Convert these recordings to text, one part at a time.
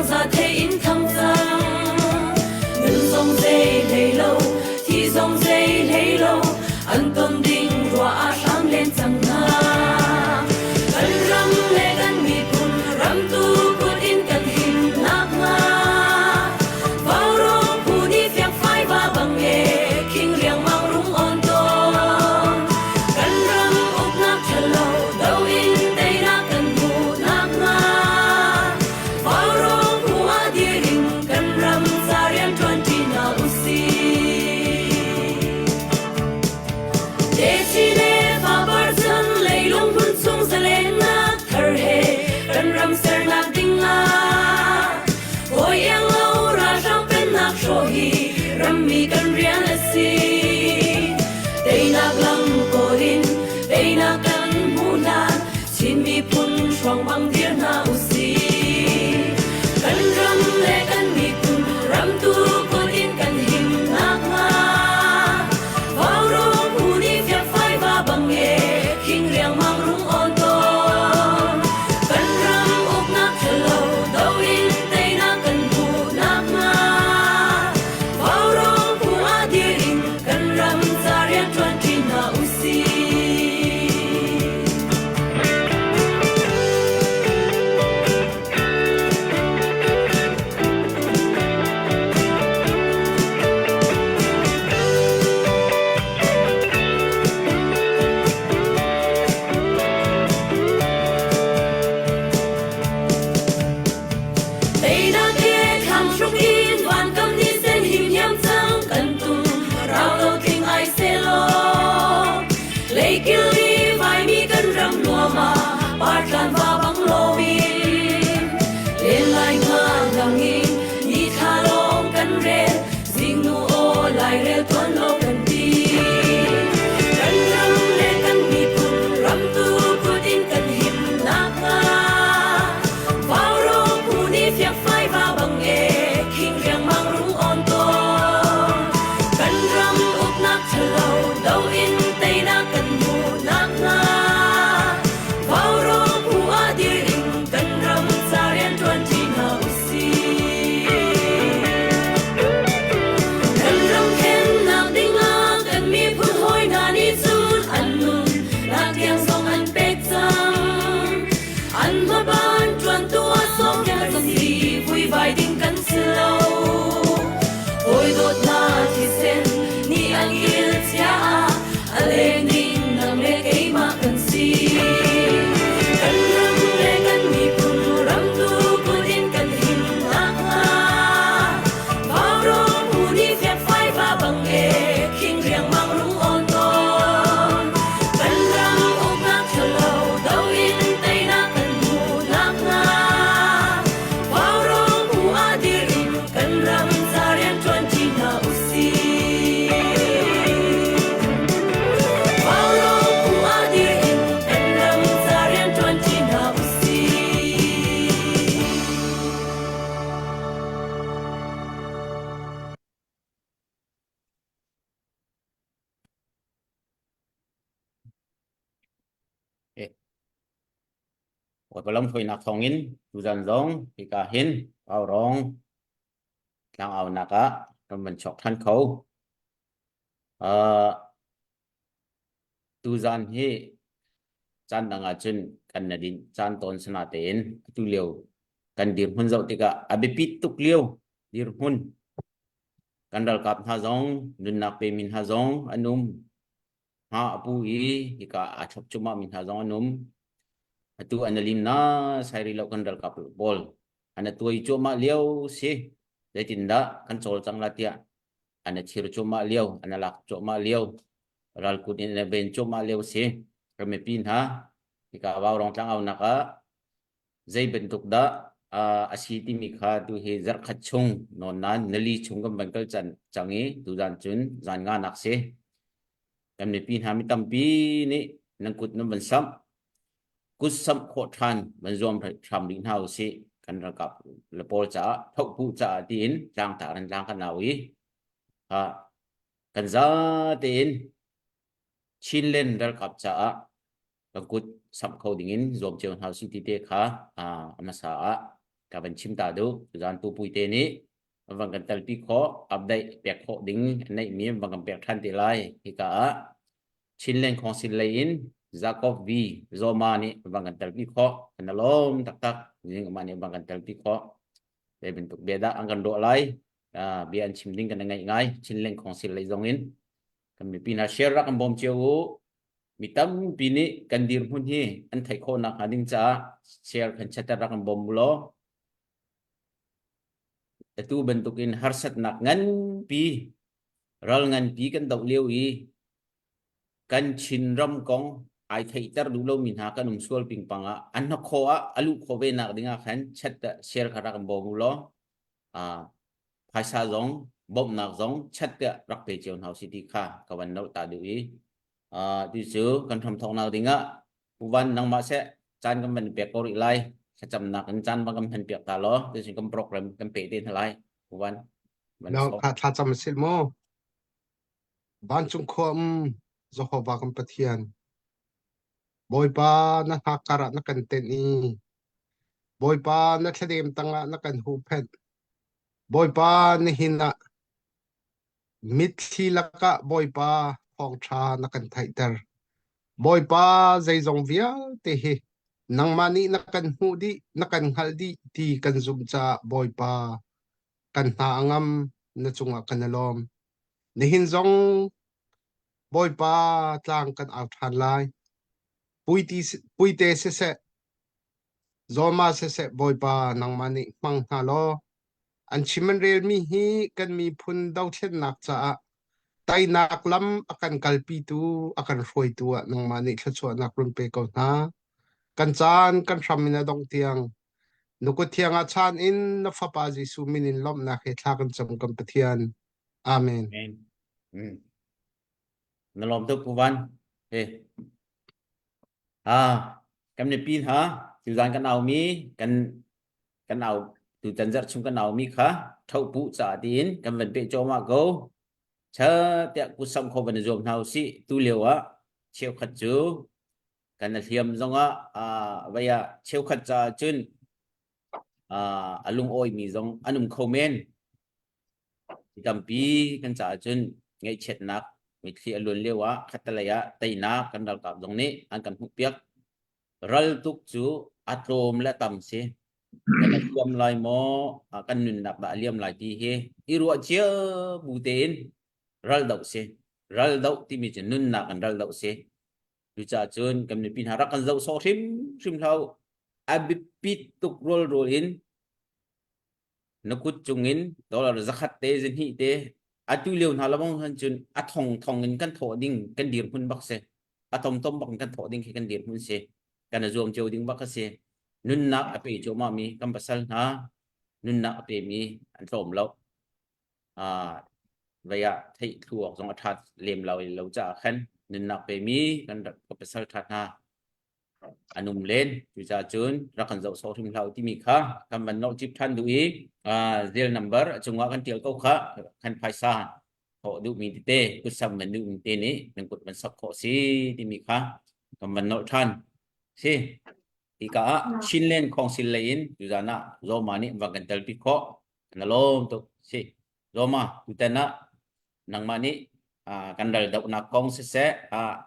Thawngza thei in thang cang. Nun zong zei hlei lo, thi zong zei hlei lo, an ton ding ruah ah hram len cang hna. Kan ram le kan miphun ramtu kut in kan him nakhnga. Vaurawng phu nih fiangfai va bang e, khing riangmang rung on tawn. Kan ram uknak ṭhalo do in teinak kan hmuh nakhnga. Vaurawng phu ah dir in kan ram ca rian ṭuanṭi hna usih. Techi le fapar chan leilung hmun chung zalennak thar he kan ram sernak ding ah hawi iang lo ralhrang pennak hrawh hi rammi kan rian a si. Teinak lam kawl in teinak kan hmuh hlan Chin miphun hruang bang dir hna usih. Kan ram le kan miphun ramtu kut in kan him nakhnga. Vaurawng phu nih fiangfai va bang e khing riangmang rung awn tawn. Kan ram uknak ṭhalo do in teinak kan hmuh nakhnga. Vaurawng phu ah dir in kan ram ca rian ṭuanṭi hna usih. Teinak he thlam hruk in vankam ni sen him hiam cang kan tum rau lo tling ai selaw Leikil i vaimi kan ram nuam ah partlan va bang loin len lai nga ngang in ni thla lawng kan rel zingnu aw lairel tuan lo kan ti kan ram le kan miphun ramtu kut in kan him nakhnga Vaurawng phu nih fiangfai va bang e khing riangmang rung on tawn kan ram uknak ṭhalo do in teinak kan hmuh nakhnga Vaurawng phu ah dir in kan ram ca rian ṭuan ṭi hna usih. Kan ram khennak dingah kan miphun hawi hna nih cun an nun nak tiang zong an pek cang. An hmaban ṭuantu ah sawmkel kan si vuivai ding kan si lo. Hawi dawtnak thisen nih an il cia ah a leng ding nang le keimah kan si. Kan ram le kan miphun ramtu kut in kan him nakhnga Vaurawng phu nih fiakfai va bang e khing riangmang rung awn tawn. Kan ram uknak ṭhalo do in teinak kan hmuh nakhnga Vaurawng phu ah dir in kan ram ca rian ṭuanṭi hna usih. Vaurawng phu ah dir in kan ram ca rian ṭuanṭi hna usih. Bawipa lamhruainak thawngin tuzan zong hika hin Vaurawng tlangaunak ah kan van chuak ṭhan kho. Uh, tuzan hi caan dang ahcun kan na din caan tawn sana tein atu lio kan dirhmun zoh tikah a biapit tuk lio dirhmun kan ralkap hna zong nunnak pemi hna zong an um hma a pu i hika aa chop cuahmah mi hna zong an um. Atu an lim na sai rih lo kan ralkap pawl an tuai cuahmah lio si. Zeitindah kan cawlcang la tiah an thir cuahmah lio, an lak cuahmah lio, ralkut in an ven cuahmah lio si. Kan mipi hna hika Vaurong tlangaunak ah zei bantuk dah a si timi kha tu hi zarhkhat chung nawn nan nali chung kan van kal can cang i tuzan cun zan nga nak si kan mipi hna mi tampi nih nan kut nan van samh kut samh khawh ṭhan van zuam hram rih hna usih kan ralkap le pawl caah thohpu caah tiin tlangtar in tlang kan au i kan za tein Chinland ralkap caah kan kut samh kho dingin zuam cio hna usih ti te kha a hmasa ah. Ka van chim ta duh. Tuzan Pu Puite nih van kan telpi khawh, update pek khawh ding neihmi van kan pek ṭhan te lai. Hika ah Chinland Council lei in Jacob V. Zoma nih van kan telpi khawh. Kan lawm taktak. Zing amah nih van kan telpi khawh. Zei bantuk bia dah an kan ruah lai. Bia an chim ding kan ngaih ngai. Chinland Council lei zong in kan mipi hna share rak kan bawm cio u. Mi tampi nih kan dirhmun hi an theih khawh nakhnga ding caah share kan chatter rak kan bawm u law atu bantukin harsatnak nganpi ral nganpi kan doh lio i kan Chinram kong ai theihter duh lomi hna kan um sual pingpang ah an hnakhaw ah a luh khawh ve nak ding ah khan chat share kha rak kan bawm u law phaisa zong bawmhnak zong chat tiah rak pe cio hna usih ti kha ka van note ta duh i tu cu kan hramthawknak ding ah Pu Van nangmah seh caan kan van pek ko rih lai thlacamnak in caan van kan hman piak ta law tucun kan program kan pe te hna lai Pu Van. No, thlacam sil mu. Vancung khua um Jehovah kan Pathian. Bawipa na hnakkar ah na kan tenh i Bawipa na thladem tangah na kan huhphenh. Bawipa nihin ah Mitthli lakah Bawipa thawngṭha na kan theihter. Bawipa zeizong vialte hi nangmah nih na kan hmuh dih, na kan hngalh dih ti kan zumh caah Bawipa kan hna a ngam, na cungah kan i lawm. Nihin zong Bawipa tlang kan au ṭhan lai. Puiti, puite siseh, Zawma siseh Bawipa nangmah nih hmang hna law an chim an relmi hi kan miphun dothlennak caah teinak lam a kan kalpitu a kan hruaitu ah nangmah nih thluachuahnak run pe ko hna. Kan caan kan hram in a dongh tiang na kut thiang ah chaan in na fapa Jesuh min in lawmhnak he thla kan cam kan Pathian. Amen. Amen. Mm. Na lawm tuk Pu Van. Hey. Ah, kan mipi hna tuzan kan aumi kan kan au tutan zarh chung kan aumi kha thohpuh ca tiin kan van peh cuahmah ko. Cha tiah kutsam kho van i zuam hna usih. Tu lio ah cheukhat cu kan a hliam zongah ah vei ah cheukhat caah cun ah a lungawimi zong an um kho men. Mi tampi kan caah cun ngaihchiatnak mitthli a luan lio ah khattelei ah teinak kan ralkap zong nih an kan hmuhpiak. Ral tuk cu a tlawm le tam si. Kan a liam lai maw, kan nunnak dah a liam lai ti hi i ruah cia bu tein ral doh si. Ral doh timi cu nunnak in ral doh si. Cucaah cun kan mipi hna rak kan zoh sawh hrimhrim hlah u. A biapit tuk rualrual in na kut cungin dollar zakhat te zahnih te atu lio hna lawng han cun a thong thong in kan thawh ding kan dirhmun bak si a tom tom bak in kan thawh ding khi kan dirhmun si kan a zuam cio ding bak a si nunnak a pe cuahmah mi kan pasal hna nunnak a pe mi an tlawm lo a vei ah theih thlu awk zong a ṭhat lem lo lo caah khan nunnak pe mi kan pasal ṭha hna an um len. Cucaah cun rak kan zoh sawh hrim hlah u timi kha kan van nolh cip ṭhan duh i zel number a cungah kan ṭial ko kha kan phaisa thawh duhmi tete kutsam van duhmi te nih nan kut van sok khawh si timi kha kan van nolh ṭhan si. Hika ah Chinland Council lei in tuzan ah Zoma nih van kan telpi khawh. Na lawm tuk si. Zoma tutan ah nangmah nih kan ral dohnak kong siseh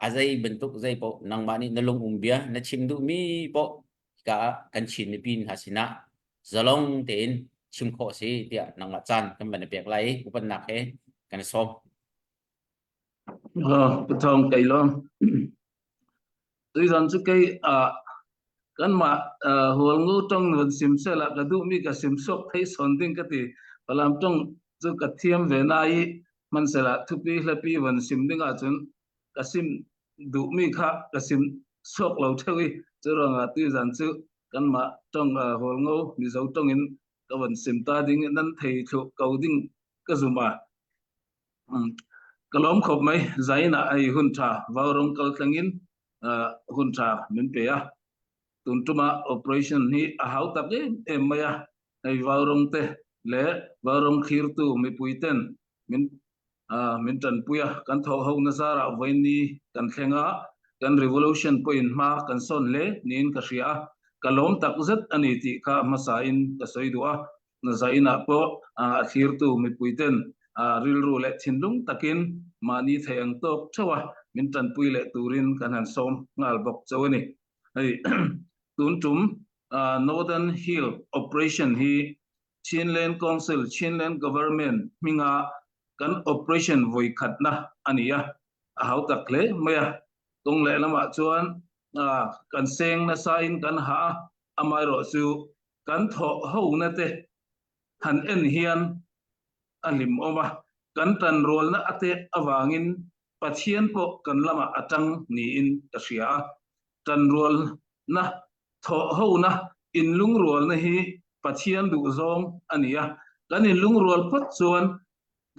a zei bantuk zei paoh nangmah nih na lung um bia na chim duhmi paoh hika ah kan Chin mipi hna sinah zalong tein chim khawh si tiah nangmah caan kan van i pek lai i upatnak he kan i sawm. Pu Thawng kei lawng. Tuizan cu kei kanmah Hualngo tong van sim sehla ka duhmi ka sim suak thei sawn ding ka ti. Falam tong cu ka thiam ve na i hmanhsehla thupi hlapi van sim ding ahcun ka sim duhmi kha ka sim suak lo theu i cu ruangah tuizan cu kanmah tong Hualngo Mizo tong in ka van sim ta ding nan thei thlu ko ding ka zum ah. Ka lawm khop mai. Zain ah hei hun ṭha vaurawng kal tlang in hun ṭha min pe a. Tun ṭum ah operation hi a hau tak em em mai a. Hei vaurawng te le vaurawng thlirtu mipui ten min min ṭanpui a. Kan thawh ho na zarah voini kan thleng a. Kan revolution pawhin hma kan sawn hle niin ka hria a. Ka lawm takzet a ni tih kha hmasa in ka sawi duh a. Zain ah pawh a thlirtu mipui ten rilru leh thinlung takin mahni thei ang tawk theuh a min tanpui leh turin kan han sawm nghal bawk chauh a ni. Hei tun tum Northern Hill Operation hi Chinland Council, Chinland Government hminga kan operation vawi khatna a ni a, a hautak hle mai a. Kawng lehlamah chuan kan seng nasain kan hah a, amaherawh chu kan thawh hona te han en hian a hlimawm a, kan tanrualna a tek avangin Pathian pawh kan lamah a tang niin ka hria a. Tanrualna, thawh hona, inlungrualna hi Pathian duhzawng a ni a, kan inlungrual phawt chuan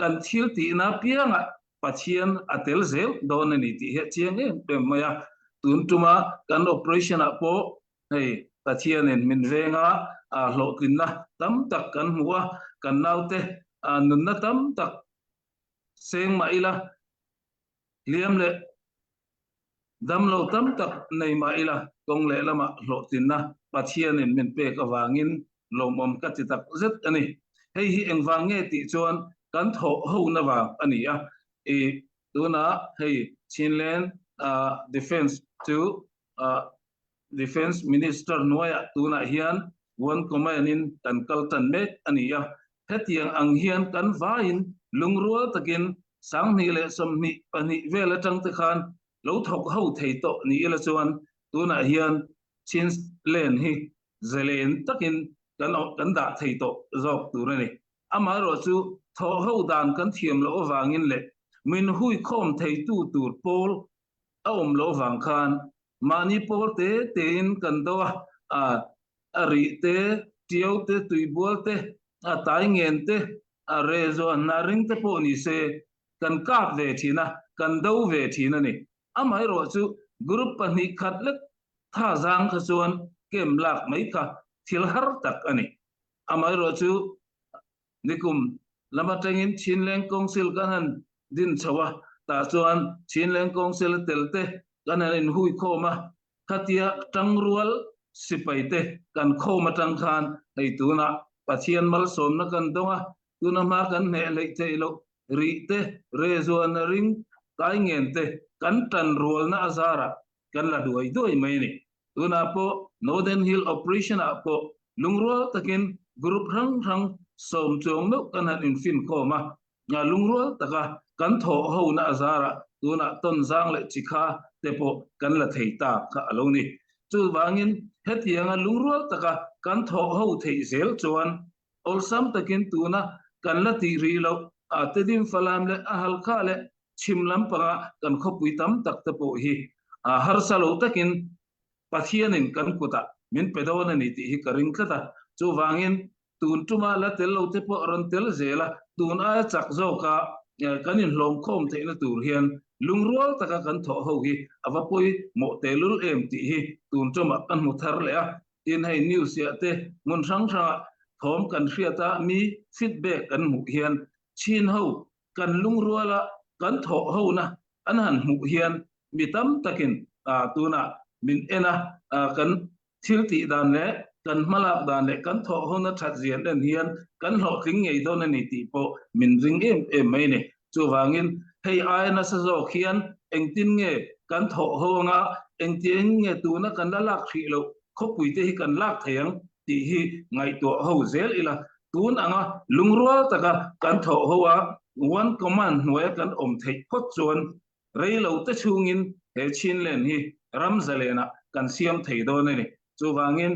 kan thil tihna piangah Pathian a tel zel dawn a ni tih hi a chiang em em mai a. Tun tuma kan operation-ah pawh hei Pathianin min veng a, hlawhtlinna tam tak kan hmu a, kan naute nunna tam tak seng mah ila, hliam leh Damlo tam tak nei mah ila kawng lehlamah hlawhtlinna Pathianin min pek avangin lawmawm ka ti tak zet a ni. Hei hi engvang nge tih chuan kan thawh hona vang a ni a. I tunah hei Chinland Defence chu Defence Minister hnuaiah tunah hian One Command in kan kal tan mek a ni a. Hetiang ang hian kan vaiin lungrual takin 2022 vel atang te khan lo thawk ho thei tawh ni ila chuan tunah hian Chinland hi zalen takin kan kan dah thei tawh zawk tur a ni. Amaherawh chu thawh ho dan kan thiam loh avangin leh min hui khawm theitu tur pawl a awm loh avang khan mahni pawl te tein kan do a, a rih te, tiau te, tuibual te, a tai ngen te, a reh zuah hna ring te pawh ni se kan kap ve thin a, kan do ve thin a ni. Amaherawh chu group 2 khat lek tha zang kha chuan kem lak mai kha thil har tak a ni. Amaherawh chu nikum lam atangin Chinleng Council kan han din chho a, tah chuan Chinleng Council a tel te kan han inhui khawm a, Khatia tangrual sipai te kan khawm atang khan hei tunah Pathian malsawmna kan dawng a, tuna hma kan hneh hleih theih loh rih te, rezuana ring kai ngen te kan tanrualna a zarah kan la duai duai mai a ni. Tunah pawh Northern Hill Operation ah pawh lungrual takin group hrang hrang sawm chuang meuh kan han infinkhawm a, Lungrual taka kan thawh hona a zarah tunah tawnzang leh chikha te pawh kan la thei ta kha a lo ni. Chuvangin hetianga lungrual taka kan thawh ho theih zel chuan awlsam takin tuna kan la tih rih loh a Tedim Falam leh a Halkha leh chhim lampanga kan khawpui tam tak te pawh hi harsa lo takin Pathianin kan kutah min pe dawn a ni tih hi ka ring tlat a. Chuvangin tun tuma la tel lo te pawh rawn tel zel a, tun aia chak zawka kan inhlawm khawm theihna tur hian lungrual taka kan thawh ho hi a va pawimawh tehlul em tih hi tun tumah ka hmu thar leh a. Tin hei news ah te hmun hrang hrangah thawm kan hriat a, mi feedback kan hmuh hian chin ho kan lungruala kan thawh hona an han hmuh hian mi tam takin tunah min en a, kan Thil tih dan leh kan hmalak dan leh kan thawh hona that zian en hian kan hlawhtling ngei dawn a ni tih pawh min ring em em mai a ni. Chuvangin hei aia nasa zawk hian engtin nge kan thawh ho anga, engtiang nge tuna kan la lak hrih loh khawpui te hi kan lak thei ang tih hi ngaihtuah ho zel ila. Tun anga lungrual taka kan thawh ho a, one command hnuaia kan awm theih phawt chuan Rei lo te chhungin he Chinland hi ram zalenah kan siam thei dawn a ni. Chuvangin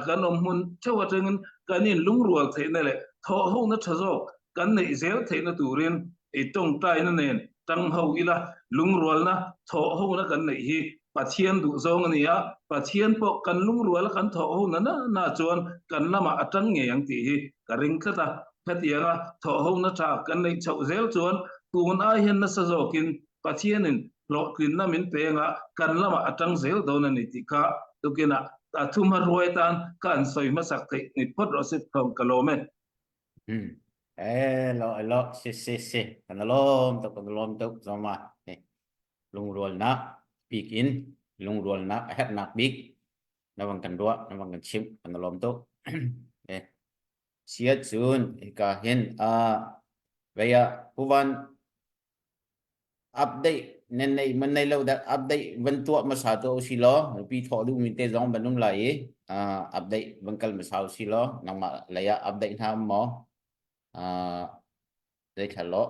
kan awm hmun theuh atangin kan inlungrual theihna leh thawhhona tha zawk kan neih zel theihna turin ei tawngtaina nen tang ho ila, lungrualna thawhhona kan neih hi Pathian duhzawng a ni a, Pathian pawh kan lungruala kan thawhhona na na chuan kan lamah a tang ngei ang tih hi ka ring tlat a. Hetianga thawhhona tha kan neih chhoh zel chuan tun ai hian nasa zawkin Pathianin hlawhtlinna min peng a, kan lamah a tang zel dawn a ni tih kha tukinah a thumha hruai tan ka an sawi hmasak theih ni phawt rawh se thawng ka lawm e. Hmm. Eh, lo lo si si si kan lawm tuk kan lawm tuk zoma lungrualnak bik in lungrualnak a herhnak bik. Na van kan ruah, na van kan chimh, kan lawm tuk. Eh, siat cun hika hin a vei ah puvan update nan nei man nei lo dah update van tuah hmasa tu si law mipi thawh duh mi te zong van um lai i update van kal hmasa si law nangmah lei ah update hna um maw zei thla law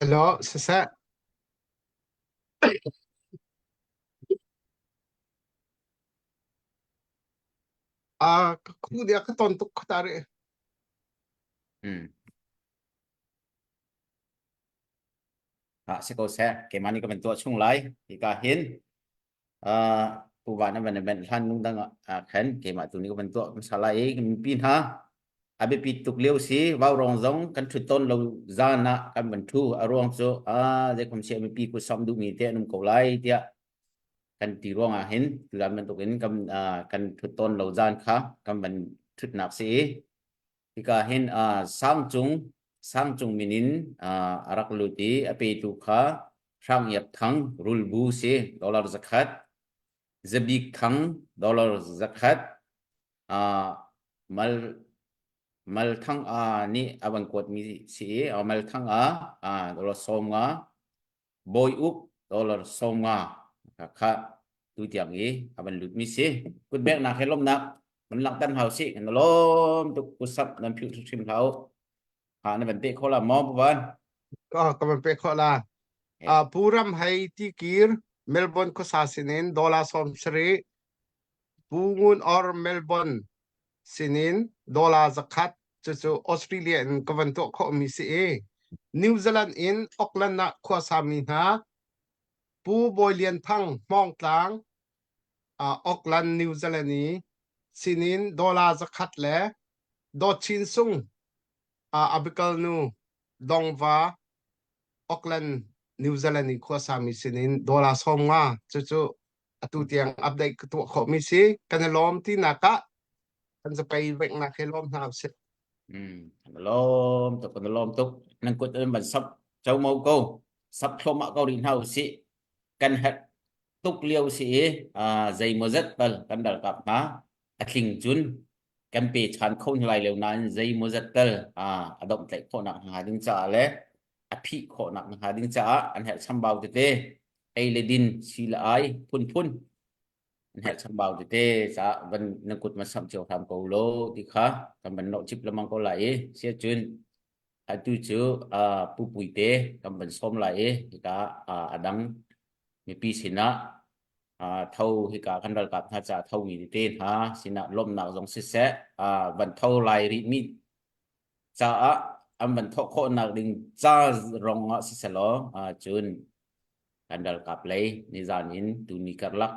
Hello, siseh. A ka khu dia ka ton tuk khata re. Ah, si ko seh. Keimah nih ka van tuah chung lai. Hika hin uh, Pu Van a van event hlan nung dang ah khan keimah tu nih ka van tuah hmasa lai i mipi hna a biapi tuk lio si vaurawng zong kan ṭhut tawn lo zan ah kan van ṭhu a ruang cu a zeikhom sia mipi ku som duhmi te an um ko lai tiah kan ti ruang ah hin tulan bantukin kan kan ṭhut tawn lo zan kha kan van ṭhutnak si i hika hin sangcung sangcung min in a rak lut i a petu kha Hrang Iap Thang rulbu si dollar zakhat Zabik Thang dollar zakhat mal Mal Thang A nih a van kuatmi si i Mal Thang A dollar 50 Bawi Uk dollar 50 kha tu tiang i a van lutmi si. Kutbeknak he lawmhnak van langhter hna usih. Kan lawm tuk kusap nan philh hrimhrim hlah u. Ha na van pe kho la maw Pu Van? Ka ka van pe kho la. Uh, Pu Ram Hei Tikir Melbourne khuasa sinin dollar 70 Pu Ngun Or Melbourne sinin dollar zakhat cucu Australia in ka van tuah khawhmi si i New Zealand in Auckland ah khuasami hna Pu Bawi Lian Thang Hmawngtlang uh, Auckland New Zealand i sinin dollar zakhat le Dawt Chin Sung uh, Abikal nu Dongva Auckland New Zealand i khuasami sinin dollar 50 cucu atu tiang update ka tuah khawhmi si kan i lawm tinak ah kan zapei veknak he lawm hna usih. Mm, kan lawm tuk kan lawm tuk nan kut in van sap cho mo ko sap thluahmah ko rih hna usih kan herh tuk lio si i zei maw zat tal kan ralkap hna a tling cun kan pe chan kho hna lai lo nain zei maw zat tal a domh tlaih khawhnak hnga ding caah le a phih khawhnak hnga ding caah an herh chambau tete ei le din si le ai phunphun an herh chambau tete caah van na kut ma samh cio hram ko lo ti kha kan van nawh chip lemang ko lai i sia cun atu cu pu puite kan van sawm lai i hika a dang mipi sinah tho hika kan ralkap hna caah tho mi tete hna sinah lawmhnak zong siseh van tho lai rih mi caah an van thawh khawhnak ding ca rong ah siselaw cun kan ralkap lei nizan in tuni karlak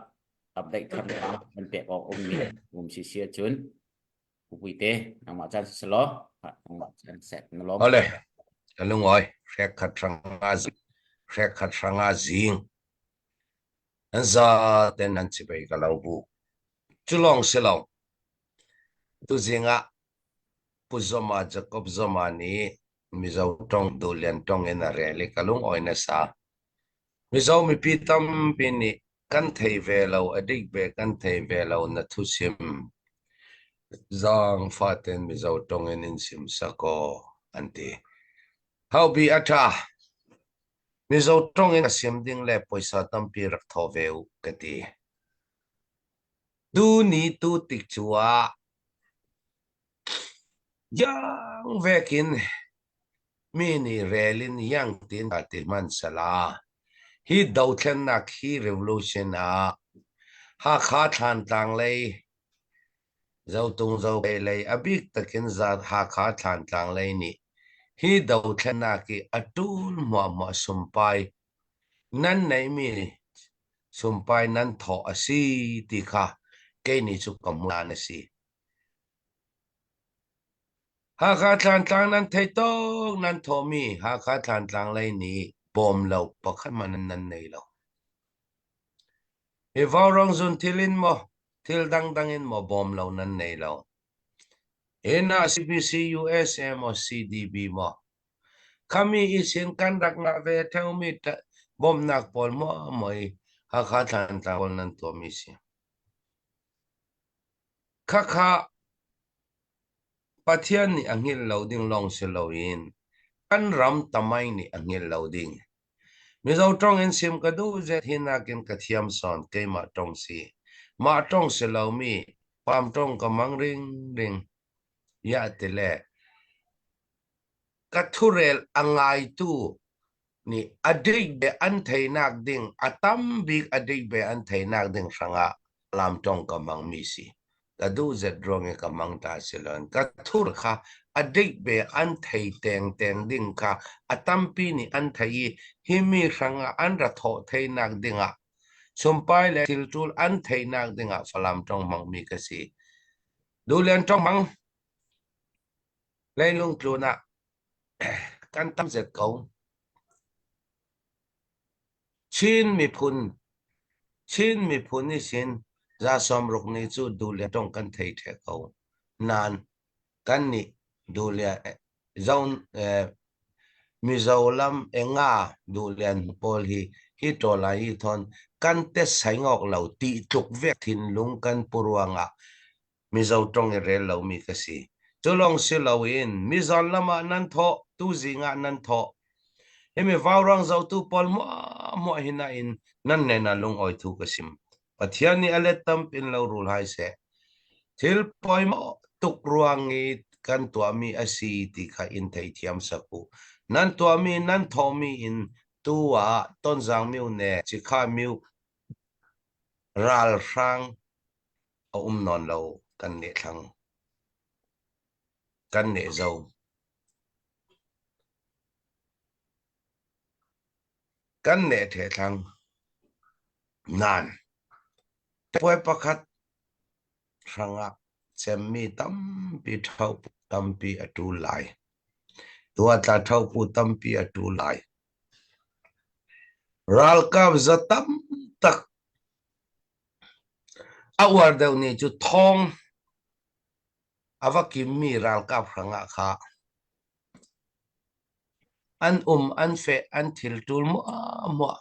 update thar hna an pek awk ummi um si si ahcun Pupuite nangmah caan siselaw nangmah caan seh na lawm. Ole ka lungoi hrek khat hranga hrek khat hranga zing an za ten an chipei ka lo bu culong silo tu zingah Pu Zoma Jacob Zoma nih Mizo ṭong Duhlian ṭong in a rel i ka lungawi nasa. Mizo mipi tampi nih kan thei ve lo, a dik ve kan thei ve lo na thusim. Zaangfah tein Mizo ṭong in in sim sak aw, an ti. Haubi a ṭha. Mizo ṭong in a sim ding le puaisa tampi rak thawh ve u, ka ti. Tu ni tu tik cu ah Iang vekin mi nih rel in iang tiin dah ti hmanhsehla hi dothlennak hi revolution ah Hakha Thlantlang lei Zotung Zopei lei a bik takin Hakha Thlantlang lei nih hi dothlennak i a ṭul hmuahhmuah sumpai nan neihmi sumpai nan thawh a si ti kha kei nih cu ka hmuh a si. Hakha Thlantlang nan theih tuk nan thawhmi Hakha Thlantlang lei nih bawm lo pakhat hmanh nan nei lo. Hi vaurawng zun thil in maw thil dangdang in maw bawm lo nan nei lo. Hi na CBC USA maw CDB maw khami i sin kan rak ngah ve theumi bawmnak pawl maw maw i. Hakha Thlantlang pawl nan tuahmi si. Khakha Pathian nih a hngilh lo ding lawng si loin kan ram tamai nih a hngilh lo ding. Mizo ṭong in sim ka duh zet hi nakin ka thiam sawn keimah ṭong si. Mah ṭong si lomi pam ṭong ka mang ringring. Iah ti le ka thurel a ngaitu nih a dik be an theinak ding a tam bik a dik be an theinak ding hrangah lamtong ka hmangmi si. Ka duh zet ruang i ka hmang ta si loin ka thur kha a dik be an thei teng teng ding kha a tampi nih an thei i hi mi hrangah an ra thawh theinak dingah sumpai le thilṭul an theinak dingah Falam ṭong hmangmi ka si. Duhlian ṭong hmang leilung tlun ah kan tam zet ko. Chin miphun Chin miphun nih sin za 60 ni cu duhlian ṭong kan thei ṭheh ko. Nain kan nih duhlian zo eh, Mizo lam enga duhlian pawl hi hi ṭawlai hi thawn kan te saingawk lo ti tluk vek thinlung kan pu ruangah Mizo ṭong i rel lomi ka si. Cu lawng si loin mizon lam ah nan thawh, tuzing ah nan thawh. Himi vauruang zotu pawl hmuahhmuah hi na in nan nen ah lungawi thu ka sim. Pathian nih a let tampin lo rul hai seh. Thil pawimawh tuk ruang i kan tuahmi a si ti kha in theithiam sak u. Nan tuahmi nan thawhmi in tu ah Tonzang myu ne Cikha myu ralhrang a um nawn lo kan neh thlang kan neh zo. Kan neh ṭheh thlang. Nain puai pakhat hrangah cemmi tampi ṭhopu tampi a ṭul lai. Tuatla ṭhopu tampi a ṭul lai. Ralkap za tam tak A uar deuh nih cu thawng a va kimmi ralkap hrangah kha an um an feh an thil ṭul muahmuah.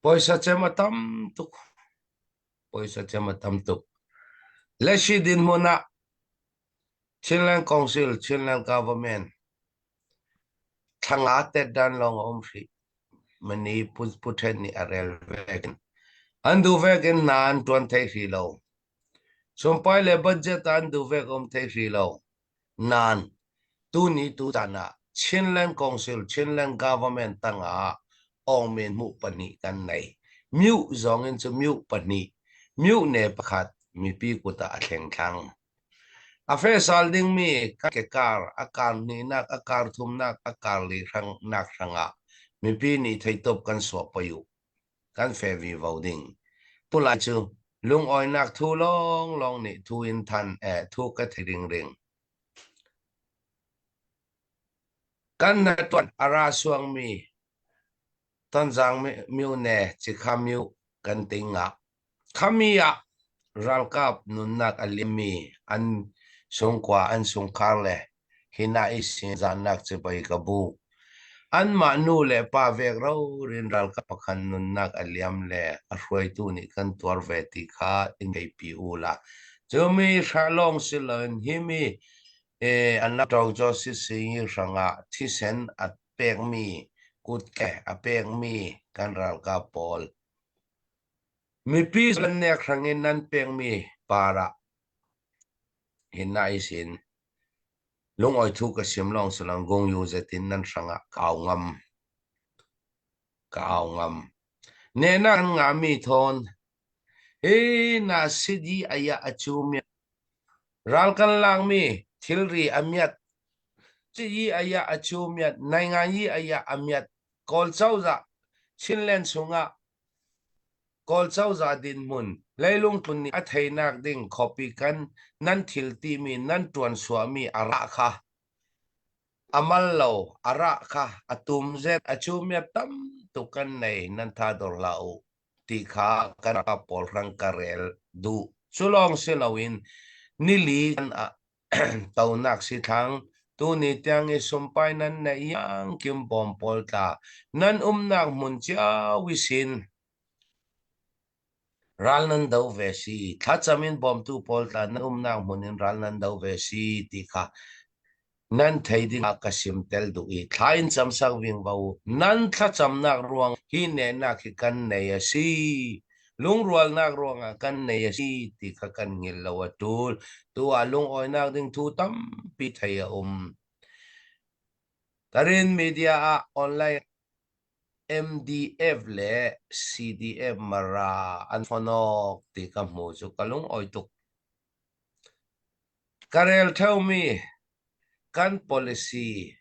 Puaisa cem a tam tuk. Puaisa cem a tam tuk. Leshi dinhmun ah Chinland Council, Chinland Government Thla nga tet dan lawng a um hrih. Mani Pu Ṭhen nih a rel vek in. An duh vek in hna an ṭuan thei hrih lo. Sumpai le budget ah an duh vek um thei hrih lo. Nain tuni tutan ah Chinland Council, Chinland Government tangah awngmen hmuh pahnih kan nei. Myu zong in cu myu pahnih, myu ne pakhat mipi kut ah a thleng thlang. A fesal dingmi ka ke kar, a kar hnihnak, a kar thumnak, a kar li hrangnak hrangah mipi nih theitawp kan suah poi u. Kan fe vivo ding. Tulai cu lungawinak thu lawnglawng nih thu in than eh thu ka thei ringring. Kan na tuan a ra suangmi Tonzang myone Cikha myu kan ting ah Khami ah ralkap nunnak a liammi an sungkua an sungkhar le hina i zannak civai ka bu. Anmah nu le pa vek rorin ralkap pakhat nunnak a liam le a hruaitu nih kan tuar ve ti kha in theipi u la. Cumi hra lawng si loin himi an rak ṭo sisi hrangah thisen a pekmi kutke a pekmi kan ralkap pawl Mipi nek hrangin nan pekmi par ah hin na isin lungawi thu ka sim lawng silang gungyu zetin nan hrangah ka au ngam. Ka au ngam. Ne na kan ngami thawn hi na sidi aya acu mi ral kan lakmi thilri amiat ci aya acu miat nai ngai aya amiat Kawl cozah Chinland chungah Kawl cozah dinhmun leilung tlun nih a theinak ding khuapi kan nan thil timi nan ṭuan suahmi a rah kha a mal lo a rah kha a tum zet a cumiat tam tuk kan nei nan tha dor hlah u ti kha kan ralkap pawl hrang ka rel duh. Cu lawng si loin nili kan ah tonak si thlang. Tuni tiang i sumpai nan neih yang kim bawm pawl tla nan umnak hmun cio i sin ral nan do ve si. Thlacam in bawmtu pawl tla nan umnak hmun in ral nan do ve si ti kha nan thei ding ah ka sim tel duh i thla in cam sak ving va u. Nan thlacamnak ruang hi nehnak hi kan nei a si. Lungrualnak ruangah kan nei a si ti kha kan ngil lo a ṭul. Tu ah lungawinak ding thu tampi thei a um. Karin media ah online MDF le CDF Mara an fonok ti ka hmu cu ka lungawi tuk. Ka rel ṭheumi kan policy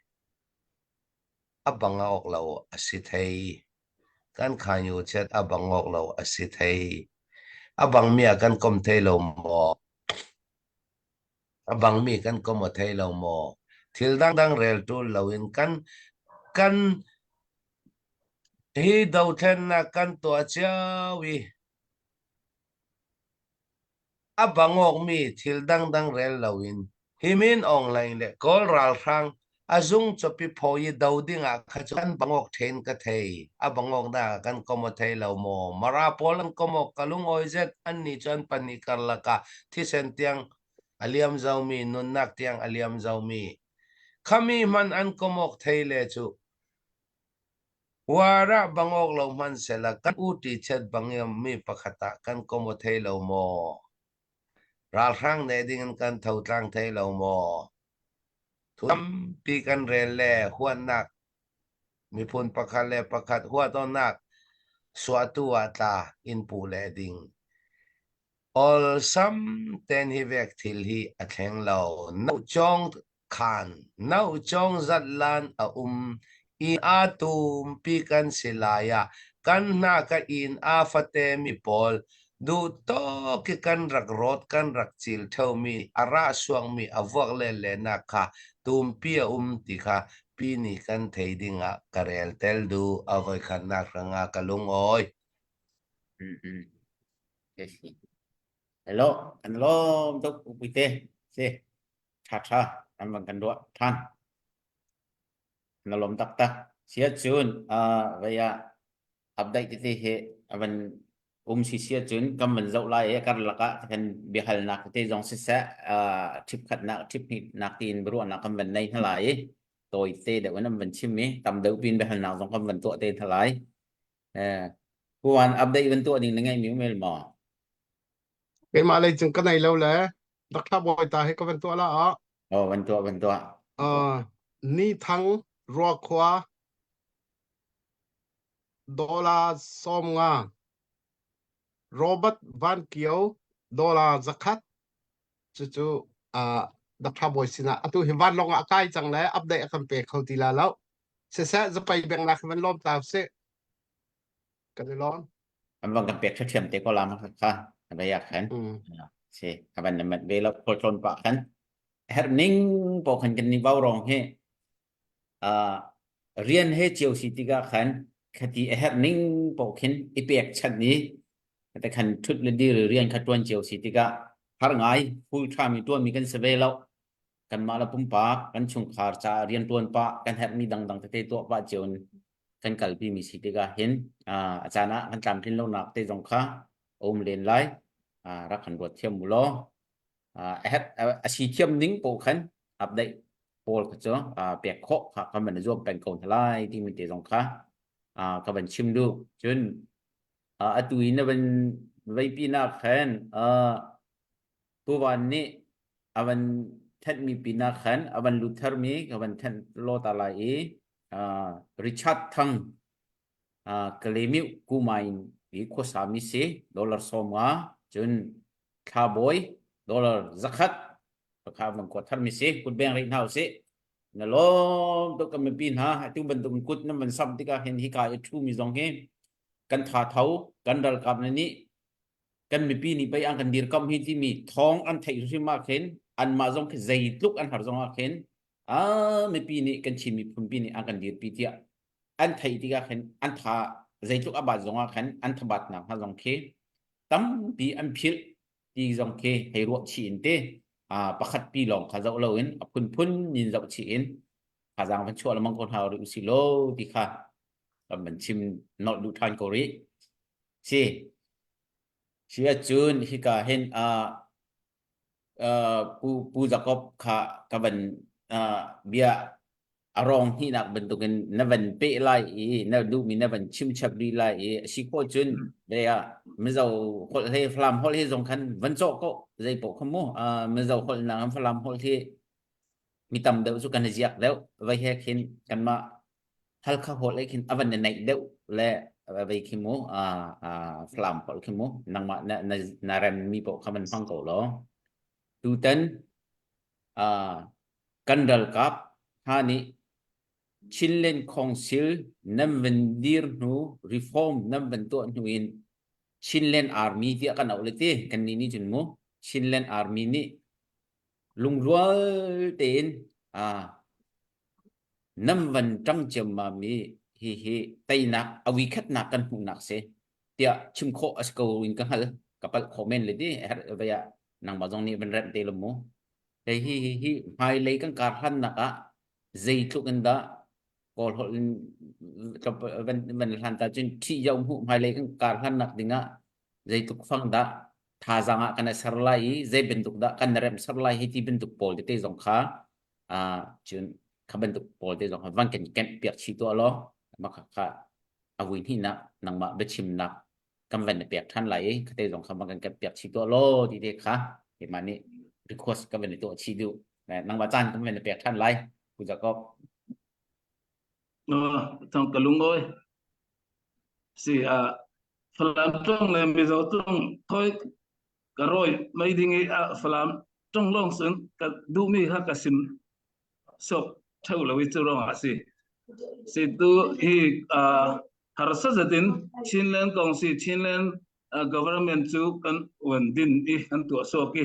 a bang awk lo a si thei. Kan khanyu chet a bang awk lo a si thei. A bangmi ah kan kom thei lo maw? A bangmi kan kom aw thei lo maw? Thil dangdang rel ṭul loin kan kan hi dothlennak kan tuah cio i A bangawkmi thil dangdang rel loin hi Min Aung Hlaing le Kawl ralhrang a zung cawpi phaw i do dingah kha cu kan bangawk ṭhen ka thei. A bangawknak ah kan kom aw thei lo maw? Mara pawl an kom awk ka lungawi zet. Annih cu an pahnih karlak ah thisen tiang a liam zomi, nunnak tiang a liam zomi. Khami hmanh an kom awk thei le cu Uar ah bang awk lo hmanhsehlaw kan uṭi chet bang i mi pakhat ah kan kom aw thei lo maw? Ralhrang neh dingin kan tho tlang thei lo maw? Thu tampi kan rel le huatnak miphun pakhat le pakhat huat awnak suahtu ah tla in puh le ding. Awlsam tein hi vek thil hi a thleng lo. Naucawng khaan, naucawng zatlan a um. Inn aa tumpi kan si lai ah kan hna ka inn aa fatemi pawl duhtawk i kan rak rawt kan rak cil ṭheumi a rah suakmi a vuak le lenak kha tumpi a um ti kha pi nih kan thei dingah ka rel tel duh. A voikhatnak hrangah ka lungawi. Mm-mm. Hello, kan lawm tuk puite. Si, tha tha, kan bang kan ruah than. Na lawm taktak. Sia cun, uh, vaya update tete he avan um si sia cun kam van zoh lai e kar lakah kan biahalnak tete zong siseh uh, thip khatnak thip hnihnak tiin biaruahnak kan van nei hna lai i tawi te deuh in an van chim i tam deuh pin biahalnak zong kan van tuah te hna lai. Eh, Puan update van tuah ding na ngeih mi um el maw? Keimah lei cung ka nei lo le Dr. Bawi ta hi ka van tuah la ah. Oh, van tuah, van tuah. Uh, ni thang ruakhua dollar 50 Robert Van Kio dollar 100 cucu uh, Dr. Bawi sinah atu hi vanlawng ah kai cang le update a kan pe kho ti la lo siseh zapai bengnak van lawm ta sih kan i lawm an van kan pek ṭhiam te ko lam kha vei ah khan si a van mat ve lo khualtlawn pah khan herh ning po khan kan ni vau rong hi rian he cio si tikah khan khati a herh ning po khin i pek chan ni te khan thut le dir rian kha tuan cio si tikah har ngai full time i tuan mi kan si ve lo kanmah le pumpak kan chungkhar caah rianṭuan pah kan herhmi dangdang tete tuah pah cio in kan kalpi mi si tikah hin a caan ah kan tlamtlin lonak te zong kha a um len lai rak kan ruat thiam u law a si thiam ning paoh khan update pawl kha cu pek khawh kha kan van zuam peng ko hna lai timi te zong kha ka van chim duh cun atu i na van veipi nak khan Tuvan nih a van thenhmi pinah khan a van lut tharmi ka van thenh law ta lai i uh, Richard Thang uh, Kalemiu Kumain i khuasami si dollar 50 cun thla bawi dollar 100 pakha van kuat tharmi si kut beng rih hna usih na lawm tuk kan mipi hna atu bantuk kut nan van sam tikah hin hika i ṭhumi zong hi kan tha tho kan ralkap na nih kan mipi nih pei an kan dirkamh hi timi thawng an theih hrim ah khin anmah zong khi zeitluk an har zong ah khin a mipi nih kan Chin miphun pi nih an kan dirpi tiah an theih tikah khin an tha zeitluk a bat zong ah khan an thabatnak hna zong khi tampi an philh ti zong khi hei ruah chih in te. Pakhat pi lawng kha zoh loin a phunphun in zoh chih in thazaang van chuah lengmang ko hna rih usih law ti kha kan van chim nolh duh ṭhan ko rih. Si. Si ahcun hika hin Pu Pu Jacob kha ka van bia a rawng hnihnak bantukin na van peh lai i na duhmi na van chim chap rih lai i a si khawh cun ve ah Mizo holh he Falam holh he zong khan van cawh ko zei paoh kha mu Mizo holh nak Falam holh hi mi tam deuh cu kan i ziak deuh vai he khin kanmah Halkha holh he khin a van i naih deuh le vei khi mu Falam holh khi mu nangmah na na na rem mi paoh kha van hmang ko law tutan kan ralkap hna nih Chinland Council nan van dir hnu reform nan van tuah hnu in Chinland Army tiah kan auh le ti kan nih nih cun mu Chinland Army nih lungrual tein nan van ṭang ciammam i hihi teinak a wikhatnak kan hmuhnak si tiah chim khawh a si ko in ka hngal ka palh khawh men le ti herh vai ah nangmah zong nih van remh te lo mu hei hi hi hi hmailei kan kar hlannak ah zeitluk in dah kawl holh in van van hlan ta cun ṭhi yo hmuh hmailei kan kar hlannak dingah zeitluk fang dah thazaang ah kan ser lai i zei bantuk dah kan remh ser lai hi ti bantuk pawl tete zong kha cun kha bantuk pawl te zong kha van kan kemh piak chih tuah law mah kha kha a vui hnihnak nangmah biachimnak kan van na pek ṭhan lai i khate zong kha van kan kemh piak chih tuah law ti te kha keimah nih request ka van i tuah chih duh nangmah caan kan van na pek ṭhan lai Pu Jacob. No, thong ka lungawi. Si a Falam ṭong le Mizo ṭong thoi ka rawi mei ding i a Falam ṭong lawng sun ka duhmi kha ka sim sok theu lo i cu ruangah a si. Si tu hi harsa zetin Chinland kong si Chinland government cu kan uan din i kan tuah suak i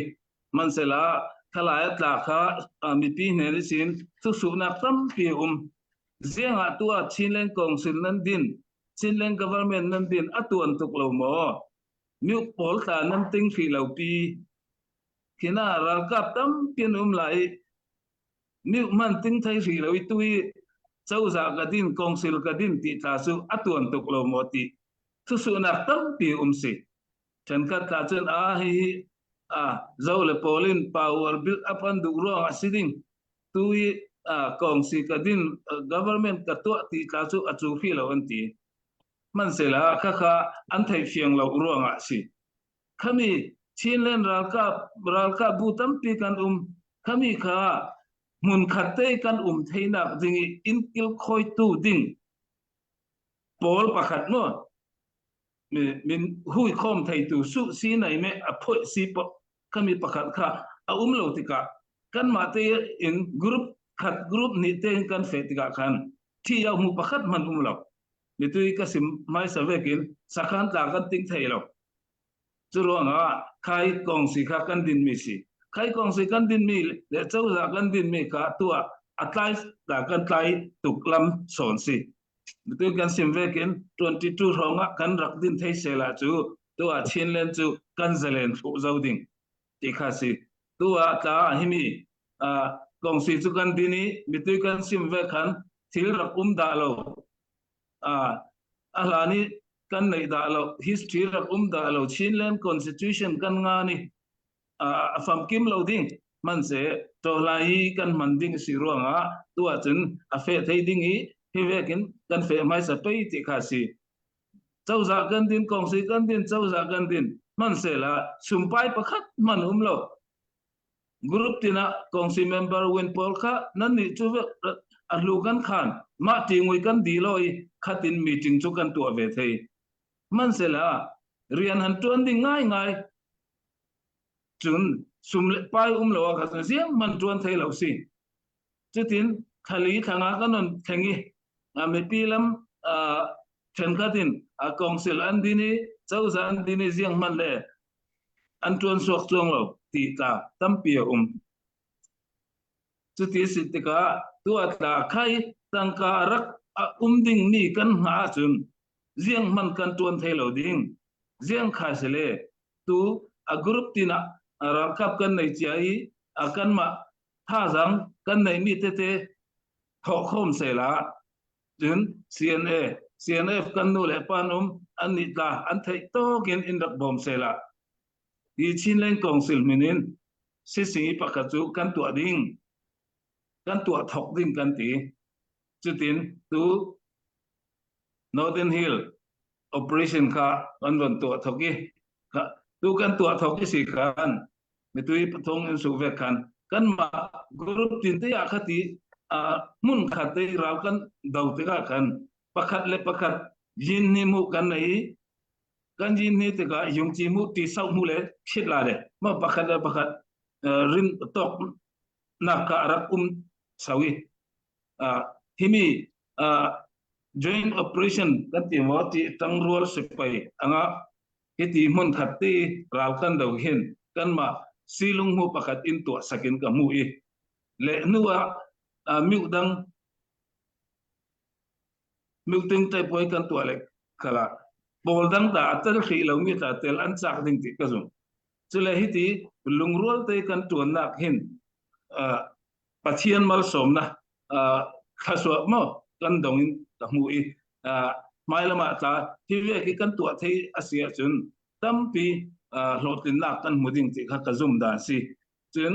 hmanhsehla thalai a tla kha mipi hnen isin thuhsuhnak tampi a um. Ziangah tu ah Chinland Council nan din, Chinland government nan din a tuan tuk lo maw? Miuk pawl tla nan ting hrih lo pi. Khina ralkap tampi an um lai i miuk man ting thei hrih lo i tu i cozah ka din, council ka din ti tla cu a tuan tuk lo maw ti thuhsuhnak tampi um si. Ṭhenkhat tla cun a hihi a zo le pawl in power build up an duh ruang ah si ding tu i kong si ka din government ka tuah ti tla cu a cu hri lo an ti. Hmanhsehla khakha an theih fiang lo ruang ah si. Khami Chinland ralkap ralkap bu tampi kan um khami kha hmunkhat te kan um theinak ding i inn kilkhawitu ding pawl pakhat maw min hui khom theitu su si nei me a phoi si po khami pakhat kha a um lo tikah kanmah te in group khat group ni te in kan fe tikah khan thi yau mu pakhat man um lo mi tui ka sim mai sa vekin sakhan tla kan ting thei lo cu ruangah khai kong si kha kan din mi si khai kong si kan din mi le cozah kan din mi kha tua a tlai ta kan tlai tuk lam sawn si Tu kan sim vekin 22 hrawng ah kan rak din thei sela cu tu ah Chinland cu kan zalen hruh zo ding ti kha si. Tu ah tla himi kongsi cu kan din i mitui kan sim ve khan thil rak um dah lo. A hlan i kan neih dah lo history rak um dah lo Chinland constitution kan nga ni a famkim lo ding hmanhseh ṭawhlai hi kan hman ding si ruangah tu ahcun a feh thei ding i hi vekin kan feh hmaisa pei ti kha si. Cozah kan din kongsi kan din cozah kan din hmanhsehla sumpai pakhat hman um lo. Group tinah kongsi member win pawl kha nan nih cu a hlu kan khan mah ti ngui kan di lo i khatin meeting cu kan tuah ve thei. Hmanhsehla rian han ṭuan ding ngaingai Cun sum le pai um lo ah khan ziang man ṭuan thei lo si. Cutin thlali thlanga kan on thleng i mipi lam ṭhenkhat in council an din i cozah an din i ziang hmanh le an ṭuan suak cuang lo ti tla tampi a um. Cuti si tikah tu a tla khai tangka a rak a um dingmi kan hngah ahcun ziang hmanh kan ṭuan thei lo ding. Ziang khai si le tu a group tin ah ralkap kan nei cia i. Kanmah thazaang kan neihmi tete thawh khawm sehla cun CNA, CNF kan nu le pa um an nih tla an theih tawk in in rak bawm sehla. Hi Chinland Council min in sising i pakhat cu kan tuah ding kan tuah thok ding kan ti. Cutin tu Northern Hill operation kha kan von tuah thok i tu kan tuah thok i si khan mitui pathong in su ve khan kan mah group tin te ah khati hmun khat te ral kan do tikah khan pakhat le pakhat yin ni mu kan nei kan yin ni tikah yungchi mu ti sau mu le phit la le ma pakhat le pakhat rin tok nak ka rak um sawi himi joint operation kan ti maw ti tangrual sipai anga hiti hmun khat ti ral kan do hin kanmah silung mu pakhat in tuah sakin ka mu i le hnu ah miu dang miu ting te poi kan tuah le khala pawl dang ta atel hrih lo mi ta tel an chak ding ti ka zum chule hiti lungrual te kan tuan nak hin Pathian malsawmnak thluachuah maw kan dong in ka hmu i hmailam ah tla hi ve hi kan tuah thei a si ahcun tampi hlawhtlinnak kan hmu ding ti kha ka zum dan si. Cun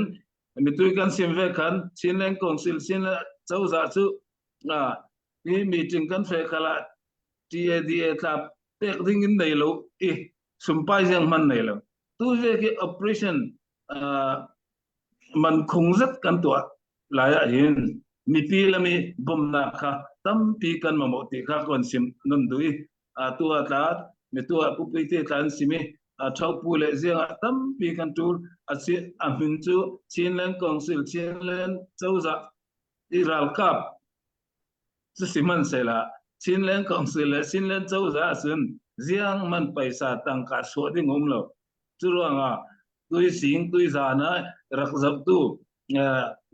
mitui kan sim ve khan Chinland Council Chinland cozah cu hi meeting kan fe khala TADA tla pek ding in nei lo i sumpai ziang man nei lo. Tu ve ki operation man khung zet kan tuah lai ah hin mipi le mi bawmhnak kha tampi kan mamawh ti kha kan sim non duh i tu ah tla mi tu ah pupui te tla an sim i thopu le ziang ah tampi kan tul a si a hmin cu Chinland Council Chinland cozah i ralkap cu sihmanhsehlaw Chinland Council le Chinland cozah ahcun ziang man paisa tangka suah ding um lo cu ruangah tuising tuizan ah rak zohtu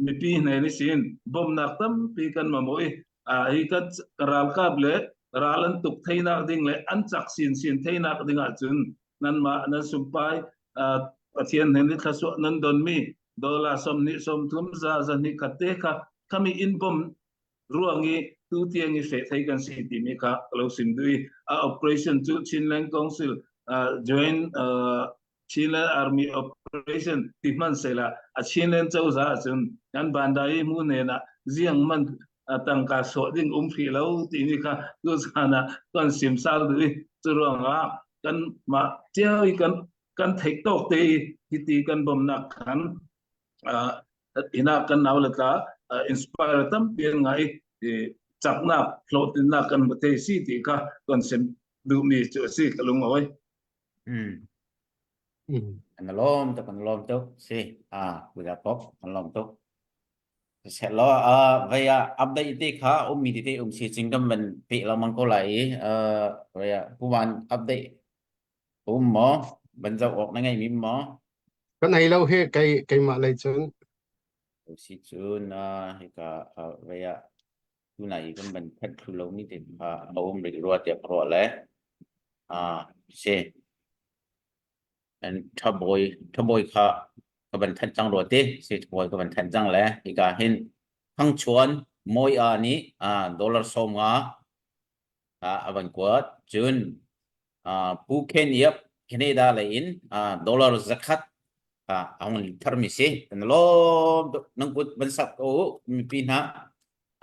mipi hnen i sin bawmhnak tampi kan mamawh i hi kan ralkap le ral an tuk theinak ding le an cak sinsin theinak ding ahcun nanmah nan sumpai Pathian hnen i thlasuah nan donmi dollar sawmhnih sawmthum za zahnih khat te kha khami in bawm ruang i tu tiang i feh thei kan si timi kha ka lo sim duh i a operation cu Chinland Council uh, joint uh, Chinland Army operation ti hman sela a Chinland cozah ahcun kan bandai mu nen ah ziang man tangka sawh ding um hrih lo timi kha tu zan ah kan sim sal duh i cu ruangah kan mah cio i kan kan theih tawk te i hiti kan bawmnak khan ina kan nau le tla inspire tampi an ngai i caknak hlawhtlinnak kan hmu thei si ti kha kan sim duhmi cu a si ka lung awi. Mm. Kan lawm tuk kan lawm tuk si a kuda pok kan lawm tuk se lo a vei a update te kha um mi te um si ching kan van pe lo mang ko lai i vei a puwan update Um maw? Ban zoh awk na ngei mi maw? Ka nei lo he kei keimah lei cun. Si cun hika vei ah tunai i kan ban khat thlu lo mi te kha a um rih rua tiah ka ruah le ah si an thabawi thabawi kha ka ban thanh cang rua ti si thabawi ka ban thanh cang le hika hin thangchuan mawi a nih dollar 50 a van kuat. Cun Pu Ken Yap Canada lei in dollar 100 a hung tharmi si. Kan lawm tuk. Nang kut van sak ko u mipi hna.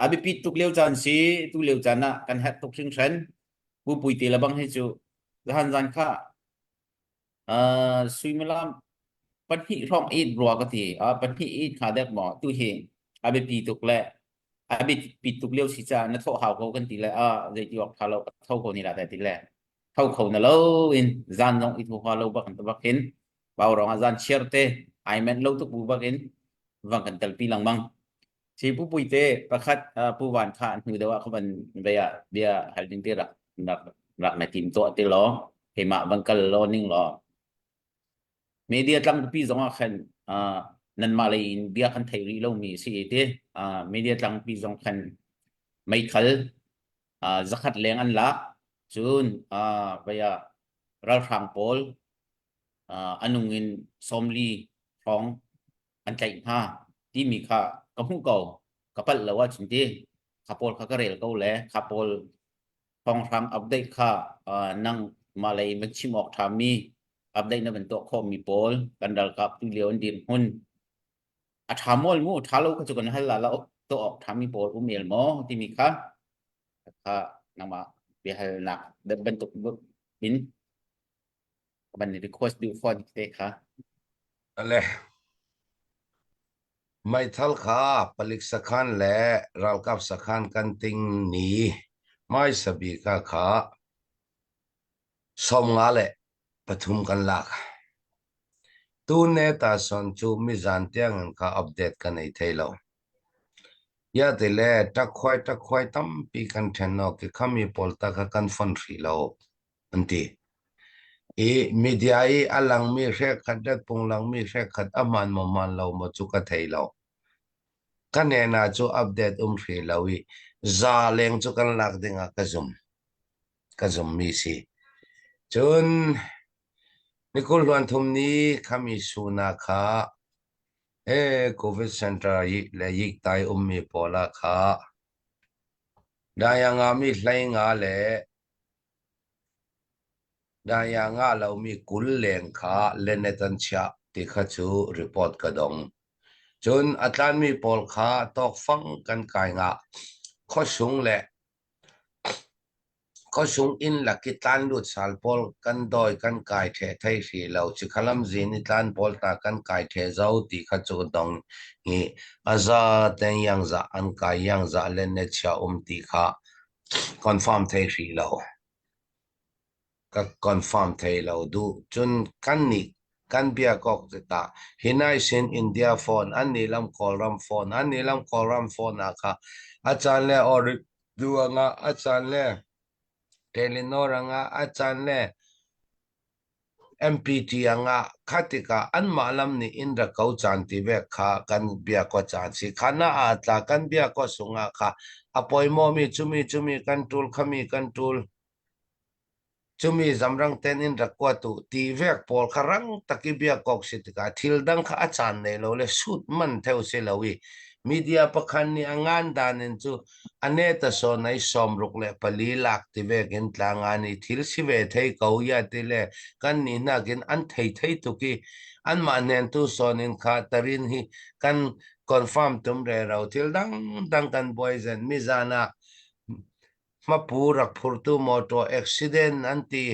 A biapi tuk lio caan si. Tu lio caan ah kan herh tuk hringhran. Pu Pui te le bang hi cu zahan zan kha Suimilam pahnih hrawng it rua ka ti. Pahnih it hnga dek maw tu hi a biapi tuk le a biapi tuk lio si caah na thawh hau ko kan ti le a zeiti awk tha lo ka tho ko ni la ti le tho kho na lo in zan zong i thu hua lo bak bak in bau rong ah zan chiar te ai menh lo tuk bu bak in vang kan telpi lengmang. Si pu pui te pakhat pu van kha hnu deuh ah kha van vei ah bia hal ding ti rak rak rak na tim tuah ti law keimah van kal law ning law media tlangpi zong ah khan nanmah lei in bia kan thei rih lomi si ti media tlangpi zong khan meithal zakhat leng an lak cun vei ah ralhrang pawl anung in 40 hrawng. an tlaih hna timi kha ka hmuh ko. Ka palh lo ahcun ti kha pawl kha ka rel ko le kha pawl thawnghrang update kha nang mah lei van chim awk ṭhami update na van tuah khawhmi pawl kan ralkap tu lio an dirhmun a ṭha maw mu ṭha lo kha cu kan hal la la tuah awk ṭhami pawl um el maw timi kha kha nangmah biahalnak bantuk in ban request duh fawn te kha. Ale Meithal kha palik sakhan le ralkap sakhan kan ting ni hmaisa bik ah kha 53 kan lak. Tune ta son cu mizan tiang in kha update kan ei thei lo. Ya ti le ṭakhuai ṭakhuai tampi kan ṭhen awk i khami pawl ta kha kan fon hrih lo. an ti. I media i a langmi hrekhat le punglang-mi hrekhat a hmaan maw hmaan lo maw cu ka thei lo. Ka nen ah cu update um hri lo i za leng cu kan lak ding ah ka zum. Ka zummi si. Cun ni kul hluan thum ni khami suna kha e COVID center i le yik tai ummi pawl ah kha daya ngami hlei nga le Daya ngah lomi 20 leng kha lenet an chiah ti kha cu report ka dong. Cun a tlanmi pawl kha tawkfang kan kai ngah. Khuasung le khuasung inn lak i tlan lut sal pawl kan dawi kan kai ṭheh thei hrih lo. Cikhalam zin i tlan pawl tah kan kai ṭheh zau ti kha cu dong i a za ten iangzah an kai iangzah lenet chia um ti kha confirm thei hrih lo. Ka confirm thei lo duh. Cun kannih kan biakawk tikah hinai sin India phone an nih lam Kawlram phone an nih lam Kawlram phone ah kha a caan le Ooredoo ah a caan le Telenor ah a caan le MPT ah kha tikah anmah lam nih in ra ko caan ti ve kha kan biakaw caan si. Kha na aa tla kan biakaw sungah kha a pawimawmi cumi cumi kan ṭul khami kan ṭul cumi zamrang ten in rak kuat u ti vek pawl kha rang tak i biakawk si tikah thil dang kha a caan nei lo le sut man theu si lo i media pakhan nih a ngan dan in cu A net a sawn ai 64 lak ti vekin tlang ah nih thil si ve thei ko ya ti le kan nih nakin an thei thei tuk i anmah hnen tu sawn in kha tarin hi kan confirm tum re ro thil dang dang kan buai zen mi zan ah hmapu rak phurtu motor accident an ti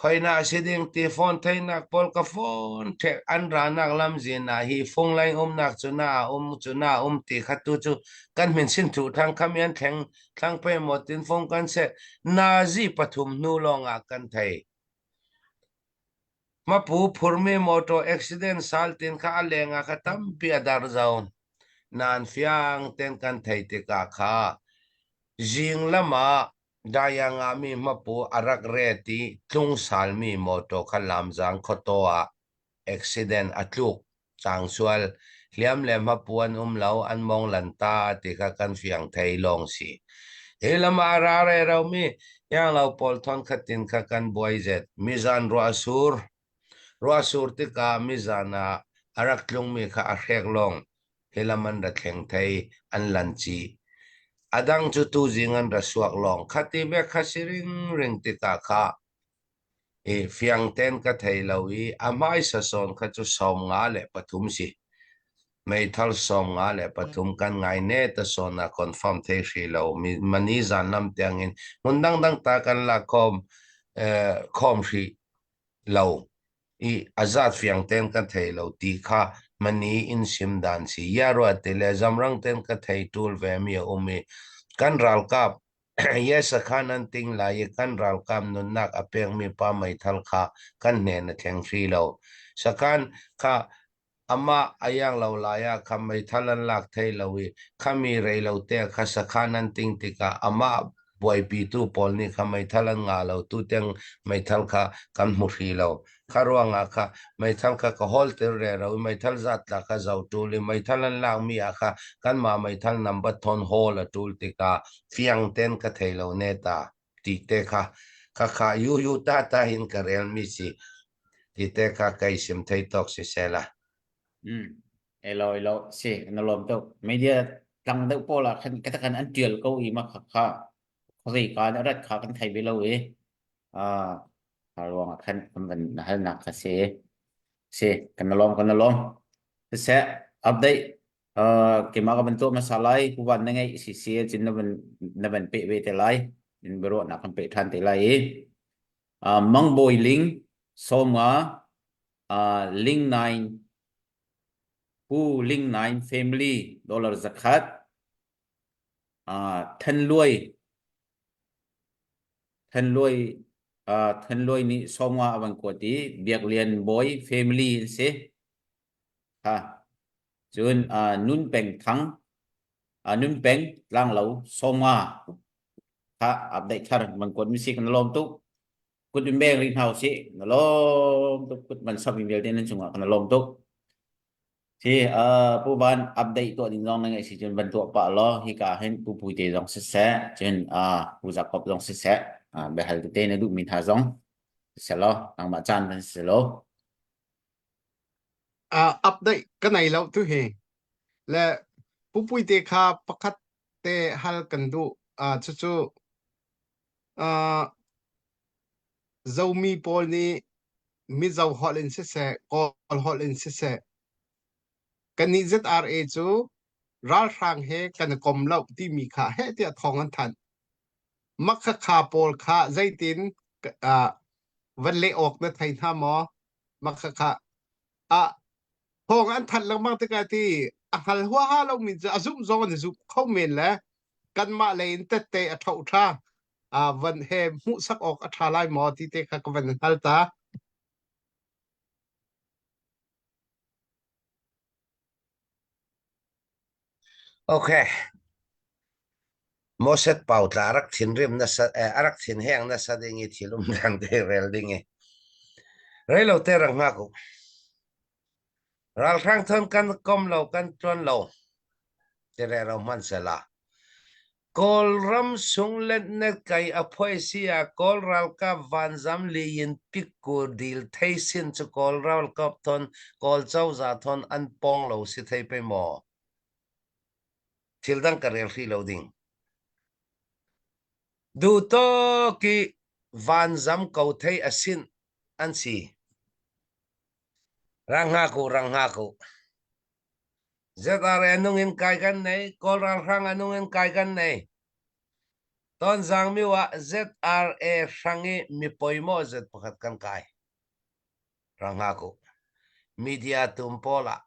Khoina si ding ti phone theinak pawl ka phone ṭhek an ranak lamzin ah hi fung laing umnak cu na um cu na um ti kha tu cu kan min sin thu thang kham yan thleng thlang pe maw tin fung kan se nazi pathum hnu lawng ah kan thei. Mapu phurmi motor accident sal tin kha a leng ah kha tampi a dar zau. Nan fiang ten kan thei tikah kha zing lam ah Daya ngahmi hmapu a rak ret i tlungsalmi mawṭaw kha lamzaang khuataw ah accident a tluk. Cangsual, hliam le hmapu an um lo, an mong lanta ti kha kan fiang thei lawng si. Hi lam ah a ra reromi ianglo pawl thawn khat in kha kan buai zet. Mizan ruah a sur. Ruah sur tikah mizan ah a rak tlungmi kha a hrek lawng. Hi lam an ra thleng thei, an lan chih. A dang cu tuzing an ra suak lawng. Khati bek kha si ringring tikah kha i fiang ten ka thei lo i a hmaisa sawn kha cu 53 si. Meithal 53 kan ngai ne ta sawn ah confirm thei hri lo. Mi mani zan lam tiangin hmun dangdang ta kan la khawm eh, khawm hrih lo. I a zat fiang ten ka thei lo ti kha mani in sim dan si. Ya ruat ti le zamrang ten ka thei tul ve mi a um i kan ralkap ye sakhan an ting lai i kan ralkap nunnak a pekmi pa meithal kha kan hnen a thleng hri lo. Sakhan kha Amah a iang lo lai ah kha meithal an lak thai lo i khami rei lo te kha sakhan an ting tikah amah buaipitu pawl nih kha meithal an ngah lo tutiang meithal kha kan hmu hri lo. Kha ruangah kha meithal kha ka hawlter rero i meithal zat tla kha zo ṭul i meithal an lakmi ah kha kanmah meithal number thawn hawl a ṭul tikah fiang ten ka thei lo ne ta. Ti te kha khakha yu yu ta ta hin ka relmi si ti te kha kai sim thei tawk si sela. Mm. Elo elo si na lawm tuk. Media tlang deuh pawl ah khan ka kan an tial ko i ma kha kha khuazei ka na rat kha kan thei ve lo i ah ruang ah khan kan van halnak kha si. Si kan na lawm kan na lawm. Siseh update uh keimah ka van tuah hmasa lai pu van na ngeih si si cun na van na van peh ve te lai. In biaruahnak kan peh ṭhan te lai i uh, Mangbawi Ling Sawma uh, Ling Nine Pu Ling Nine Family dollar zakhat uh, Than Luai Than Luai uh, Than Luai nih sawmnga a van kuat i Biak Lian Bawi family an si. Ha. Cun uh, Nun Peng Thang uh, Nun Peng Tlanglo sawmnga kha update thar man kuat mi si kan lawm tuk. Kut in beng rih hna usih. Na lawm tuk kut man sap mi vialte nan cungah kan lawm tuk. Si uh, pu van update tuah ding zong na ngeih si cun van tuah pah law hika hin pu pui te zong siseh cun uh, pu Jacob zong siseh uh, biahal tete na duhmi hna zong siseh law nangmah caan van si law. Uh, update ka nei lo tu hi. Le pu pui te kha pakhat te hal kan duh. Uh, cucu uh, Zomi pawl nih Mizo holh in siseh, Kawl holh in siseh, kannih ZRA cu ralhrang he kan i kom lo timi kha heh tiah thawng an thanh. Makhakha pawl kha zeitin uh, van leh awk na thei hna maw? Makhakha ah thawng an thanh lengmang tikah ti a hngal huaha lomi cu a zumh zong an i zumh kho men le kanmah lei in tette a ṭho ṭha uh, van he hmuhsak awk a ṭha lai maw ti te kha ka van hngal ta. Okay. Moses pau tla a rak thinrim nasa eh, a rak thin heng nasa ding i thil um dang te rel ding i reilo te rak ngak u. Ralhrang thon kan kom lo kan tuan lo te re ro hman sela. Kawlram sung letnet kai a phoi si ah Kawl ralkap vanzam liin pikkur dil thei sin cu Kawl ralkap thon Kawl cozah thon an pong lo si thei pe maw? Thil dang ka rel hrih lo ding. Duhtawk i vanzam ko thei a sin an si. Rang hngak u, rang hngak u. ZRA nung in kai kan nei, Kawl ralhrang a nung in kai kan nei. Tonzang miu ah ZRA hrang i mi poimaw zet pakhat kan kai. Rang hngak u. Media tum pawl ah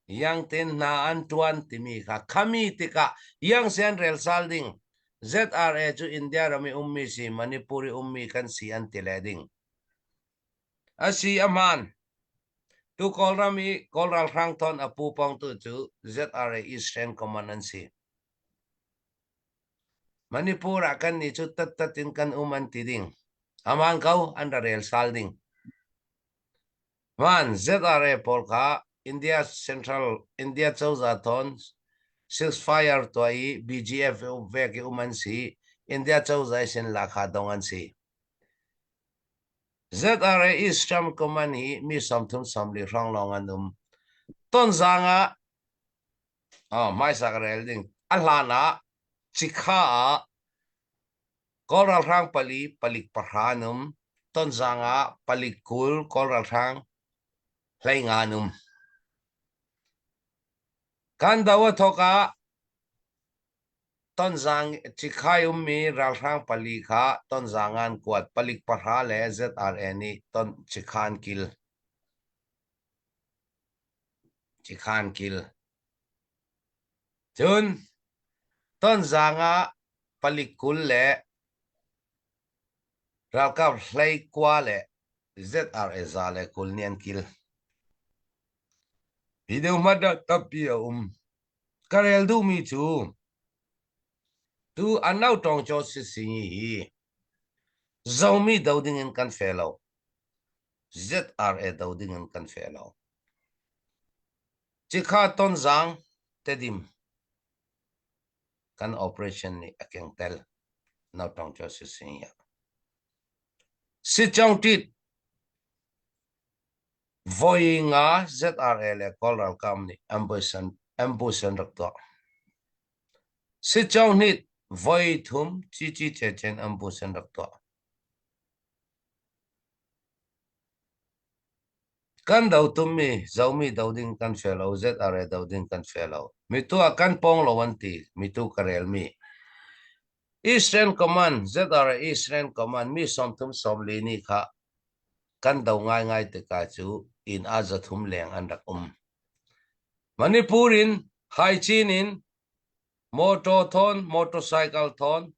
yang tin hna an tuan timi kha khami tikah yang sian rel sal ding. ZRA cu India ram i ummi si Manipur i ummi kan si an ti le ding. Asi a hmaan. Tu Kawlram i Kawl ralhrang thawn a pu pawngtu cu ZRA Eastern Command an si. Manipur ah kannih cu tattat in kan um an ti ding. Amaan ko an ra rel sal ding. Hmaan ZRA pawl kha India Central India cozah thawn ceasefire tuah i BGF vek i um an si. India cozah sin lakha dong an si. ZRA Eastern Command hi mi 30 40 hrawng lawng an um. Tonzang ah oh, hmaisa ka rel ding. A hlan ah Cikha ah Kawl ralhrang pali palik pahra an um. Tonzang ah palik 20 Kawl ralhrang 15 an um. Kan do a thawk ah Tonzang Cikhai ummi ralhrang pali kha Tonzang ah an kuat. Palik pahra le ZRA nih ton Cikha an kil. Cikha an kil. Cun Tonzang ah palik 20 le ralkap 19 le ZRA 120 nih an kil. Video hmat ah tampi a um. Ka rel duhmi cu tu an lo tawng caw sisingi hi Zomi do ding in kan fe lo. ZRA do ding in kan fe lo. Cikha Tonzang Tedim kan operation nih a keng tel no tawng caw sisingi ah. Sichong tit. Voi nga ZRA le Kawl ralkap nih ambush an, ambush an rak tuah. Sichohnit voi thum cici cecen ambush an rak tuah. Kan do tummi Zomi do ding kan fe lo, ZRA do ding kan fe lo. Mitu ah kan pong lo an ti, mitu ka relmi. Eastern Command, ZRA Eastern Command mi 30 sawmli ni kha kan do ngaingai tikah cu inn ah 300 leng an rak um. Manipur in Haichin in motor thawn, motorcycle thawn,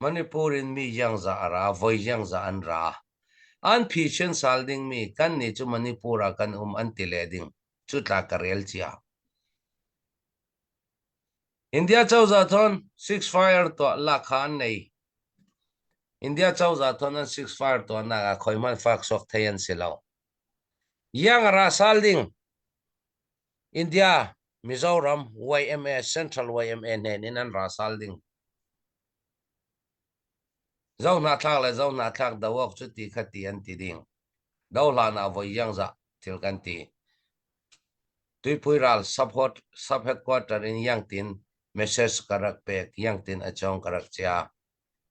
Manipur in mi yangza a ra, voi yangza an ra. An phichen sal dingmi kan nih cu Manipur ah kan um an ti le ding. Cu tla ka rel cia. India cozah thon six fire tuah lak kha an nei. India cozah thon an six fire tuahnak ah khoi hmanh fak sok thei an si lo. Yang ra sal ding. India, Mizoram, YMA, Central YMA hnen in an ra sal ding. Zo hnahthlak le zo hnahthlak do awk cu ti kha ti an ti ding. Do hlan ah voi yang za thil kan ti. Tuipui ral sub sub-headquarter in Yangtin message ka rak pek, Yangtin a cawng ka rak chia.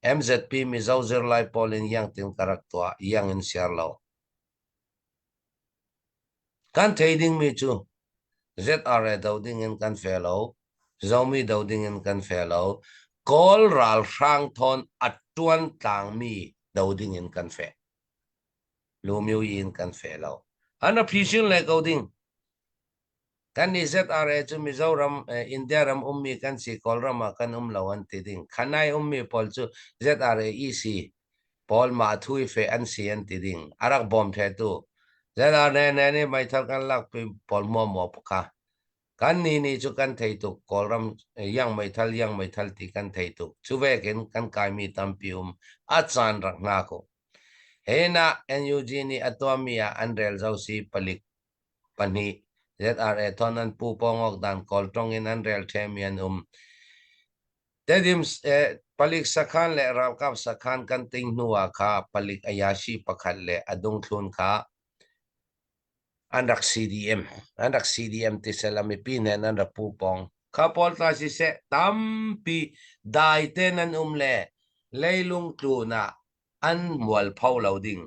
MZP Mizo zirlai pawl in Yangtin ka rak tuah, Yang in siar lo. Kan thei dingmi cu ZRA do ding in kan fe lo, Zomi do ding in kan fe lo, Kawl ralhrang thawn a tuan tlangmi do ding in kan fe. Lumio in kan fe lo. An a phisin le ko ding. Kan nih ZRA cu Mizoram, India ram ummi kan si, Kawlram ah kan um lo an ti ding. Khanai ummi pawl cu ZRA EC pawl mah thu i fe an si an ti ding. A rak bawm thetu. ZRA ne nih meithal kan lakpi pawl muamuah kha. Kan nih nih cu kan thei tuk. Kawlram yang meithal yang meithal ti kan thei tuk. Cu vekin kan kaimi tampi um. A caan rak hna ko. Hi ah NUG nih a tuahmi ah an rel zau si palik pahnih ZRA thon an pu pawngawk dan Kawltong in an rel ṭhemi an um. Tedim eh, palik sakhan le ralkap sakhan kan ting hnu ah kha palik ayashi pakhat le a dungthlun kha an rak CDM an rak CDM ti sela mipi nen an rak pu pong kha pawl tla siseh tampi dai te nan um le leilung tlun ah an mualpho lo ding.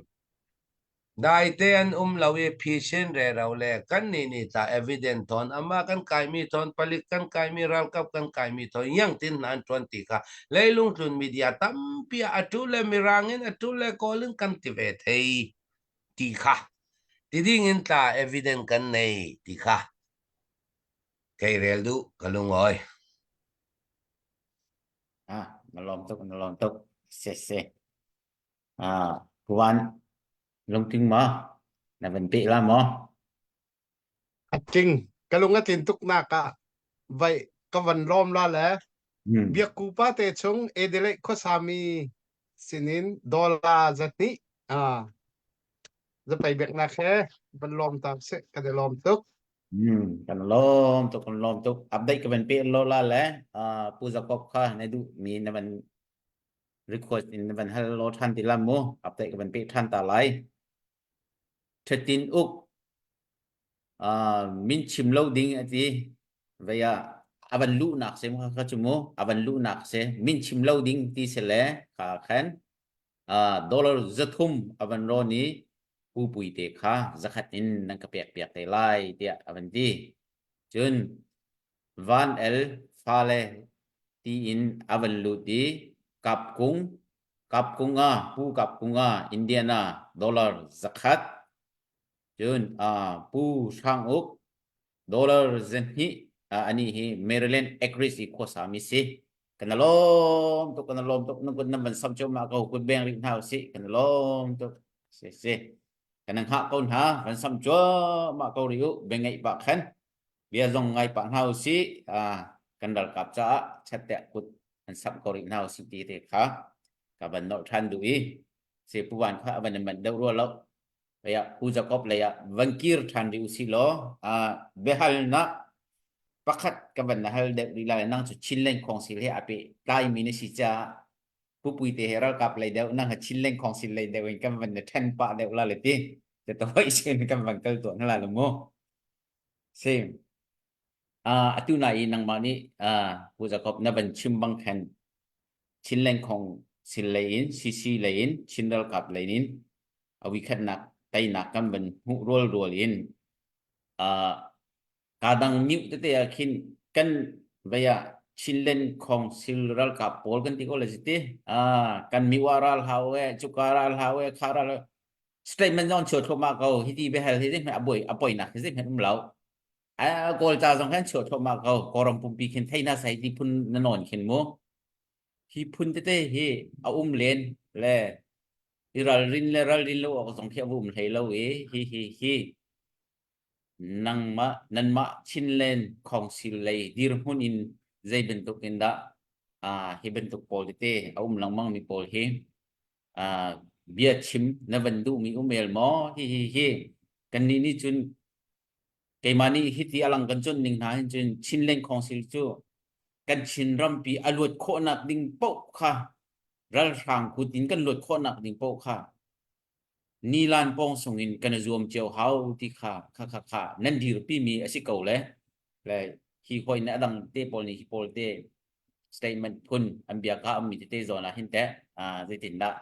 Daite an um lo i phisin rero le kannih nih tah evidence thawn amah kan kaimi thawn palik kan kaimi ralkap kan kaimi thawn yang tin hna an ṭuan ti kha leilung tlun media tampi ah atu le mirang in atu le kawl in kan ti ve thei ti kha ti ding in tla evidence kan nei ti kha kei rel duh ka lungawi. Ah, na lawm tuk, na lawm tuk. Se se. Ah, kuan lungting ma na van pe la mo. A tling ka lung a tlin tuk nak ah vai ka van lawm la le Hmm. biakku pa te chung Adelaide khuasami sinin dollar zahnih ah zapai biaknak he van lawm ta se kan i lawm tuk. Hmm, kan lawm tuk, kan lawm tuk. Update ka van pe lo la le uh, Pu Jacob kha na duh mi na van request in na van hal lo than ti la mu. Update ka van pe than ta lai. Thatin uk uh, min chim lo ding ati vaya avan lu nak se mu kha chu mu avan lu nak se min chim lo ding ti se le kha khan uh, dollar 300 avan ro ni Pu Pui te kha zakhat in nan ka pek piak te lai tiah a van ti. Cun Van El fale tiin a van lut i Kap Kung Kap Kung ah Pu Kap Kung ah Indiana dollar zakhat cun uh, Pu Hrang Uk dollar 200 anih hi Maryland Acreage i khuasami si. Kan lawm tuk kan lawm tuk nan kut nan van sam cuahmah ko kut beng rih hna usih kan lawm tuk si si kan hngah ko hna van sam cuahmah ko rih u beng ngaih pah khan bia zong ngai pah hna usih kan ralkap caah chat kut an sam ko rih hna usih ti te kha ka van nolh ṭhan duh i se puvan kha a van in manh deuh rua lo Kaya Pu Jacob lei ah van kir ṭhan rih usih law biahalnak pakhat ka van na hal deuh rih lai nang cu Chinland Council he a pehtlaimi na si caah Pu Puite he ralkap lei deuh nang he Chinland Council lei deuh in kan van na ṭhen pah deuh la le ti. Te to hoi sin kan van kal tuah hna la mu. Sim. Ah atu na i nangmah nih ah Pu Jacob na van chim bang khan Chinland khong sil lei in CC lei in Chin ralkap lei in a wikhatnak teinak kan van hmuh rual rual in ah Kaa dang mute tete ah khin kan vei ah Chinland Council ralkap pawl kan ti ko le ti. Ah, kan mi wa ral hau e, cuka ral hau e, kha ral statement zong chuah thluahmah ko. Hiti biahal hi zeihmanh a buai a poinak hi zeihmanh um lo. A Kawl ca zong khan chuah thluahmah ko. Kawlram pumpi khin thei na sai ti phun na nawn khin mu. Hi phun tete hi a um len le i ralrin le ralrin lo awk zong khi a um hlei lo i hi hi hi nangmah nanmah Chinland Council lei dirhmun in zei bantuk in dah uh, hi bantuk pawl tete a um lengmang mi pawl hi uh, bia chim na van duh mi um el maw hi hi hi kannih nih cun keimah nih hiti alang kan cun ning hna hin cun Chinland Council cu kan Chin rampi a luat khawhnak ding paoh kha ralhrang kut in kan luat khawhnak ding paoh kha nilan pawng sung in kan i zuam cio hau ti kha kha kha kha nan dirpi mi a si ko le le hi hoi na adang te pawl nih hi pawl te statement phun an bia ka ammi tete zawn ah hin teh zeitin dah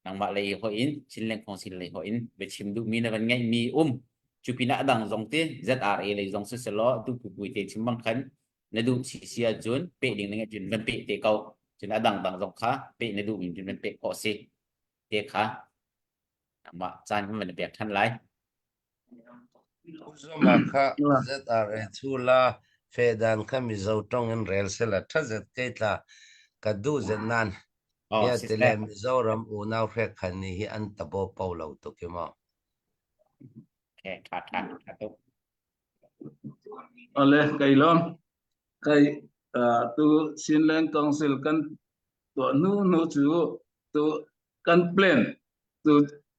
nangmah lei hoi in Chinland Council lei hoi in biachim duh mi na van ngeih mi um cu pinah adang zong te ZRA lei zong si selaw tu pui te chim bang khan na duh si si ahcun pe ding na ngeih cun van pe te ko cun adang dang zong kha pe na duh mi cun van pe khawh si te kha mah caan kan van pek ṭhan lai. Uzama kha ZRA chu la fedan kha Mizo tong in rel sela tha zet ke tla ka du zet nan Oh, ya si tele Mizoram unau hrek khan ni hi an tabo pau lo to ki mo. Okay, tha tha tha tuk. Ale kai lom kai tu Chinland Council kan tuah hnu hnu cu tu kan plan tu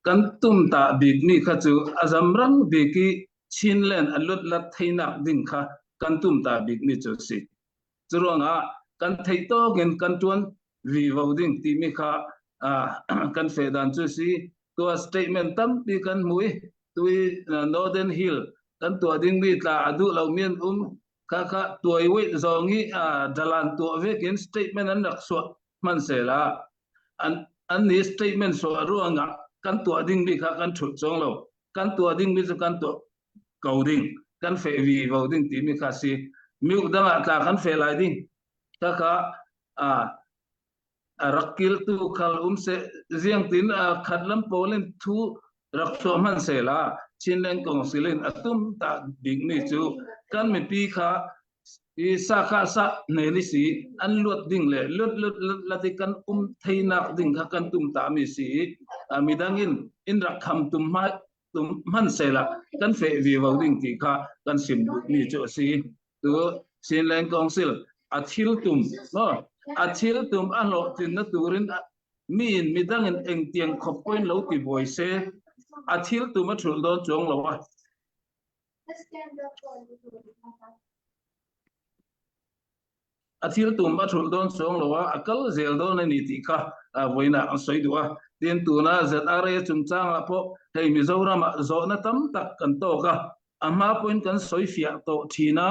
kan tum ta bik mi kha cu a zamrang bik i Chinland a lut lat theinak ding kha kan tum ta bik mi cu si. Cu ruangah kan theih tawk in kan tuan vivo ding timi kha kan fe dan cu si. Tua statement tampi kan hmu i tui Northern Hill kan tuah ding mi tla a duh lo mi an um kha kha tuai wei zong i dalan tuah vekin statement an rak suah hmanhsehla an an nih statement suah ruangah kan tuah ding mi kha kan thulh cawng lo kan tuah ding mi cu kan tuah ko ding kan feh vi vo ding timi kha si miuk dang ah tla kan feh lai ding kha kha a a rak kiltu khal um se ziang tin a khat lam pawl in thu rak chuah hman se la Chinland Council in atum ta bik mi cu kan mipi kha i sa kha sa ne ni si an luat ding le lut lut lut lati kan um theinak ding kha kan tum ta mi si midang in in rak kham tum ma tum hman se la kan fe vi vo ding ti kha kan sim duh mi chu a si tu Chinland Council a thil tum no a thil tum a hlawhtlin na turin mi in midang in engtiang khop point lo ti buai se a thil tum a thul dawn chuang lo a A thil tum a thulh dawn chuang lo a, a kal zel dawn a ni tih kha vawiinah an sawi duh a. Tin, tuna ZRA chungchangah pawh hei Mizoramah zawhna tam tak kan tawk a, a hma pawhin kan sawi fiah tawh thin a,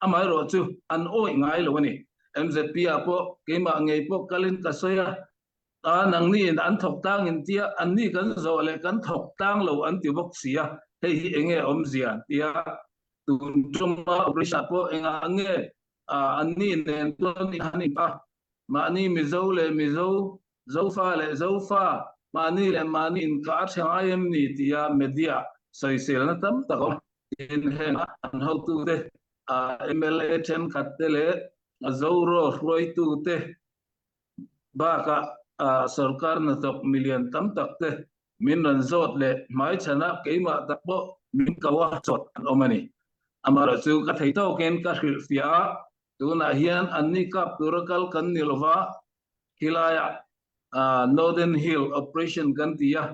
amaherawh chu an awih ngai lo a ni. MZP ah pawh keimah ngei pawh kalin ka sawi a, A nangni in an thawk tlang in tia anni kan zawh leh kan thawk tlang lo an ti bawk si a, hei hi enge awmzia tia tun tuma operation ah pawh engah nge anni nen chuan in han in a, mahni Mizo leh Mizo, Zofa leh Zofa, mahni leh mahni inkah a tha ngai em ni tia media sawiselna tam tak a awm. Tin, heng an hotute mla thenkhat te leh Zoro hruaitute Bakah sorkar hnathawk milian tam tak te min rawn zawt leh hmaichhanah keimah tak pawh min ko a chawt an awm a ni. Amaherawhchu ka thei tawkin ka hrilhfiah a, tunah hian anni kap tura kal kan ni lova, khilaiah Northern Hill Operation kan ti a,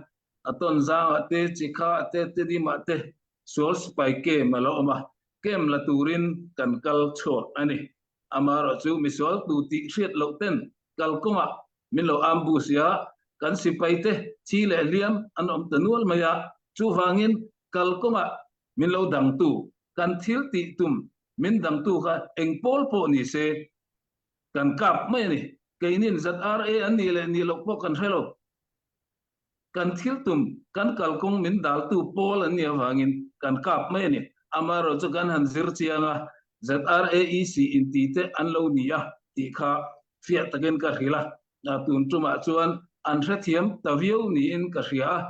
a tawnzangah te, Chikhaah te, Tidimah te sual sipai camp a lo awm a, camp la turin kan kal chhuak a ni. Amaherawhchu misual tu tih hriat loh ten kalkawngah min lo ambush a, kan sipai te thi leh hliam an awm ta nual mai a. Chuvangin kalkawngah min lo dangtu kan thil tih tum min dangtu kha eng pawl pawh ni se kan kap mai a ni. Keinin ZRA an nih leh nih loh pawh kan hre lo. Kan thil tum kan kalkawng min daltu pawl an nih avangin kan kap mai a ni. Amaherawhchu chu kan han zir chiang a, ZRAEC inti te an lo ni a tih kha fiah takin ka hrilh a. Tun tumah chuan an hrethiam ta viau niin ka hria a.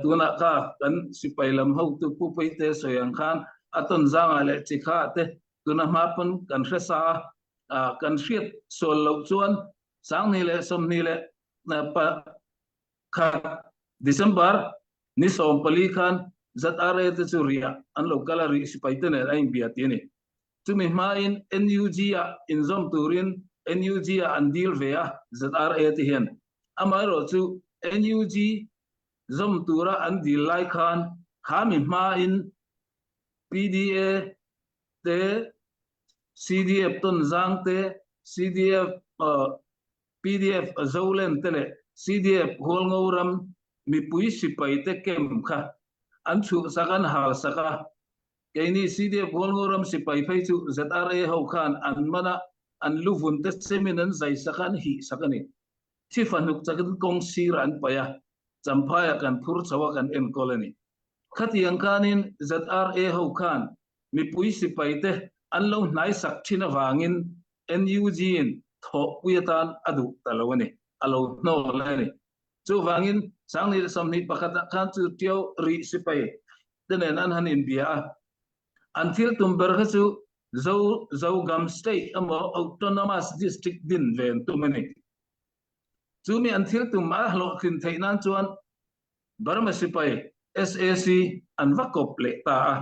Tunah kha kan sipai lam hotu Pu Peite sawi ang khan a tawn zangah leh chikha te tuna hma pawn kan hre sa a, kan hriat sual loh chuan 20 leh 21 December ni 14 khan ZRA te chu riah an lo kal a, rih sipai te nen a inbia ti a ni. Chumi hmain NUG ah inzawm turin NUG ah an dil ve a ZRA te hian. Amaherawh chu NUG zawm tura an dil lai khan khami hmain PDA te CDF Tonzang te CDF PDF Zolen te leh CDF Hualngo ram mipui sipai te camp kha an chhuhsak an halsak a. Keini CDF Hualngo ram sipai phei chu ZRA ho khan an man a, an luvun te semin an zaisak a, an hihsak a ni. Thi fahnuk chakin kawng sirah an paih a, Champhaiah kan phur chho a, kan enkawl a ni. Khatiang khanin ZRA ho khan mipui sipai te an lo hnaisak thin avangin NUG-in thawhpui atan a duh ta lo a ni, a lo hnawl a ni. Chuvangin 2021 ah khan chu Ṭiau rih sipai te nen an han inbia a, an thil tum ber kha chu Zo Zogam State emaw Autonomous District din ve an tum a ni. Chumi an thil tum a hlawhtlin theih nan chuan Burma sipai sac an va kawp leh ta a.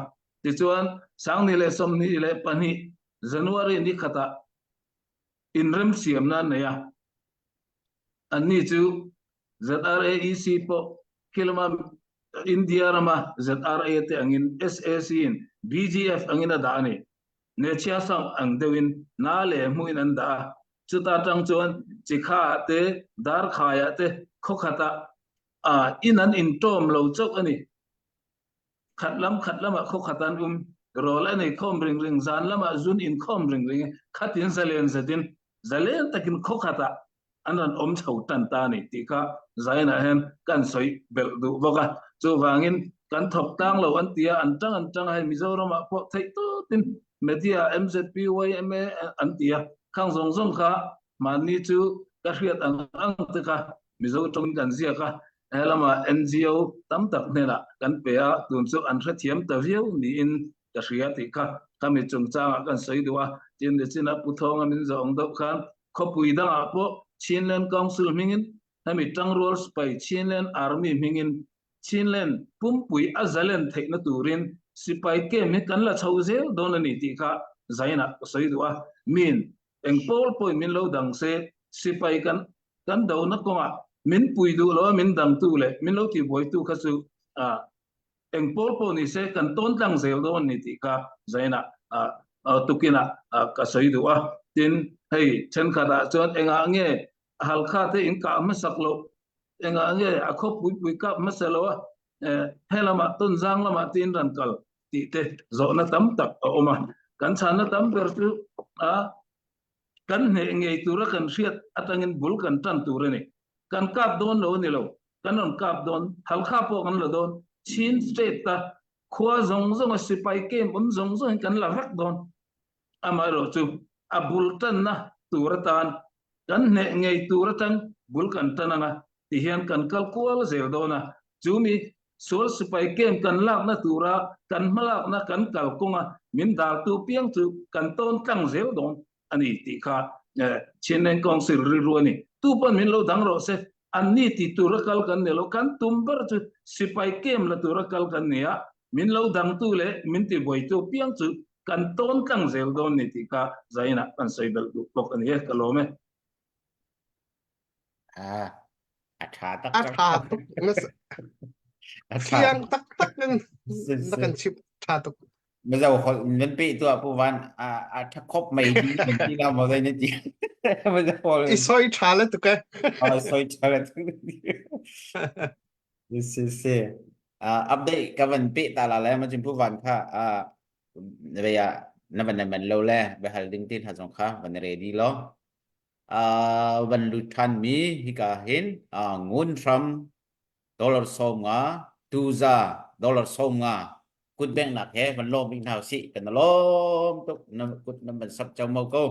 Tichuan, 2022 January ni khatah inremsiamna an nei a. Anni chu ZRAEC pawh khi lama India rama ZRA te angin sac-in BGF angin a dah a ni. Nechia Sound ang deuhin na leh hmuhin an dah a. Chuta tang chuan Chikha-ah te, Darkhai-ah te khawkhatah A, in an intawm lo chauh a ni. Khat lam khat lamah khaw khat an um, rawl a nei khawm ring ring, zan lamah zun inkhawm ring ring e, khatin zalen zetin, zalen takin khaw khatah an rawn awm chho tan ta a ni tih kha Zainah hian kan sawi belh duh bawk a. Chuvangin kan thawk tlang lo an ti a, an tang an tang a, hei Mizoramah pawh theih tawtin media MZP, yma an ti a, khang zawng zawng kha Mahni chu ka hriat ang ang te kha Mizo tawngin kan ziak a, he lamah NGO tam tak hnenah kan pe a, tun chu an hrethiam ta viau niin ka hria tih kha khami chungchangah kan sawi duh a. Tin, nichinah Pu Thawnga min zawh ang deuh khan khawpui dangah pawh Chinland Council hmingin hemi Tangrual Sipai Chinland Army hmingin Chinland pumpui a zalen theihna turin sipai camp hi kan la chho zel dawn a ni tih kha Zainah ka sawi duh a. Min Eng pawl pawhin min lo dang se, sipai kan kan dona kawngah min pui duh lo a, min dangtu leh min lo tihbuaitu kha chu eng pawl pawh ni se kan tawn tlang zel dawn a ni tih kha Zainah tukinah ka sawi duh a. Tin, hei thenkhatah chuan engah nge Halkha te in kah hmasak loh, engah nge a khawpui pui kap hmasa lo a, he lamah Tonzang lamah te in rawn kal tih te zawhna tam tak a awm a. Kan chhanna tam ber chu a kan hneh ngei tura kan hriat atangin bul kan tan tur a ni. Kan kap dawn lo a ni lo, kan rawn kap dawn, Halkha pawh kan la dawn, Chin state a khua zawng zawnga sipai camp awm zawng zawngin kan la vek dawn. Amaherawhchu a bul tanna tur atan kan hneh ngei tur atang bul kan tan ang a, tihian kan kal kual zel dawn a, chu mi sual sipai camp kan lakna tura kan hmalakna kan kal kawnga min daltu piang chu kan tawn tlang zel dawn a ni tih kha Chinleng Council rilru a ni. Tu pawn min lo dang rawh se, anni ti tura kal kan ni lo, kan tum ber chu sipai camp la tura kal kan ni a, min lo dangtu leh min tibuaitu piang chu kan tawn tlang zel dawn ni tih kha Zainah kan sawi belh duh bawk a ni e, ka lawm e. A a tha tak A tha tuk na A tha fiang tak tak in na kan chim tha tuk. Mizo holh nan pe tu pu van a a tha khop mai ti nan ti la mo dai na ti Mizo holh I soi tha le tuk e. a soi tha le tuk si si si. Update ka van pe ta la le ma cun pu van kha vei ah na van man lo le biahal ding te hna zong kha van ready lo. Van lut than mi hika hin ngun hram dollar 50 tuza dollar 50 kut bengnak he van lawm bik hna usih kan lawm tuk na kut na van sap chau mo ko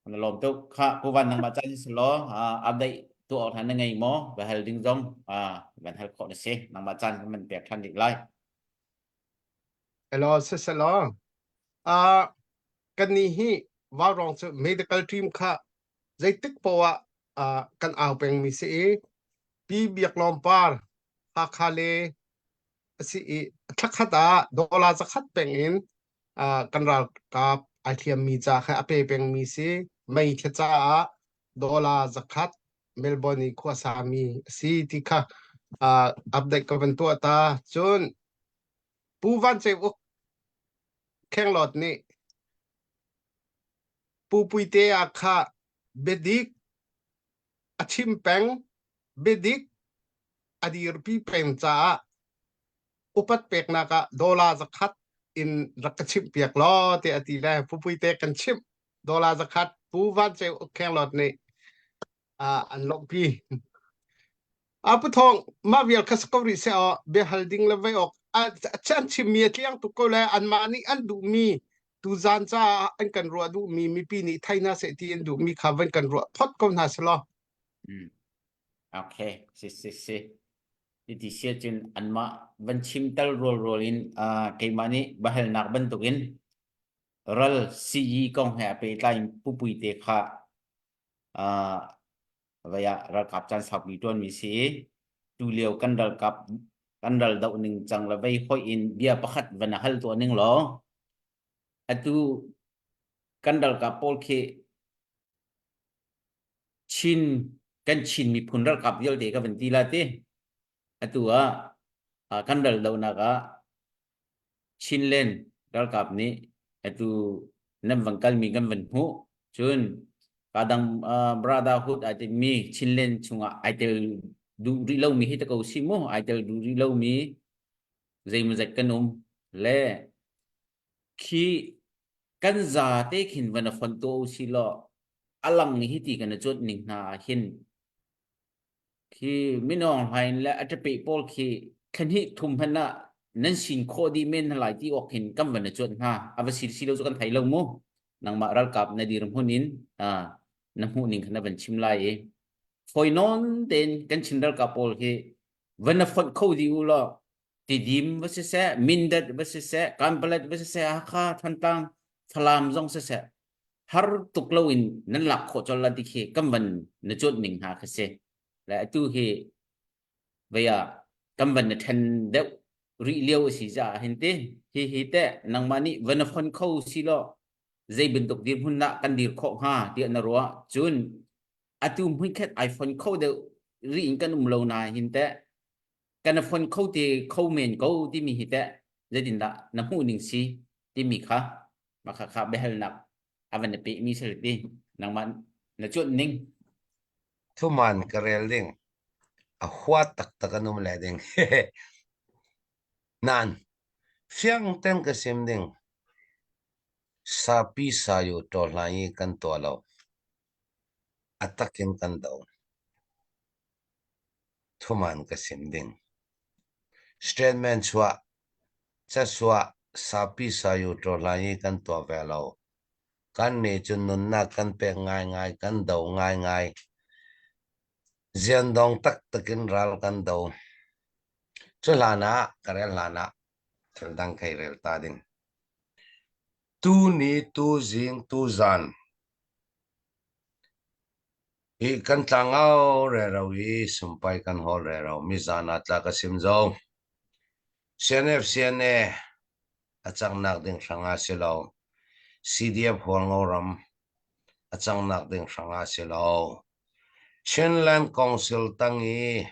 kan lawm tuk kha pu van nang ma chan slo update tu awk na ngei maw va hal ding zong van hal khawh na si nangmah caan kan man pek than dik lai. Hello, siselaw. Uh, kan ni hi Vaurawng cu medical team kha zeitik poah ah kan au pengmi si i Pi Biak Lawm Par Hakha le a si i thlakhat ah dollar zakhat peng in uh, kan ralkap ai thiammi ca kha a pe pengmi si mei thla caah dollar zakhat Melbourne i khuasami a si ti kha uh, update ka van tuah ta cun Pu Van Ceu Uk Khenglawt nih Pu Puite ah kha biadik a chim peng, biadik a dirpi peng caah upat peknak ah dollar zakhat in rak ka chimh piak law tiah a ti le Pu Puite kan chimh dollar zakhat Pu Van Ceu Uk Khenglawt nih uh, an lawmhpi. A pu thong mah vial kha ko rih seh aw biahal ding le vei awk an chimmi a tliang tuk ko le anmah nih an duhmi tuzan caah an kan ruah duhmi mipi nih thei hna seh ti an duhmi kha van kan ruah phot ko hna selaw. Mm. Okay, si si si. Ti sia cun anmah van chim tal rual rual in uh, keimah nih bahalnak bantukin ral CE kong he a pehtlai in pupui te kha uh, vei ah ralkap caan saupi ṭuanmi si i tulio kan ralkap kan ral doh ning cang le vei hoih in bia pakhat van hal tuah ning law atu kan ralkap pawl khi Chin kan Chin miphun ralkap vialte ka van ti la ti atu ah kan ral dohnak ah Chinland ralkap nih atu nan van kalmi kan van hmuh. Cun kadang uh, Brotherhood ai timi Chinland chungah ai tel duh rih lomi hi ta ko si mu ai tel duh rih lomi zeimawzat kan um le khi kan za te khin van a fon to si law alang hi ti kan a cuanh ning hna ah hin Khi minawng hlain le a ṭapeh pawl khi thlahnih thum hmanh ah nan sin khawh dih men hna lai ti awk hin kan van i cuanh hna. A va si si lo cu kan thei lo mu. Nangmah ralkap na dirhmun in na hmuh ning kha na van chim lai i fawi nawn tein kan Chin ralkap pawl hi van na fonh kho dih u law Tidim va siseh, Mindat va siseh, Kanpalet va siseh, Hakha, Thantlang, Falam zong siseh, har tuk loin nan lak khawh colh la ti khi kan van na cuanh ning hna kha si. Le atu hi vei ah kan van na ṭhen deuh rih lio a si caah hin ti hi hi teh nangmah nih van na fon kho si law zei bantuk dirhmun dah kan dir khawh hnga tiah na ruah cun atu hmunkhat ai fon kho deuh rih in kan um lo na hin teh kan fon kho te kho men ko timi hi teh zeitindah na hmuh ning si timi kha mah kha kha biahalnak a van na pe mi sel ti nangmah na cuanh ning. Thuman ka rel ding a hua taktak an um le ding nan fiang ten ka sim ding sapi sayu to hlai i kan tuah lo a takin kan do Thuman ka sim ding. Statement chuah, casuah, sapi sayu ṭawhlai i kan tuah ve lo. Kannih cu nunnak kan pek ngaingai, kan do ngaingai. Ziandong taktak in ral kan do. Cu hlan ah, ka rel hlan ah, thil dang kai rel ta ding. Tu ni, tu zing, tu zan. Hi kan tlangau rero i sumpai kan hawl rero mizan ah tla ka sim zo. CNF CNA a cangnak ding hrangah si lo. CDF Hualngo ram a cangnak ding hrangah si lo. Chinland Council tang i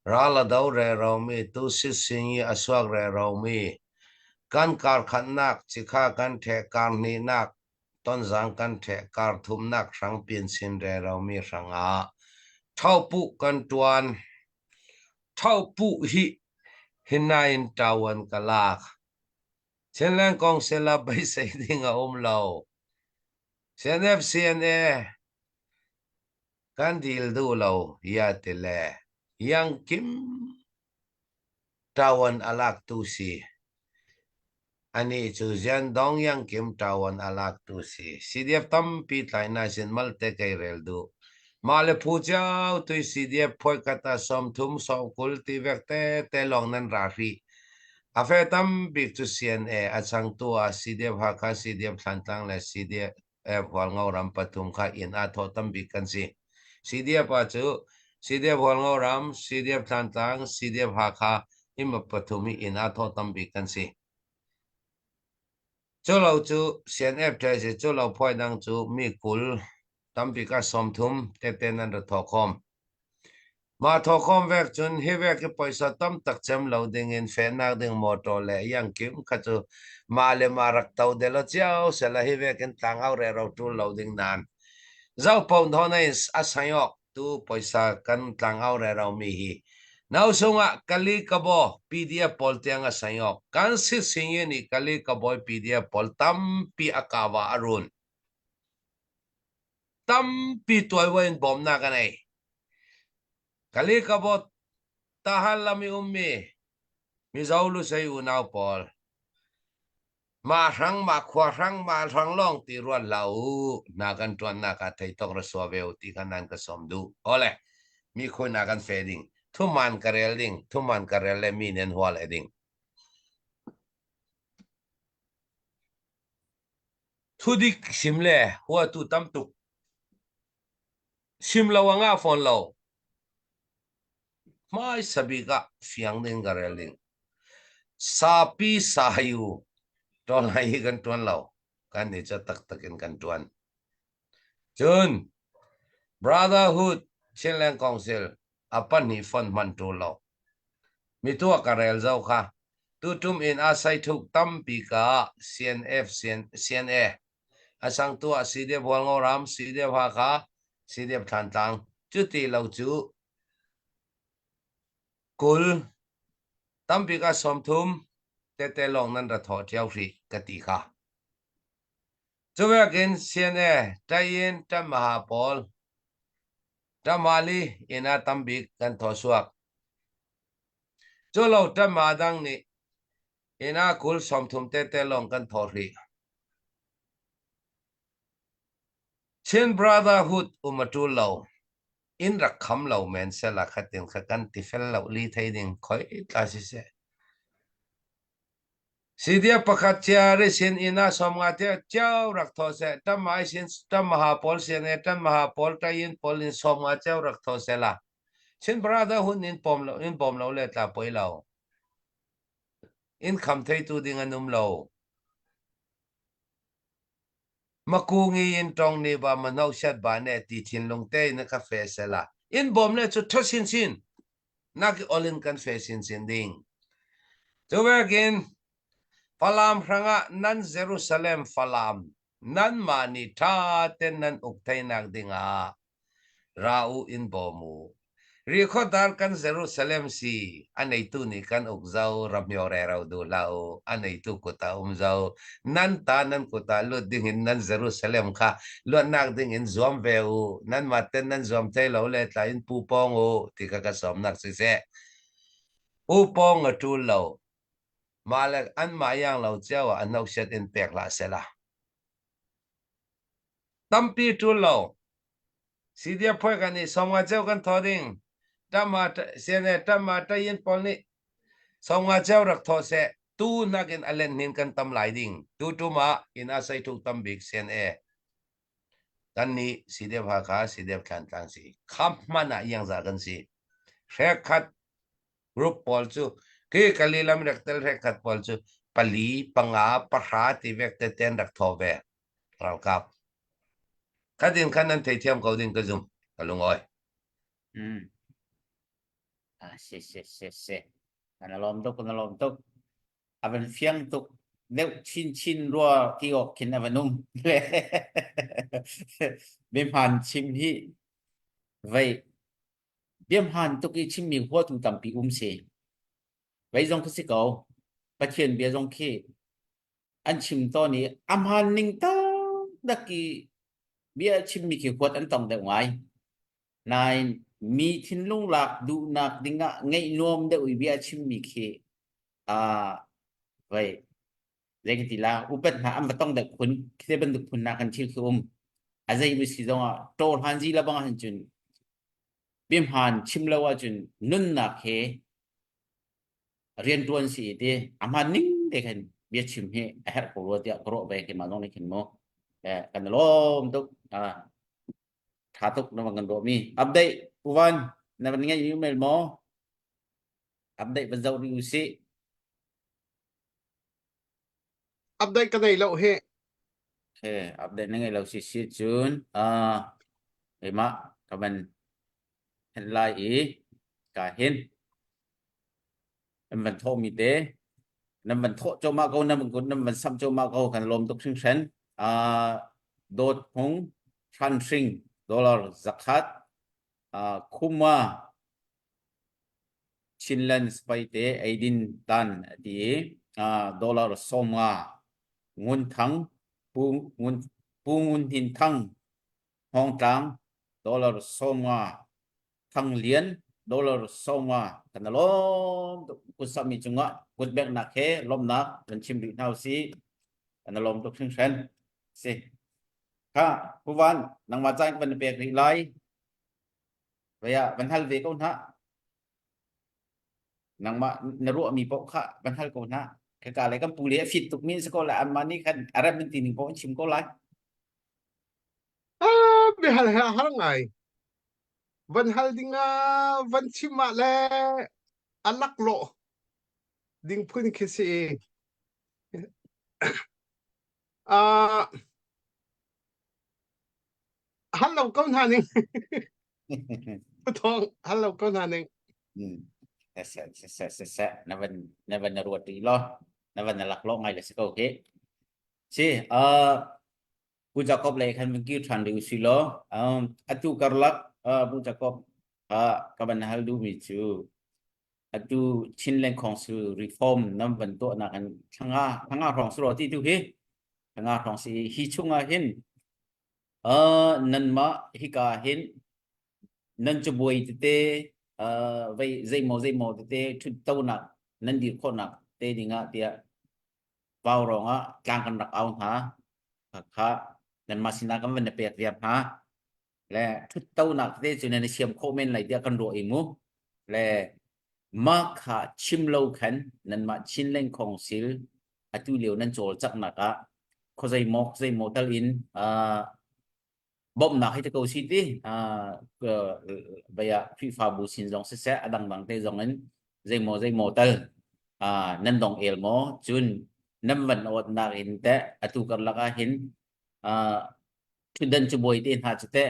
ral a do reromi tu sising i a suak reromi kan karkhatnak cikha kan ṭheh karhnihnak Tonzang kan ṭheh kar thumnak hrang pinsin reromi hrangah ṭhopuh kan ṭuan. Ṭhopuh hi. Hinain ṭawan ka lak. Chinland kong sila beisei ding a um lo. CNF CNA kan dil duh lo ya ti le yang kim ṭawan a laktu si. Anih cu Ziandong Yangkim ṭawan a laktu si. CDF tampi tlainak sin malte kei rel duh. Mah le phu cio tui CDF phuaikhat ah 30 20 ti vek tete lawng nan ra hrih. A fe tambik cu CNA a changtu ah CDF Hakha, CDF Thlantlang le CDF Hualngo ram pathum kha inn ah thawh tambik kan si. CDF ah cu CDF Hualngo ram, CDF Thlantlang, CDF Hakha ima pathum hi inn ah thawh tambik kan si. Cu lo cu CNF ṭhe si cu lo phuai dang cu mi 20 tambik ah 30 tete nan ra thawh khawm. Mah thawh khawm vek cun hi vek i poisa tam tak cem lo ding in fehnak ding motor le iangkim kha cu mah le mah rak to delo cio sela hi vek in tlangau rero ṭul lo ding nan. Zoh pon thawna in a sayok tu poisa kan tlangau rero mi hi no sungah kali kabo PDF pawl tiang a sayok kan si singin i kali kaboy PDF pawl tampi a kawa a run. Tampi tuaivo in bawmnak a nei. Kali kabot tahan lam i ummi Mizo Lusei unau pawl mah hrang mah khua hrang mah hrang lawng ti ruat hlah u na kan ṭuannak ah thei tok ra sua ve u ti kha nan ka sawm duh. Awle mi khoi na kan fe ding thuman ka rel ding thuman ka rel le mi nen hua le ding. Thudik sim le huatu tam tuk. Sim lo a ngah fawn lo. Hmaisa bik ah fiang ding ka rel ding. Sapi sayu ṭawl hi kan ṭuan lo. Kan nih cu taktak in kan ṭuan. Cun Brotherhood Chinland Council a pahnih fon hman ṭul lo. Mi tuah ka rel zau kha. Tutum in a saithuk tampi ka CNF CNA a sangtu ah CDF Hualngo ram CDF Hakha CDF Thlantlang cuti lo cu 20 tampi ka 30 tete lawng nan ra thawh ṭheo hrih ka ti kha. Cuvekin CNA Tayin Tamaha pawl Tamali inn ah tambik kan thawh suak. Cu lo tama dang nih inn ah 20 30 tete lawng kan thawh rih. Chin Brotherhood um a ṭul lo. Inn rak kham lo men sela khatin kha kan ti fel lo li thei ding khoi tla siseh. Sidia pakhat cia ri sin inn ah 50 tiah cio rak thaw seh. Tamai sin tamaha pawl sin e tamaha pawl tayin pawl in 50 cio rak thaw seh la. Chin Brotherhood in pom lo in bawm lo le tla poi lo. In kham theitu ding an um lo. Makungi in tong ni ba mano shat ba ne ti thinlung te in ka fe sela. In bawm le chu tha sin sin. Nak all in kan fe sin sin ding. Tuvekin Falam hrangah nan Jerusalem Falam nan mah nih ṭha ten nan uk theinak dingah ra u in bawm u. Rikhuadar kan Jerusalem si a neitu nih kan uk zau ramhio rero duh hlah u a neitu kut ah um zau nan ta nan kut ah lut ding in nan Jerusalem kha luatnak ding in zuam ve u nanmah ten nan zuam thei lo le tla in pu pawng u ti kha ka sawmnak siseh pu pawng a ṭul lo mah le anmah iang lo cio ah an hnoksiat in pek hlah sehla. Tampi ṭul lo. Sidia phuai kan i 50 ceu kan thaw ding. Tama siane tama tayin pawl nih 50 ceu rak thaw seh. Tu nakin a len hnin kan tam lai ding. Tu tum ah inn a sei thuk tam bik sian e. Kan nih Sidev Hakha Sidev Thlantlang si. Kham hman ah iangza kan si. Hrek khat group pawl cu khi kali lam rak tel hrek khat pawl cu pali panga pahra ti vek te ten rak thaw ve. Ralkap. Khatin khan nan theithiam ko ding ka zum. Ka lungawi. Mm. Ah, si si si si. Kan lawm tuk, kan lawm tuk. A van fiang tuk. Deuh chin chin rua ti awk khin a van um. Biahman chim hi vei biahman tuk i chimmi huatu tampi um si. Vei zong khi si ko. Pathian bia zong khi an chim tawn i a hmaan ning taktak i bia chimmi khi huat an tong deuh ngai. Nain mi thinlung lak duhnak dingah ngeih nuam deuh i bia chimmi khi aa vei zei kan ti la upat hna an va tong deuh khun khi bantuk phun hna kan thil khi um a zei mi si zongah ṭaw hlan zi la bang han cun biahmaan chim lo ahcun nunnak he rianṭuan si ti a hmaan ning te khan bia chim hi a herh ko rua tiah ka ruah ve keimah zong nih khin mu eh kan lawm tuk ah tha tuk na van kan ruah mi update uvan na van ngai email maw update van zoh rih usih Update ka nei lo hi. Okay, update na ngei lo si si cun ah keimah ka van hen lai i ka hin nan van thawh mi te nan van thawh cuahmah ko nan van nan van samh cuahmah ko kan lawm tuk hringhran ah dawt hung hran hring dollar zakhat ah khuma Chinland Spaite eidin tan a ti i dollar 50 Ngun Thang Pu Ngun Pu Ngun Hnin Thang Hngawngtlang dollar 50 Thang Lian dollar 50 kan lawm tuk kut sami cungah kut benghnak he lawmnak kan chim rih hna usih kan lawm tuk hringhran si kha Pu Van nangmah caan kan pek rih lai Vaya van hal ve ko hna. Nangmah na ruahmi paoh kha van hal ko hna. Khaka le kan pu le a fit tukmi si ko lai anmah nih khan a rem in ti ning paoh an chim ko lai. Ah, bihal he har ngai. Van hal ding ah van chim ah le a laklawh ding phun khi si. Ah, hal lo ko hna ning. Thawng hal lo ko hna ning. Hmm. Se se se se se na van na van na ruat rih lo na van na lak lo ngai le si ko khi. Si uh Pu Jacob le khan van kir ṭhan rih usih law um, atu karlak uh, Pu Jacob uh, ka van hal duhmi cu atu Chinland Council reform nam van tuahnak in thlanga thlanga hrawng si ro ti tu hi thlanga hrawng si hi chungah hin Uh, nanmah hika hin nan cabuai tete uh, vei zeimaw zeimaw tete ṭhuttonak nan dir khawhnak te dingah tiah vau rongah tlang kan rak au hna. Kha nanmah sinah kan van na pek viar hna. Le ṭhuttonak tete cu nan i siam khawh men lai tiah kan ruah i mu. Le mah kha chim lo khan nanmah Chinland Council atu lio nan cawlcanghnak ah khuazei maw khuazei maw tal in uh, bawmhnak hi te ko si ti uh, baya Khrihfabu sin zong siseh a dangdang te zong in zeimaw zeimaw tal uh, nan dong el maw cun nan van awtnak in teh atu karlak ah hin uh, thutdan cabuai te hna cu teh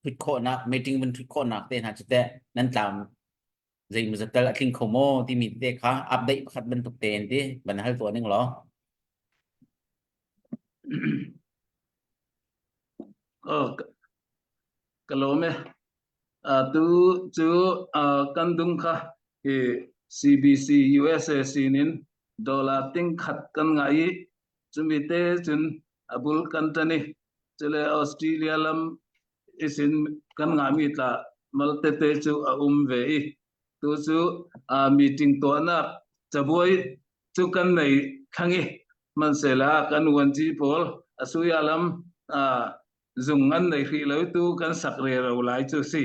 thut khawhnak meeting van thut khawhnak te hna cu teh nan tlam zeimaw tal a tling kho maw timi te kha update pakhat bantuk tein ti van hal tuah ning law. Oh, ka lawm e. Tu cu kan dung kha hi CBC USA sinin dollar ting khat kan ngah i cumi te cun a bul kan tan i cule Australia lam isin kan ngahmi tla mal tete cu a um ve i tu cu meeting tuahnak cabuai cu kan nei thlang i hmanhsehla kan uanci pawl a suya lam zung an nei hrih lo tu kan sak rero lai cu si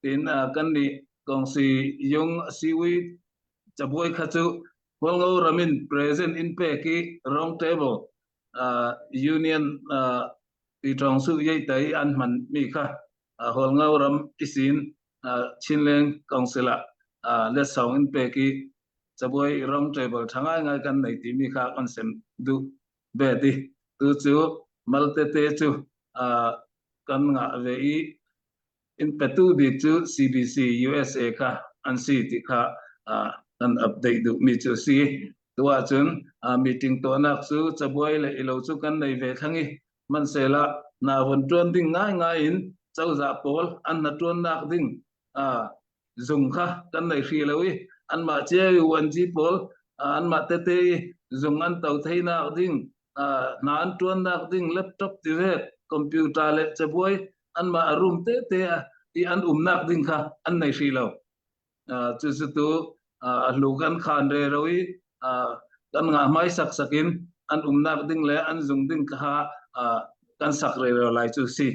tin kan nih kongsi yung siwi cabuai kha cu Hualngo ramin present in pek i round table union ti ṭawng su yei tai an hman mi kha Hualngo ram isin Chinleng Council ah let sawng in pek i cabuai round table ṭha ngaingai kan nei timi kha kan sem duh ve ti tu cu malte te cu kan ngah ve i in petu bik cu CBC USA kha an si ti kha kan update duhmi cu a si. Tu ahcun meeting tuahnak cu cabuai le ilo cu kan nei ve thlang i hmanhsehla na von ṭuan ding ngaingai in cozah pawl an na ṭuannak ding zung kha kan nei hri lo i. Anmah cio i uanci pawl anmah tete i zung an to theinak ding hna an ṭuannak ding laptop tivek computer le cabuai anmah a room tete i an umnak ding kha an nei hrih lo. Cucu tu a hlu kan khan rero i kan ngah hmai saksak in an umnak ding le an zung ding kha kan sak rero lai cu si.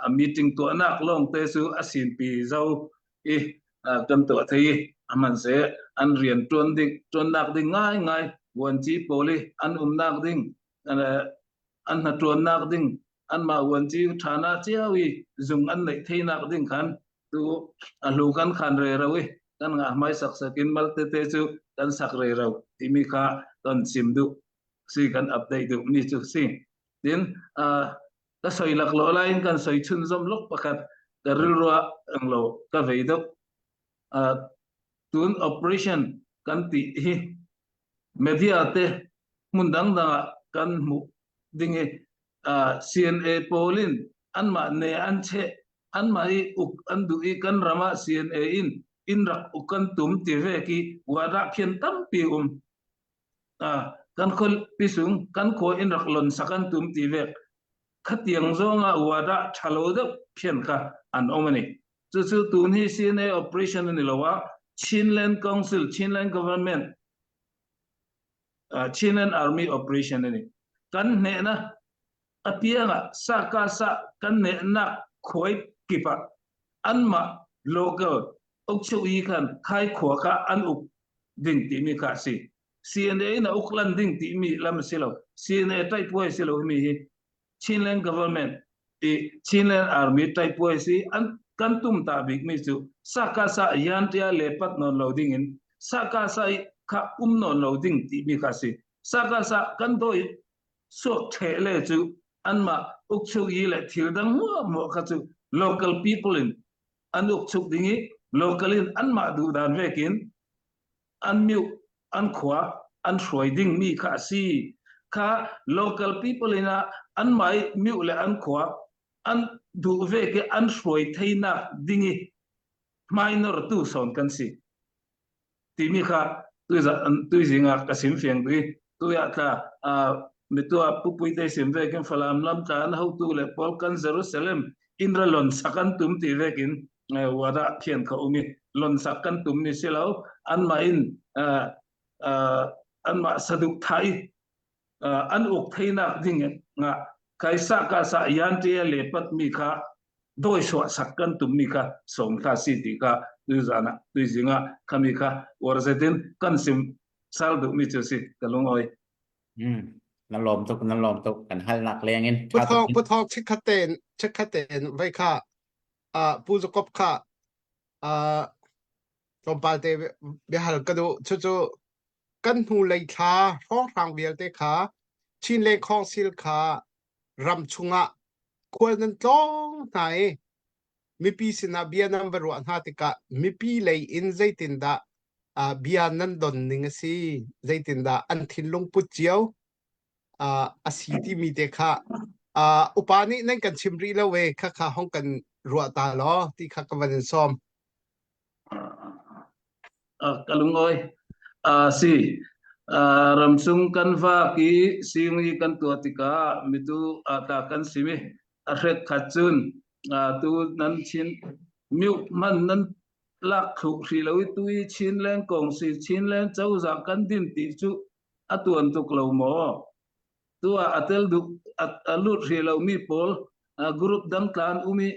A meeting tuahnak lawng te cu a sinpi zo i kan tuah thei i aman se an rian ṭuan ding ṭuannak ding ngaingai vuanci pawl i an umnak ding an hnaṭuannak ding anmah vuanci ṭhana cio i zung an neih theinak ding khan tu a hlu kan khan rero i kan ngah hmai saksak in mal tete cu kan sak rero timi kha kan chim duh si kan update duh mi cu si tin ka soi lak lo lai in kan soi chun zom lok pakhat ka rilrua ang lo ka vei deuh tun operation kan ti hi media te hmun dang dang ah kan hmuh ding i CNA pawl in anmah ne an cheh anmah i uk an duh i kan ram ah CNA in in rak uk kan tum ti ve ki wada khian tampi um kan khol pisung kan kho in rak lon sak an tum ti vek khatiang zong ah wada thalo deuh phian kha an om ani chu chu tun hi CNA operation ani lowa Chinland Council Chinland Government Chinland Army operation ani kan hne na apianga sa ka sa kan ne nak khoi kipa anmah local ukchu i khan khai khua kha an uk ding timi kha si CNA in a uk lan ding timi lam si lo CNA taipuai si lo mi hi Chinland government i Chinland army taipuai si an kan tum ta bik mi cu saka sa yan tia le pat non lo ding in saka sa kha um non lo ding timi kha si saka sa kan doi suak the le cu anmah ukchuk yi le thil dang muah kha cu local people in an ukchuk ding i local in anmah duh dan vekin an miu an khua an hruai ding mi kha a si kha local people in a an mai miu le an khua an duh vek i an hruai theinak ding i minor tu sawn kan si timi kha tuizing ah ka sim fiang dui tuya tla mitua pupui te sim vekin falam lam tla an hotu le paul kan Jerusalem inra lon sak an tum ti vekin wada thian kha umi lon sak kan tum ni silo an ma in an ma saduk thai an uk theinak ding nga kai sa ka sa yan te le pat mi kha doi suah sak kan tum mi kha som kha si ti kha tu zana tu zinga khami kha war zetin kan sim sal duh mi chu si ka lung oi Hmm. Na lawm tuk na lawm tuk kan hal nak leng in pu thong pu thong chikhat ten chikhat ten vai kha a pu zakop kha a tlawmpal te biahal ka duh chu chu kan hnu lei thla hrawnghrang vialte kha Chin le Council kha ram chungah khual nan tlawng hna i mipi sinah bia nan va ruah hna tikah mipi lei in zeitindah uh, bia nan don ning a si zeitindah an thinlung put cio uh, a si timi te kha uh, upa nih nan kan chim rih lo we kha kha hong kan ruah ta law ti kha ka van in sawm Ka lungawi. Si. Ramchung kan vak i sing i kan tuah tikah mitu ta kan sim i a hrek khat cun tu nan chin mute hman nan lak thluk hrih lo i tu i Chinland kong si Chinland cozah kan din ti cu a tuan tuk lo maw? Tu ah a tel duh a lut hrih lomi pawl group dang tlan um i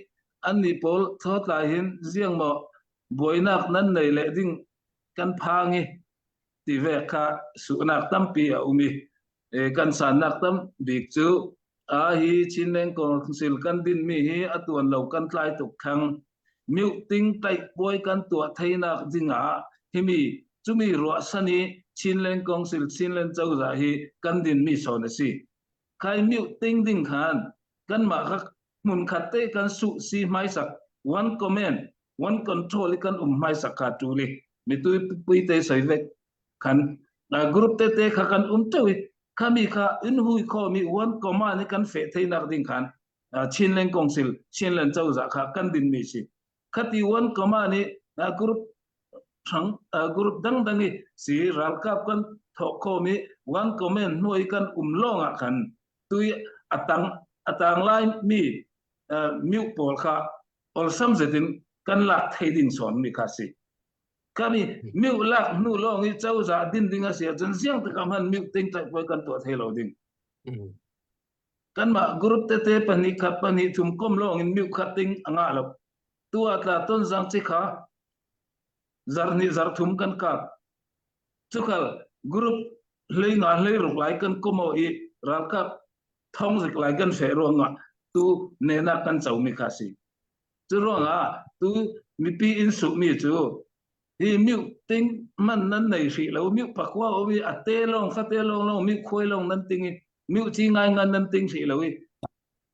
annih pawl thawtlai hin ziang maw buainak nan nei leh ding kan phang i ti ve kha suhnak tampi a um i kan sannak tam bik cu a hi Chinland Council kan din mi hi a tuan lo kan tlai tuk thang miu ting taih puai kan tuah theinak dingah himi cumi ruahsan i Chinland Council Chinland cozah hi kan din mi sawn a si khai miu ting ding khan kanmah kha hmunkhat te kan su si hmaisak one command one control i kan um hmaisak kha tuli mitui pui te soi vek khan group te te kha kan um teu i khami kha in hui kho mi one command i kan fe theinak ding khan Chinland Council Chinland cozah kha kan din mi si khati one command i group hrang group dangdang i si ralkap kan thawk khawm i one comment hnuai kan um lawng ah khan tui atang atang lai mi miu pawl kha olsam zetin kan lak thei ding sawn mi kha si. Kami miu lak hnu lawng i cozah din ding a si ahcun ziang takam han miu ting tlai puai kan tuah thei lo ding. Kanmah group tete pahnih khat pahnih thum kom lawng in miu khat ding a ngah lo. Tu ah tla ton zang chi kha zar hnih zar thum kan kap. Cukhal group hlei nga hlei ruk lai kan kom o i ralkap thong zik lai kan feh ruangah tu nenak kan co mi kha si. Cu ruangah tu mipi in suh mi cu hi miu ting man nan nei hrih lo miu pakua o i a te long fa te long long miu khuai long nan ting i miu chi ngai ngan nan ting hrih lo i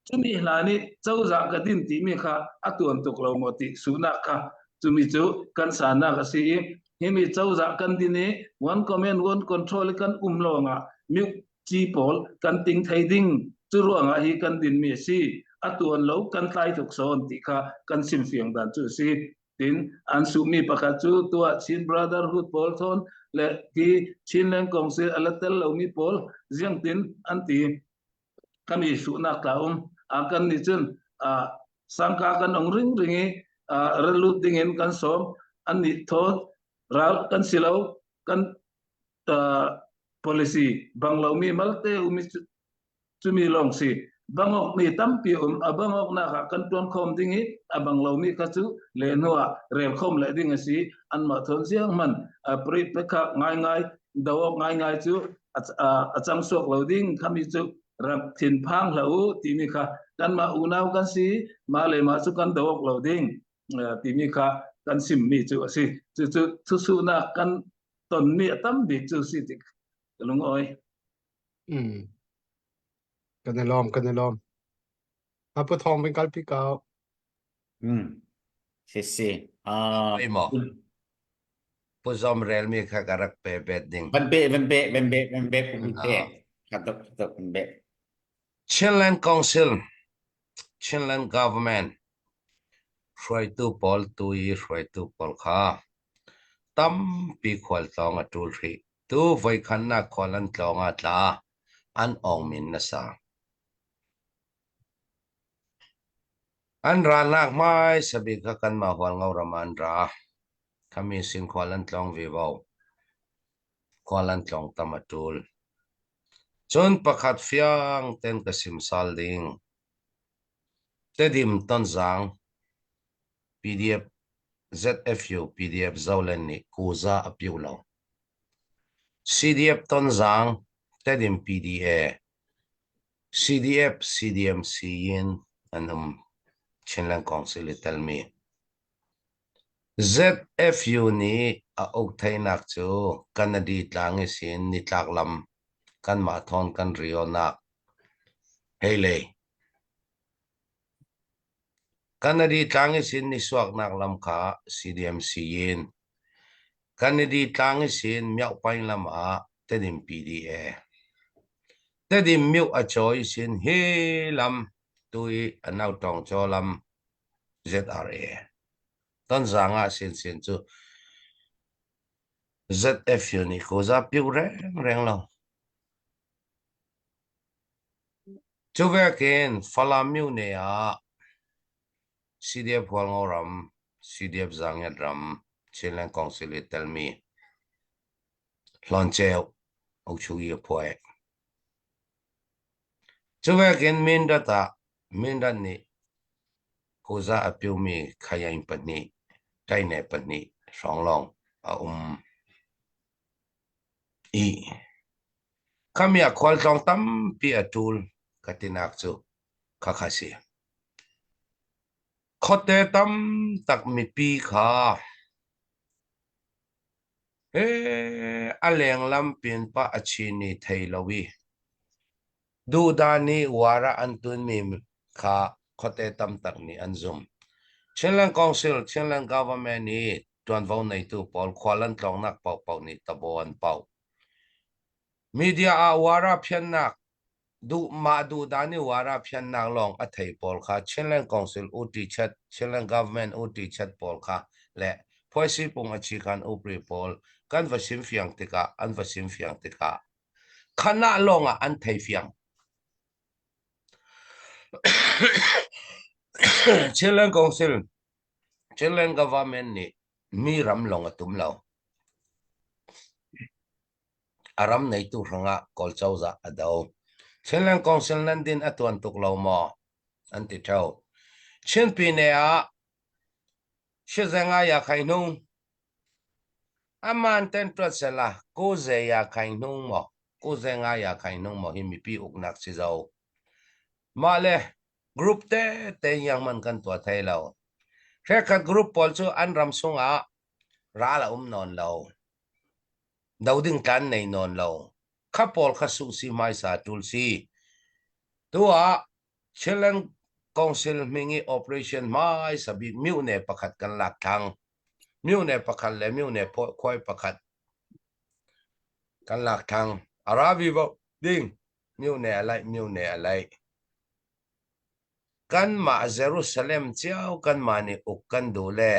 cumi hla nih cozah ka din timi kha a tuan tuk lo maw ti sunak kha cumi cu kan sanak a si i himi cozah kan din i one command one control kan um lawngah miu ci pawl kan ting thei ding cu ruangah hi kan din mi a si a tuan lo kan tlai tuk sawn ti kha kan sim fiang dan cu a si tin an suhmi pakhat cu tuah Chin Brotherhood pawl thawn le hi Chinland Council a la tel lomi pawl ziang tin an ti kami suhnak tla um a kan nih cun sangka kan ong ring ring i ralut ding in kan sawm an nih thawn ral kan si lo kan policy bang lomi malte umi cumi lawng si bangok mi tampi um a bangok nak ah kan tuan khom ding i a bang lomi kha cu le hnu ah rel khom le ding a si an mah thon siang man a pri pekha ngai ngai dawok ngai ngai cu a cang suak lo ding khami cu rak thin phang hlah u timi kha kanmah unau kan si ma le mah cu kan dawok lo ding timi kha kan simmi cu a si cucu thusuhnak kan tonmi a tam bik cu si tik ka lung oi. Mm. Kan i lawm, kan i lawm. Apu thong bin kalpi kau. Mm. Si si. Ah, Imo. Pu zom rel mi kha ka rak pe bet ding. Van pe, van pe, van pe, van pe, van pe. Khatok, khatok, van pe. Chinland Council, Chinland Government, hruaitu pawl tu i hruaitu pawl kha tampi khualtlawng a ṭul hrih. Tu voikhatnak khual an tlawng ah tla an awng min nasa. An ralnak hmaisa bik kha kanmah Hualngo ram ah an ra. Khami sin khual an tlawng vivo. Khual an tlawng tam a ṭul. Cun pakhat fiang ten ka sim sal ding. Tedim Tonzang PDF ZFU PDF Zoland nih kuza a piu lo. CDF Tonzang Tedim PDA CDF CDMC in an um Chinland Council i telmi. ZFU nih a uk theinak cu Kanadi tlang i sin nitlak lam kanmah thawn kan rionak hei lei. Kanadi tlang i sin nisuaknak lam kha CDMC in Kanadi tlang i sin Myaukpaing lam ah Tedim PDA. Tedim myu a cawi sin hi lam tu i a nautawng caw lam ZRA. Tonzang ah sinsin cu ZFU nih kuza piu rengreng lo. Cu vekin Falam myone ah CDF Hualngo ram, CDF Zangiat ram, Chinland Council i telmi Hlawn-Ceu, Ochuyi a phuai. Cu vekin Mindat ah Mindat nih Kuza a piumi khayain pahnih, ṭaine pahnih hrawng lawng a um. I khami ah khualtlawng tampi a ṭul ka tinak cu khakha si. Khuate tam tak mipi kha he a lenglam pin pah a chin i thei lo i Duhdah nih war ah an tunmi kha khuate tamtak nih an zumh. Chinland Council, Chinland Government i ṭuanvo neitu pawl khual an tlawngnak paohpaoh nih tabo an poh. Media ah war ah phiannak duh mah duhdah nih war ah phiannak lawng a thei pawl kha Chinland Council UT chat, Chinland Government UT chat pawl kha le. Phuaisi pung a chi khan upri pawl kan va sim fiang tikah an va sim fiang tikah khanah lawngah an thei fiang. Chinland Council Chinland government nih mi ram lawng a tum lo. A ram neitu hrangah Kawl cozah a do. Chinland Council nan din a tuan tuk lo maw? An ti theo. Chin Pine ah Shizenga ya khai hnung aman ten tuat sela ko ze ya khai hnung maw ko ze nga ya khai hnung maw hi mipi uknak si zo. Mah le group te te yang man kan tuah thai lo. Hrekhat group pawl cu an ram sungah ral a um nawn lo. Do ding tlan nei nawn lo. Kha pawl kha su si hmaisa tul si. Tu ah Chinland Council hming i operation hmaisa bik myone pakhat kan lak thang. Myone pakhat le myone khuai pakhat kan lak thang. Arabi vo ding myone a laih myone a laih. Kanmah Jerusalem cio kanmah nih uk kan duh le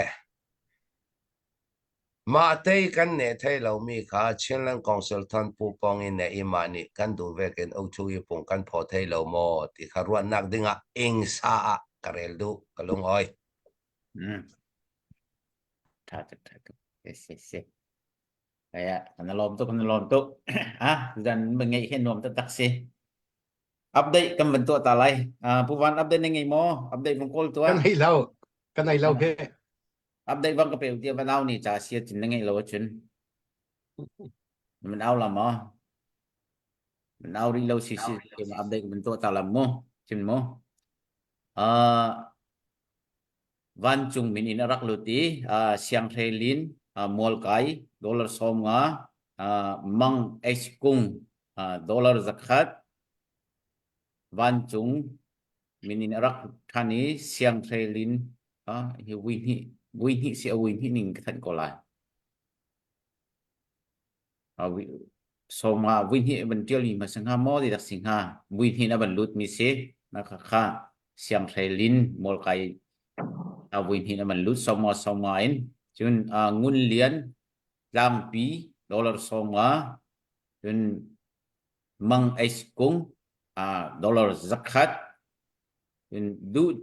mah tei kan neh thai lomi kha Chinland Council than pu pawng in ne i mah nih kan duh vekin ukchu i pung kan phaw thai lo maw ti kha ruahnak dingah ingsa ah ka rel duh ka lungawi. Mm. Tha tuk tha tuk. Si si si. Kaya kan lawm tuk kan lawm tuk. Ah zan ngeih hi nuam taktak si. Update kan van tuah ta lai. Uh, Pu Van update na ngei maw? Update vung kawl tuah. Kan nei lo. Kan nei lo he. Update vang ka pe tia van au ni cha sia chin na ngei lo achun. Man au la maw? Man au ri lo si si ma update kan tuah ta lam mu. Chin mu. Uh, vancung min in a rak lut i uh, Sianghrei Lin uh, Mualkai dollar 50 uh, Mang H Kung uh, dollar 100 vancung min in a rak ṭhan i Sianghrei Lin uh, hi vui hnih vui hnih si a vui hnih ning ka thanh ko lai. Sawm ah vui hnih van ṭialmi hmasa hnga maw ti dak si hnga vui hnih na van lutmi si na kha kha sianghrei lin mawlkai a vui hnih na van lut sawm nga sawm nga in cun ngun lian tlangpi dollar sawm nga cun mang eis kung dollar 100 cun duh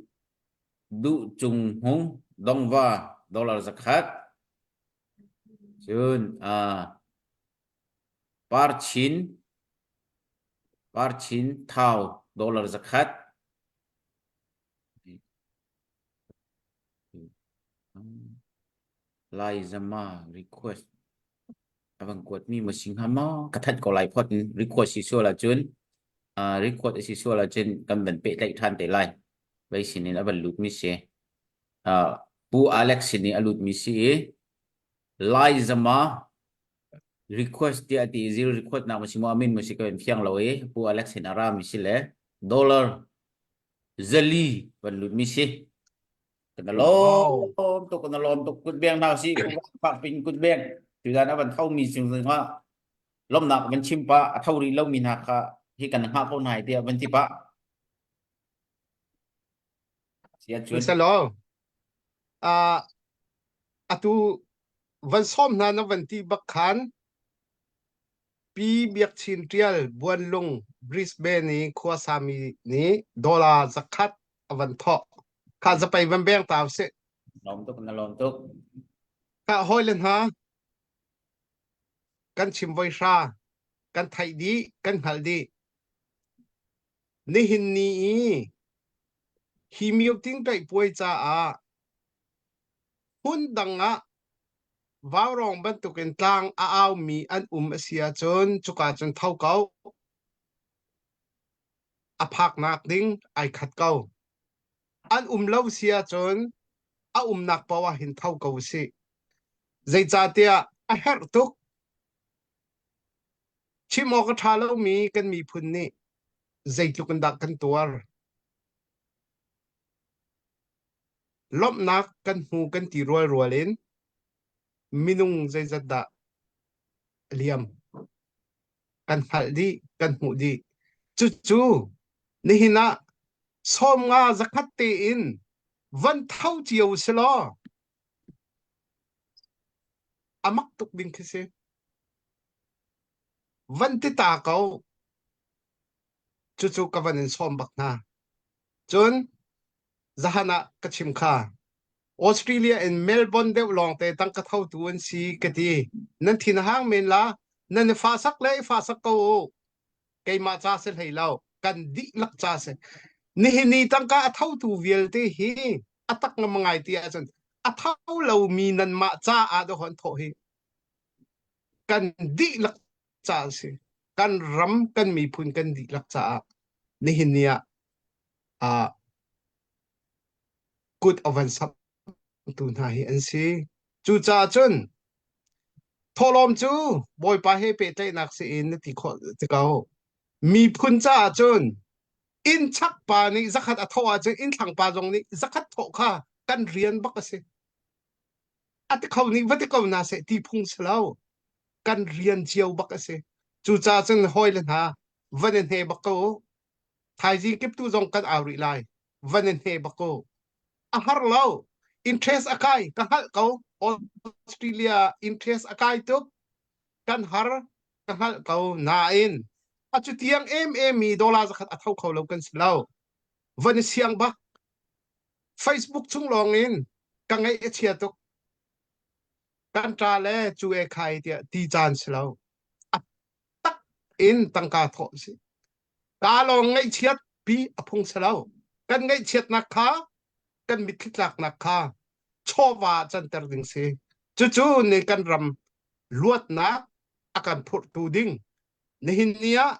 duh cung hung dongva dollar 100 Cun Parchin Parchin Thau dollar 100 Laizama request a van kuatmi maw si hnga maw ka thanh ko lai phot in request si sual ahcun request a si sual ahcun kan van pehtlaih ṭhan te lai vei sin in a van lutmi si Pu Alex sin i a lutmi si i Laizama request tiah a ti i zil request nak ma si maw amin ma si ka in fiang lo i Pu Alex sin a rami si le dollar zali van lutmi si. Kan lawm tuk kan lawm tuk kut beng hna si pak pin kut beng tudan a van tho mi sing nga lomnak van chim pa a tho rih lo mi hna kha hi kan hngah ko hna tiah van ti pa Selaw, uh, atu van sawm hna na van ti bak khan Pi Biak Chin Ṭial Buanlung Brisbane i khuasami nih dollar 100 a van thawh. Kha zapei van beng ta usih. Lawm tuk na lawm tuk. Ka hawile hna kan chim voi hra kan theih dih kan hngalh dih. Nihin ni i hi mioting kaihpuai caah hmun dang ah vaurawng bantukin tlang a aumi an um a si ahcun cuka cun tho ko. A phaknak ding ai khat ko. An um lo si ahcun a umnak paoh ah hin tho ko usih. Zeicahtiah a herh tuk. Chim awk a ṭha lomi kan miphun nih zeitluk in dah kan tuar. Lawmhnak kan hmu kan ti rualrual in minung zeizat dah a liam. Kan hngalh dih, kan hmuh dih. Cucu nihin ah 50 zakhat tein van tho cio si law. A mak tuk ding khi si. Van ti ta ko. Cucu ka van in sawm bak hna. Cun zahan ah ka chim kha. Australia in Melbourne deuh lawngte tangka thotu an si ka ti. Nan thin a hang men la. Nan i fahsak le i fahsak ko u. Keimah ca si hlei lo. Kan dihlak ca si. Nihin ni tangka a thotu vialte hi a tak ngam ngai ti ahcun a tho lomi nanmah caah dawh an thawh hi. Kan dihlak ca a si. Kan ram, kan miphun kan dihlak caah nihin ni ah ah kut a van samtu hna hi an si. Cucaah cun thawhlawm cu Bawipa he pehtlaihnak si in na ti khawh ti ko. Miphun caah cun inn chak pa nih zakhat a thawh ahcun inn thlang pa zong nih zakhat thawh kha kan rian bak a si. A ti kho nih va ti ko hna seh ti phung si lo. Kan rian cio bak a si. Cucaah cun hawile hna van i hne bak ko u. Thaizing kiptu zong kan au rih lai. Van i hne bak ko. A har lo. Interest a kai. Ka hngalh ko. Australia interest a kai tuk. Kan har. Ka hngalh ko. Nain a cu tiang em em mi dollar zakhat a tho kho lo kan si lo. Van i siang bak. Facebook chung lawng in ka ngaih a chia tuk. Kan ṭa le cu e khai tiah ti caan si lo. A tak in tangka thawh si. Ka lawng ngaihchiat pi a phung si lo. Kan ngaihchiatnak kha kan mitthli tlaknak kha chawva ah canter ding si. Cucu ni kan ram luatnak a kan phurhtu ding. Nihin ni ah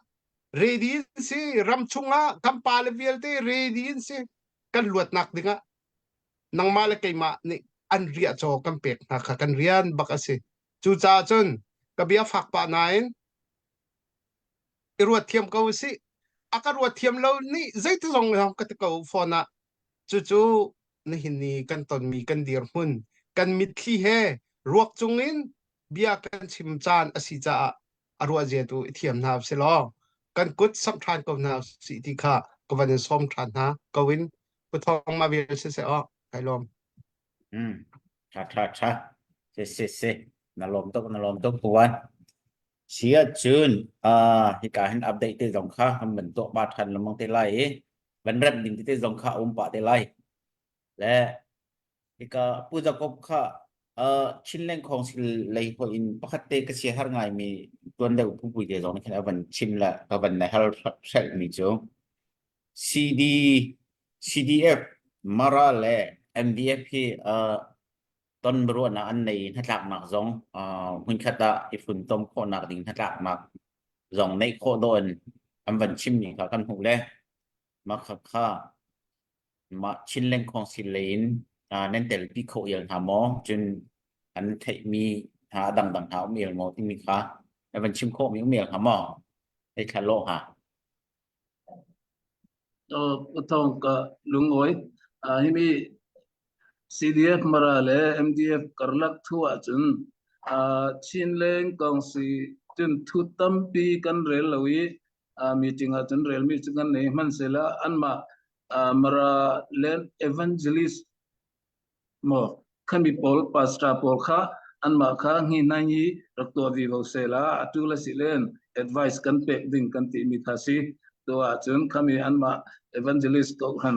ready in si ram chungah kan pale vialte ready in si kan luatnak dingah nangmah le keimah nih an riah caw kan pek hna kha kan rian bak a si. Cucaah cun ka bia fak pah nain i ruat thiam ko usih. A ka ruat thiam lo nih zeiti zong lawng ka ti ko phone ah. Cucu nihin ni kan tonmi kan dirhmun kan mitthli he ruak cungin bia kan chim caan a si caah a ruah zia tu i thiam hna usih law kan kut samh ṭhan ko hna usih ti kha ka van in sawm ṭhan hna ko in Pu Thawng ma vial siseh aw kai lawm. Hmm. Tha tha tha. Si si si. Na lawm tuk na lawm tuk puan. Si ahcun uh, hika hin update te zong kha kan van tuah pa ṭhan lengmang te lai i van remh ding tete zong kha a um pah te lai. Le hika Pu Jacob kha uh, Chinland Council lei hoi in pakhat te ka sia har ngai mi tuan deuh Pu Pui te zong nih khan a van chim le ka van na hal hrelh mi cu CD CDF Mara le MDF hi uh, ton biaruahnak an nei hnatlaknak zong hmunkhat ah i funtom khawhnak ding hnatlaknak zong neih khawh dawh in an van chimmi kha kan hmuh le mah kha kha mah Chinland Council lei in nan telpi kho ial hna maw cun an theihmi hna dangdang hna um ial maw timi kha na van chim khawhmi um ial hnga maw hei thla lawh hnga Thawng ka lungawi. Himi CDF Mara le MDF karlak thu ahcun Chinleng Kongsi cun thu tampi kan rel lo i meeting ahcun relmi cu kan nei. Hmanhsehlaw anmah Mara Land Evangelist Maw khami pawl pastor pawl kha anmah kha hni hnaing i rak tuah vivo sehla atu le si len advice kan pek ding kan timi kha si. Tu ahcun khami anmah evangelist ko khan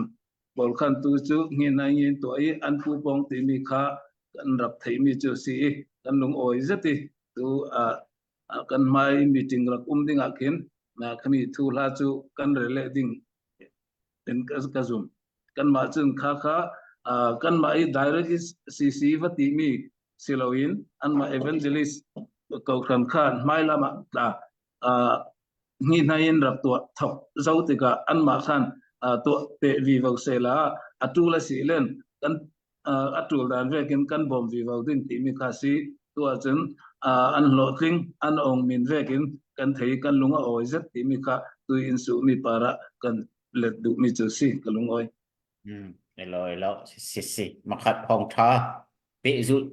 pawl khan tu cu hni hnaing in tuah i an pu pong timi kha kan rak theihmi cu si i kan lung awi zet i tu kan hmai meeting rak um ding ah khin khami thu hla cu kan rel leh ding in ka zum. Kanmah cun kha kha kanmah i direct CC va timi si loin anmah evangelist kokram kha hmailam ah tla hni hnai in rak tuah thok zo tikah anmah khan tuah pe vivo sela atu la si len kan a tul dan vekin kan bawm vivo ding timi kha si tu ahcun an hlawhtling an ong min vekin kan thei kan lung a awi zet timi kha tui in su mi para kan let duhmi cu si ka lungawi. Hmm, elo elo si si si makhat thawng tha pehzulh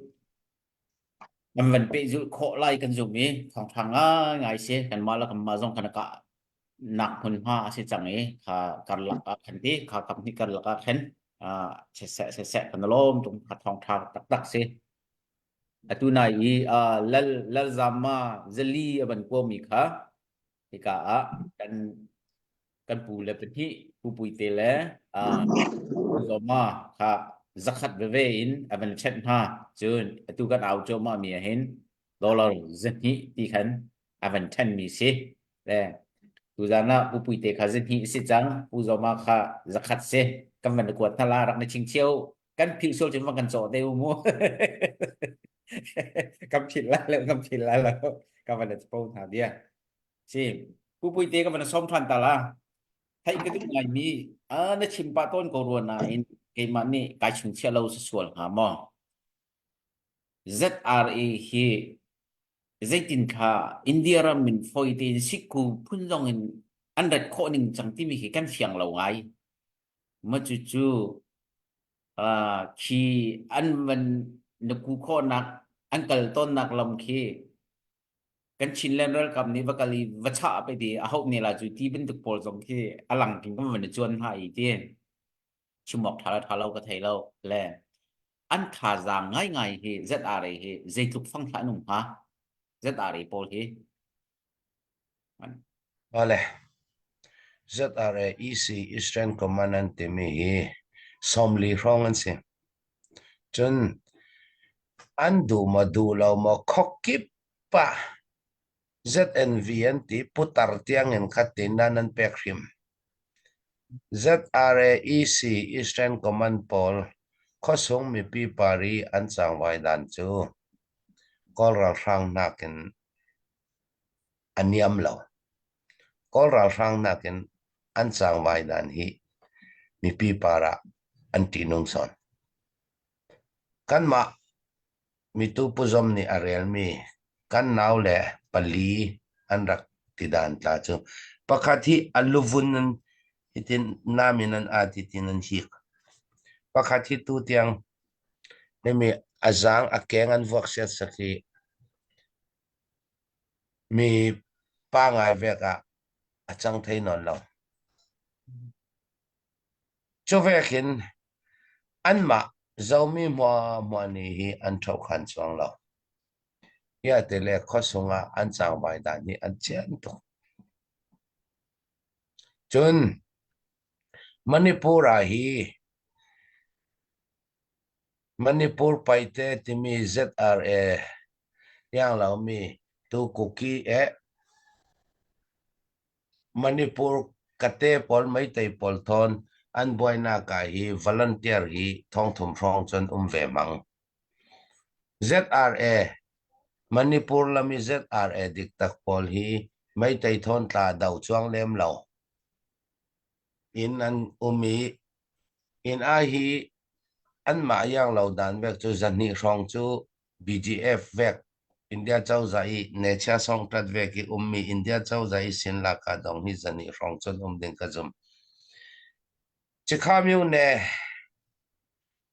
kan van pehzulh khawh lai kan zum i thawng tha ngai ngai si kan mah le kan mah zong kan ka nak hmunhma a si cang i kha karlak ah khan ti kha company karlak ah khan ah siseh siseh kan lawm tung kha thawng tha taktak si. Atu nai i uh, lal lalzama zali a van kuami kha hika ah kan kan pu le pahnih pu puite le uh, zoma kha zakhat veve in a van ṭhenh hna cun atu kan au cuahmah mi ah hin dollar zahnih ti khan a van ṭhen mi si le tuzan ah pu puite kha zahnih si cang pu zoma kha zakhat si kan van kuat hna la rak na ching chio kan philh sual cun van kan cawh te u mu kan philh la lo kan philh la lo ka van po hna bia si pu puite ka van som than ta la theih ka duh ngai mi a na chim pa tawn ko rua nain keimah nih kai chung chia lo sual hnga maw ZRA hi zeitin kha India ram min foi tein sikku phun zong in an rat khawh ning cang timi khi kan fiang lo ngai Ma cucu uh, khi an van na ku khawhnak an kal tawnnak lam khi kan Chinland ralkap nih va kal i va chah pe ti a hauh ne la cu ti bantuk pawl zong khi a lang king kan van i cuan hna i ti chim awk tha le tha lo ka thei lo le an thazaang ngaingai hi ZRA hi zeitluk fang hlah an um hnga ZRA pawl hi Vale. ZRA EC Eastern Command an timi hi 40 hrawng an si. Cun an duh maw duh lo maw khuakip ah ZNV an ti putar tiangin khat tin nan an pek hrim. ZRA EC Eastern Command pawl khuasung mipi par i an cangvai dan cu Kawl ralhrang nakin a niam lo. Kawl ralhrang nakin an cangvai dan hi mipi par ah an ṭihnung sawn. Kanmah mitu puzom nih a relmi kan nau le pali an rak ti dan tla cu pakhat hi a luvun in hitin nam in an at hitin an hik. Pakhat hi tu tiang himi a zaang a keng an vuak siat sak hi Mi pa ngai vek ah a cang thei nawn lo. Cu vek hin anmah Zomi hmuahhmuah nih hi an ṭhokhan cuang lo. Hiate le khuasung ah an cangvai dan hi an cian tuk. Cun Manipur ah hi Manipur Paite timi ZRA ianglomi tu Kuki eh Manipur kate pawl Meitei pawl thawn an buainak ah hi volunteer hi thongthum hrawng cun um ve hmang. ZRA Manipur lam i ZRA diktak pawl hi Meitei thawn tla do cuang lem lo in an um i Inn ah hi anmah ianglo dan vek cu zahnih hrawng cu BGF vek India cozah i Nechia songtat vek i ummi India cozah i sinlaka dong hi zahnih hrawng cun um ding ka zum. Cikha myone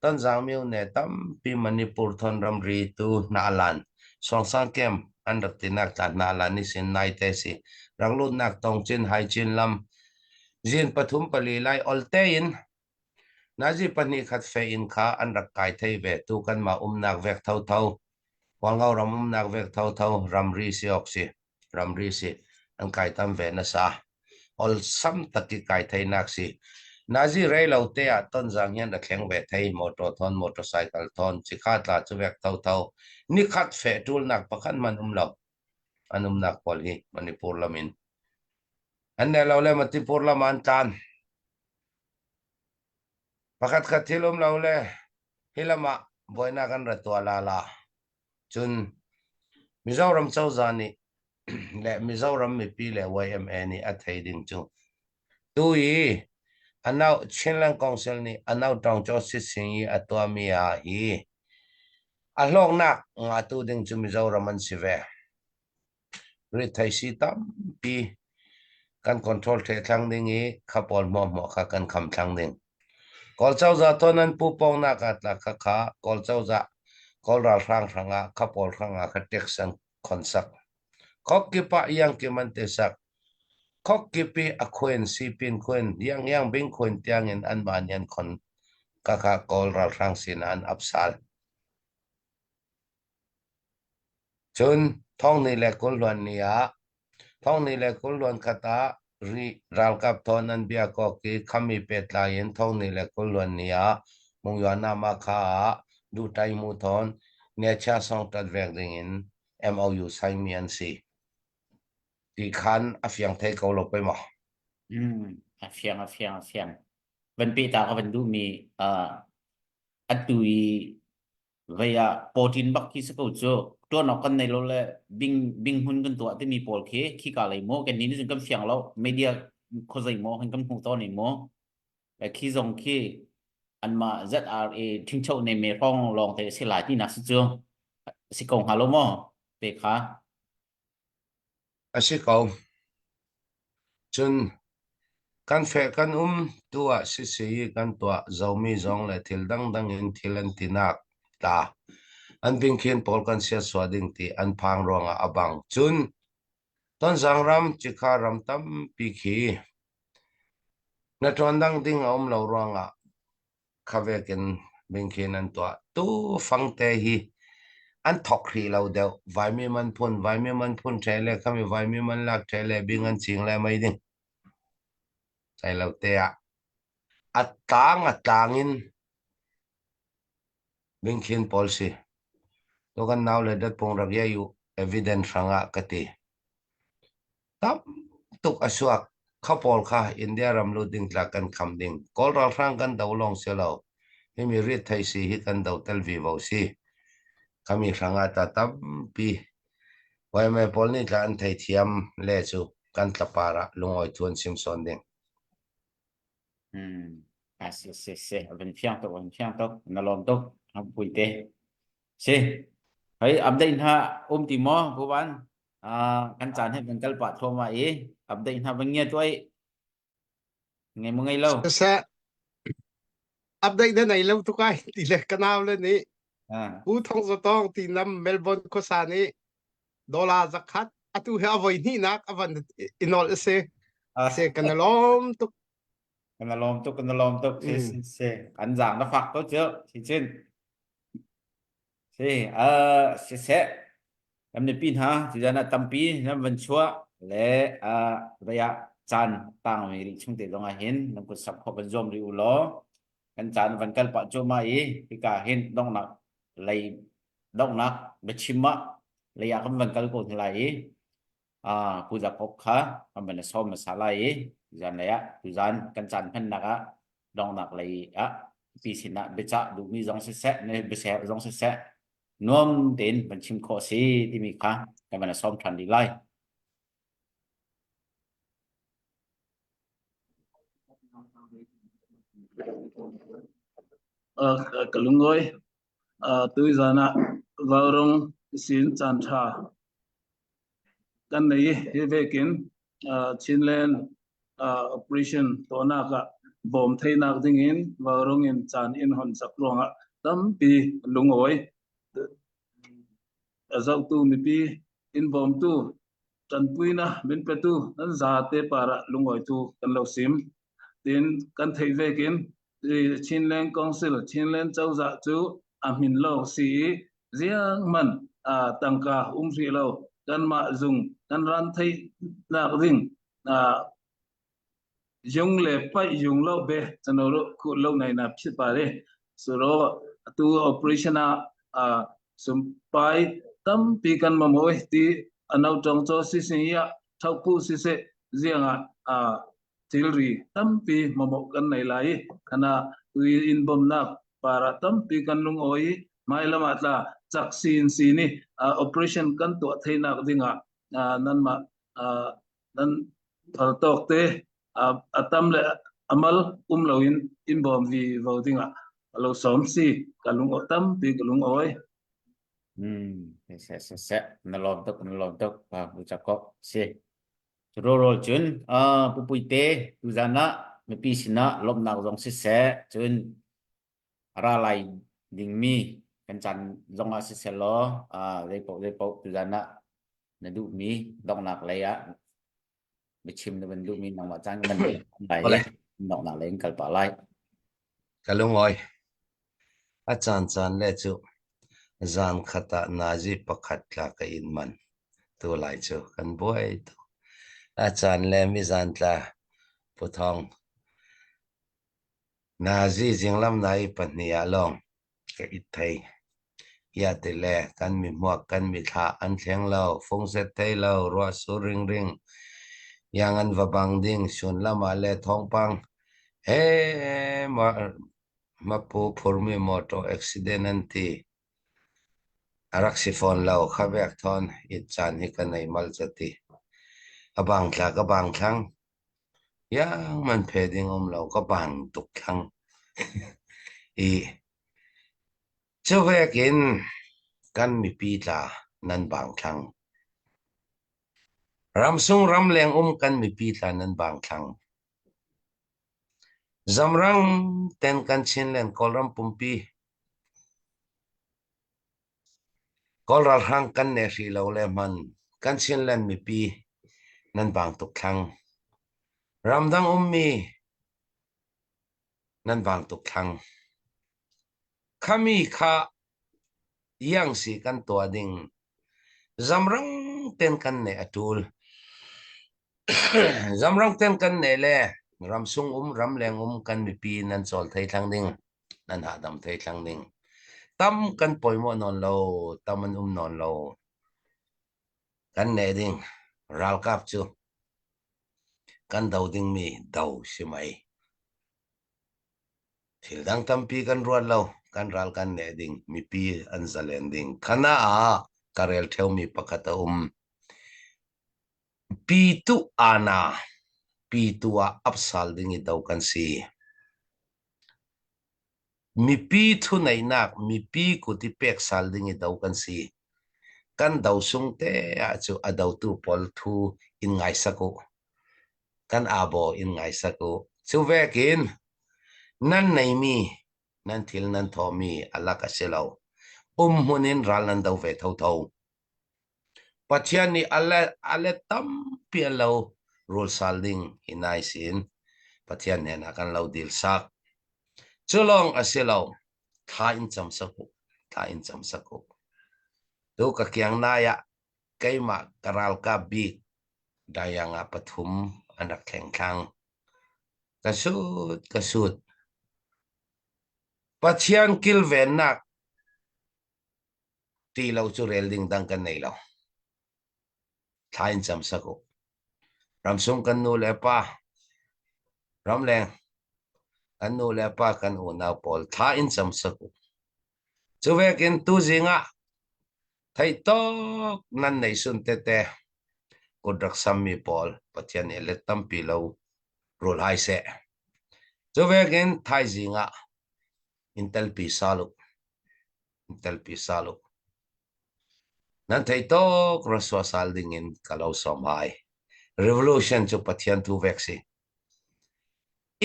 Tonzang myone tampi Manipur thon ramri tu Hnalan Suangsang camp an rak tinak tla Hnalan i sin naite si raklutnak tongchin haichin lam Zin pathum pali lai olte in nazi pahnih khat fe in kha an rak kai thei ve tu kanmah umnak vek thotho Hualngo ram umnak vek thotho ramri si awk si ramri si an kai tam ve nasa olsam tak i kai theinak si nazi rei lo te ah tonzang hian a thleng ve thei motor thon motorcycle thon chikha tla chu vek thotho nikhat fe ṭulnak pakhat man um lo an umnak pawl hi Manipur lam in An ne lo le Manipur lam ah an tlan. Pakhat khat thil um lo le hi lam ah buainak an ra tuah la la. Cun Mizoram cozah nih le Mizoram mipi le YMA nih a thei ding cu tu i anau Chinland Council nih anau Tawngcaw sising i a tuahmi ah hi a hlawknak ngahtu ding cu Mizoram an si ve. Rithaisii tampi kan control thlang ding i kha pawl hmuahhmuah kha kan kham thlang ding. Kawl cozah ton an pupawngnak ah tla kha kha Kawl cozah Kawl ralhrang hrangah kha pawl hrangah kha tax an khon sak. Khok kip ah iang kim an te sak. Khok kip i a khuen sipin khuen yang yang bing khuen tiangin an mah nih an khon ka kha Kawl ralhrang sin ah an ap sal. Cun thong ni le 20 hluan ni ah thong ni le 20 hluan khat ah ri ralkap thawn an bia kok i khami pehtlai in thong ni le 20 hluan ni ah Mungyuan nama kha ah duhtai mu thawn Necha song tat vek ding in MOU sign mi an si. Ti khan a fiang thei ko lo pei maw? Mm, a fiang a fiang a fiang. Van pe ta ka van duh mi uh, atu i vei ah protein bak khi si ko cu tuan awk kan nei lo le bing bing hun kan tuah timi pawl khi khi ka lei maw kan ni ni kan fiang lo media khozei maw han kan hmuh tawn i maw le khi zong khi anmah ZRA ṭhingcho ne me hrawng lawng te si lai ti nak si cu si ko hnga lo maw pe kha A si ko. Cun kan feh kan um tu ah sisi kan tuah zomi zong le thil dangdang in thil an tinak tla an bingkhin pawl kan siasua ding ti an phang ruangah a bang. Cun Tonzang ram cikha ram tampi khi na ṭuan dang ding a um lo ruangah khavek in bingkhin an tuah. Tu fangte hi an thok hrih lo deuh. Vaimi man phun, vaimi man phun ṭhe le khami vaimi man lak ṭhe le bing an cing le mei ding. Cai lo te ah a tlang a tlang in bingkhin pawl si. Tu kan nau le datpung rak iai u evidence hrangah ka ti. Tam tuk a suak. Kha pawl kha India ram lut ding tla kan kham ding. Kawl ralhrang kan do lawng si lo. Himi rit thei si hi kan do tel vivo si. Khami hrangah ta tampi. YMA pawl nih tla an thei thiam le cu kan tlapar ah lungawi thuan sim sawn ding. Hmm. A si si si a van fiang tuk a van fiang tuk na lawm tuk a pui te si hei update hna um ti maw Puvan Ah, kan caan he kan kal pah thluahmah i update hna van ngia tuah i ngei mu ngei lo. Siseh update na nei lo tuk ai ti le ka nau le nih Ah. Pu Thong Za Tawng ti nam Melbourne khuasa nih dollar zakhat atu he a voi hnihnak a van i nol a si. Ah. Se kan lawm tuk. Kan lawm tuk kan lawm tuk si Mm. si si an zaang na fak ko cu si chin. Si, uh, siseh, kan mipi hna tuzan ah tampi nan van chuah le uh, vei ah caan tangmi rih chung te zong ah hin nan kut sak khawh van zuam rih u law kan caan van kal pah cuahmah i hika hin donghnak lei donghnak biachim ah lei ah kan van kal ko hna lai i uh, Pu Jacob kha kan van i sawm hmasa lai i zan lei ah tuzan kan caan hmannak ah donghnak lei ah pi sinah biacah duhmi zong siseh ne biaseh zong siseh nuam tein van chim khawh si timi kha kan van sawm ṭhan rih lai. Ka lungawi tuizan ah Vaurong sin caan ṭha kan nei i hi vekin Chinland operation tuahnak ah bawm theinak dingin Vaurong in caan in hon sak ruangah tampi lungawi a zohtu mipi in bawmtu ṭanpuinak min petu nan zate parah lungawitu kan lo sim. Tin kan theih vekin Chinland Council Chinland cozah cu a hmin lo si i ziangman tangka um hrih lo kanmah zung kan ran theihnak ding Yung le paih yung lo be chano khu lo nai na phit pa re suro atu operation ah sumpai tampi kan mamoi ti anau tong cho si sin ya thaupu si se zianga a thilri tampi mamo kan nei lai kana tui in bomnak para tampi kan lung oi mai lama tla chak sin si ni operation kan to theinak dinga nan ma nan phal tawk te a tam le amal um loin in bawm vi vo dingah lo som si ka lung tampi ka lung oi Hmm, se se se na lawm tuk na lawm tuk pa bu chakok si ro ro cun a pupui te tuzan ah mipi sinah lawmhnak zong si seh cun ra lai dingmi kan caan zong ah siseh law zeipaoh zeipaoh tuzan ah na duhmi donghnak lei ah biachim na van duhmi nangmah caan kan van lai i donghnak lei in kal pah lai. Ka lungawi. A caan caan le cu. Zan khat ah nazi pakhat tla ka in man. Tu lai cu kan buai tuk. A caan le mizan tla Pu Thawng. Nazi zinglam nai pahnih ah lawng ka it thei. Ia ti le kan mi hmuak kan mi thla an thleng lo, fungset thei lo, ruah sur ringring, iang an va bang ding, sun lam ah le thawngpang he ma mapu phurmi motor accident an ti. A rak si fawn lo, kha vek thawn it caan hi ka nei mal ca ti. A bang thla ka bang thlang. Iang man phe ding um lo ka bang tuk thlang. I cuvek in kan mipi tla nan bang thlang. Ramsung ramleng um kan mipi tla nan bang thlang. Zamrang ten kan Chinland Kawlram pumpi Kawl ralhrang kan ne hrih lo le hman kan Chinland mipi nan bang tuk thlang. Ramdang ummi nan bang tuk thlang. Khami kha iang si kan tuah ding zamrang ten kan ne a tul. Zamrang ten kan ne le ramsung um ramleng um kan mipi nan cawl thei thlang ding. Nan hahdam thei thlang ding. Tam kan pawimawh nawn lo, tam an um nawn lo. Kan neh ding ralkap cu kan do dingmi do si mei. Thil dang tampi kan ruat lo, kan ral kan neh ding, mipi an zalen ding. Khana ah ka rel ṭheumi pakhat a um. Pitu ana, pitu ah apsal ding i do kan si. Mipi thuneihnak mipi kut i pek sal ding i do kan si. Kan do sung te ah cu a dotu pawl thu in ngai sak u. Kan abo in ngai sak u. Cu vekin nan neimi nan thil nan thawhmi a lak a si lo. Um hmun in ral nan do ve thotho. Pathian nih a let tampi a lo rul sal ding hi nai sin Pathian hnenah kan lo dil sak. Cu lawng a si lo, thla in cam sak u, thla in cam sak u. Tu ka kiang nai ah keimah ka ralkap bik dayang ah pathum an rak thleng thlang. Ka sut, ka sut. Pathian kilvennak ti lo cu rel ding dang kan nei lo. Thla in cam sak u. Ramsung kan nu le pa, ramleng kan nu le pa kan unau pawl thla in cam sak u. Cu vekin tuzing ah theihtawk nan nei sun tete kut rak sammi pawl Pathian nih let tampi lo rul hai seh. Cu vekin thaizing ah in telpi sal u. Telpi sal u. Nan theih tuk rasua sal ding in ka lo sawm hai. Revolution cu Pathian thu vek si.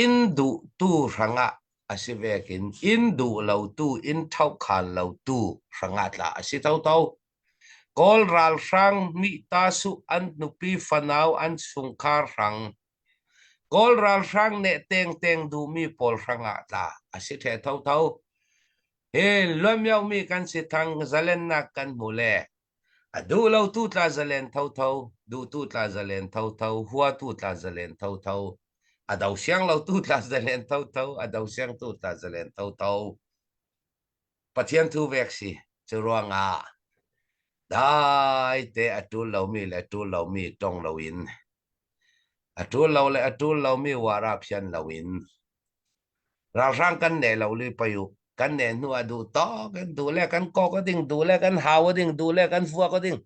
In duh tu hrangah a si vekin in duh lo tu in thokhal lo tu hrangah tla a si toto. Kawl ralhrang nih ta su an nupi fanau an chungkhar hrang Kawl ralhrang nih tengteng duhmi pawl hrangah tla a si ṭhe thotho. Hi luamiomi kan si thang zalennak kan hmu le a duh lotu tla zalen thotho, duhtu tla zalen thotho, huatu tla zalen thotho, a do siang lotu tla zalen thotho, a do siangtu tla zalen thotho. Pathian thu vek si. Cu ruangah dai te a ṭul lomi le ṭul lomi tong loin A ṭul lo le a ṭul lomi uar ah phian loin ralhrang kan neh lo li pei u. Kan neh hnu ah duh tawk in duh le kan kok a ding, duh le kan hau a ding, duh le kan vuak a ding.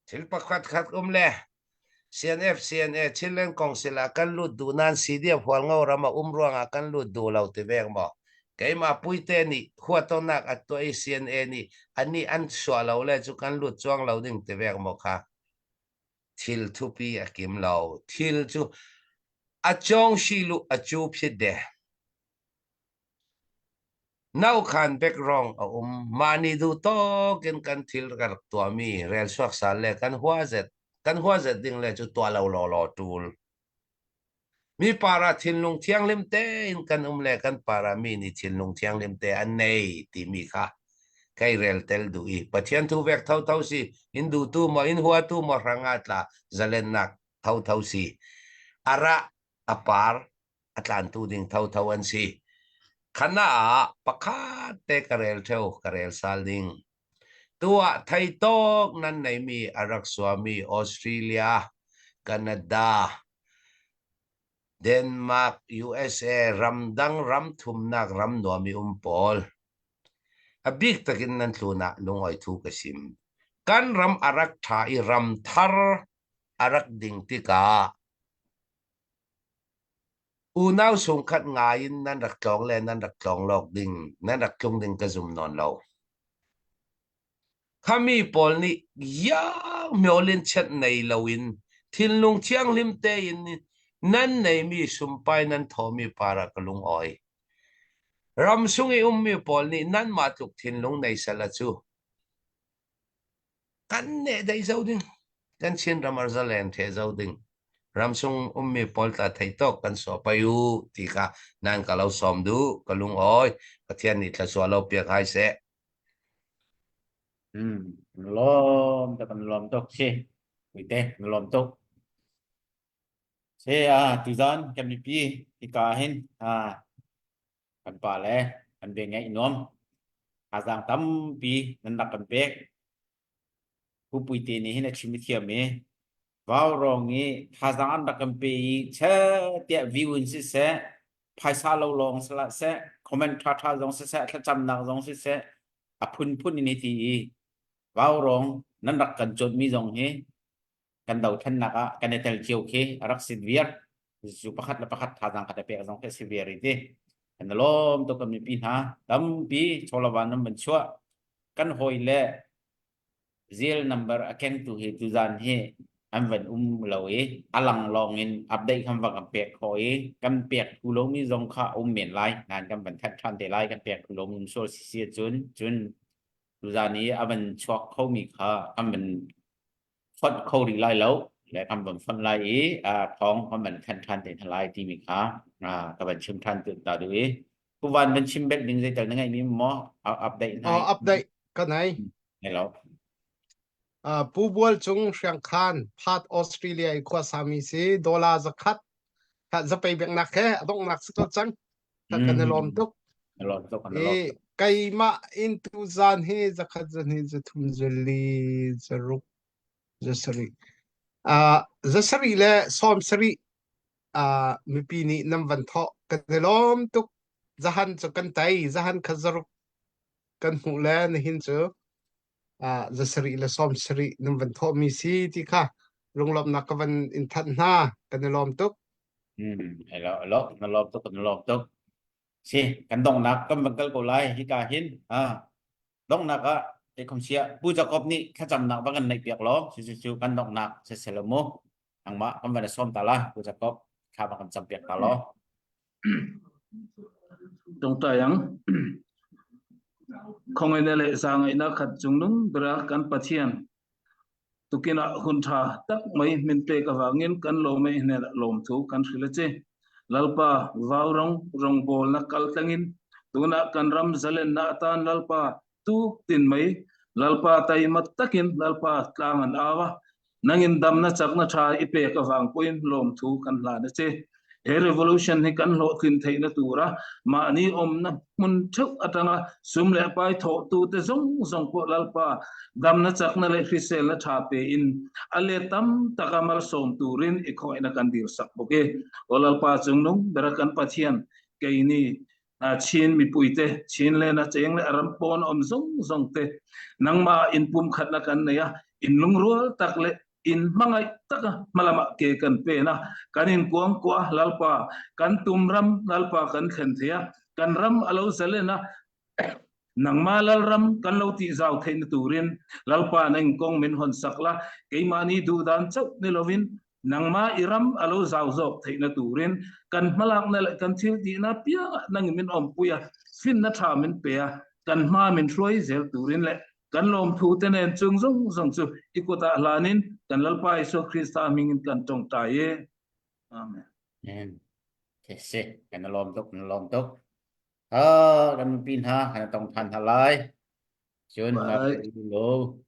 Thil pakhat khat um le CNF, CNA, Chinland Council ah kan lut duh nain CDF Hualngo ram a um ruangah kan lut duh lo ti vek maw? Keimah Puite nih huatonak a tuah i CNA nih anih an suah lo le cu kan lut cuang lo ding ti vek maw kha? Thil thupi a kim lo. Thil cu a cawng silu a cu phit de. Naukhan background a um. Mah nih duh tawk in kan thil kan rak tuahmi rel suak sal le kan hua zet kan hua zet ding le cu tuah lo lawlaw ṭul. Mi para thinlung thianghlim tein kan um le kan para mi nih thinlung thianghlim te an nei timi kha. Kai rel tel duh i Pathian thu vek thotho si in duhtu maw in huatu maw hrangah tla zalennak thotho si ara a par a tlantu ding thotho an si. Khana ah pakhat te ka rel theo ka rel sal ding. Tuah thei tawk nan neimi a rak suami Australia, Canada, Denmark, USA ramdang ram thumnak ram nuam i um pawl. A bik takin nan tlun ah lungawi thu ka sim. Kan ram a rak ṭha i ram thar a rak ding tikah Unau sungkhat ngai in nan rak tlawng le nan rak tlawng lawk ding, nan rak tlung ding ka zum nawn lo. Khami pawl nih iang myolin chet nei loin thinlung thianghlim tein nan neimi sumpai nan thawmi para ka lung awi. Ramsung i ummi pawl nih nanmah tluk thinlung nei sala cu Kan neh dei zo ding. Kan Chin ram ar zalen the zo ding. Ramsung ummi pawl tla thei tok kan so pai u ti kha nan ka lo sawm du ka lung oi Pathian nih thlasua lo piak hai seh. Hmm, lawm tuk kan lawm tuk si. Uite, na lawm tuk. Se a tuzan kan mipi hika hin a Kan pa le kan ve ngaih nuam. Thazaang tampi nan rak kan pek. Pu Puite nih hin a chim thiam i vaurawng i thazaang an rak kan pe i che tiah view in siseh phaisa lo lawng sila seh comment ṭha ṭha zong siseh thlacamnak zong siseh a phunphun in hi ti i vaurawng nan rak kan cawnmi zong hi kan dothlennak ah kan i tel cio khi a rak si viar cu pakhat le pakhat thazaang kan i pek zong khi a si viar i ti kan i lawm tuk kan mipi hna tampi chawlawan nan van chuah kan hawi le zil number a kengtu hi tuzan hi an van um lo i a lang lawng in update kan va kan pek khawh i kan pek thu lomi zong kha um men lai nan kan van thanh ṭhan te lai kan pek thu lomi um sual si si cun cun tuzan i a van chuak khomi kha kan van fonh kho rih lai lo le kan von fonh lai i thawng kan van thanh ṭhan te hna lai timi kha ka van chim ṭhan ta duh i Puvan van chim bel ding zeital na ngeih mi maw update hna update ka nei hello Pu Bual Cung Hriangkhan Perth Australia i khua sami si dollar zakhat zapei beknak he a donghnak si ko cang kan i lawm tuk lawm tuk kan lawm tuk keimah in tu zan hi zakhat zahnih zathum zali zaruk zasarih uh, zasarih le sawm sarih uh, mipi nih nan van thawh kan i lawm tuk zahan cu kan tai zahan kha zaruk kan hmuh le nihin cu uh, zasarih le sawm sarih nan van thawh mi si ti kha lunglawmhnak ka van in thanh hna kan i lawm tuk Hmm, elo elo na lawm tuk na lawm tuk. Si, kan donghnak kan van kal ko lai hika hin. Ah, donghnak ah te khom sia Pu Jacob nih thlacamnak va kan neih piak law si si cu kan donghnak si se lo mu. Nangmah kan van i sawm ta la Pu Jacob thla va kan cam piak ta law. Tongtai ang khongai le zaangaihnak khat cungnung bera kan Pathian Tukin ah hun ṭha tak mai min pek avangin kan lawm i hnenah lawmthu kan hrilh a ci. Lalpa vaurong rawngbawlnak kal tlangin tunah kan ram zalennak atan Lalpa tu tin mai Lalpa taima takin Lalpa tlang an au a nangin damna chakna ṭha i pek avang pawhin lawmthu kan hlan a ci. He revolution hi kan hlawhtlin theihna tura mahni awmna hmun theuh atanga sum leh pai thawhtu te zawng zawng pawh Lalpa damna chakna leh hriselna tha pe in a let tam taka malsawm turin i khawihna kan dil sak bawk i aw Lalpa chungnung bera kan Pathian keini Chin mipuite Chin le na cheng le a ram pawn awm zawng zawng te nangmah in pumkhatna kan nei a in lungrual tak leh in hmangaih taka hmalama ke kan pen a kan in kuang kuah lalpa kan tum ram lalpa kan thlen thei a kan ram alo zalen a nangma lalram kan lo ti zau theih na turin lalpa nang kong min hon sak la keimahni duhdan chauh ni lovin nangma i ram alo zau zawk theih na turin kan hmalakna leh kan thil tihna pianga nang min awmpui a finna tha min pe a kan hma min hruai zel turin leh Kan lawmthu te nen chung zong zong cu i kut ah hlan in kan Lalpa Jesuh Krista min in kan tawngtai i Amen. Amen. Si, kan lawm tuk, kan lawm tuk. Ah, kan pi hna, kan tong than hna lai. Cun Bye. Lo.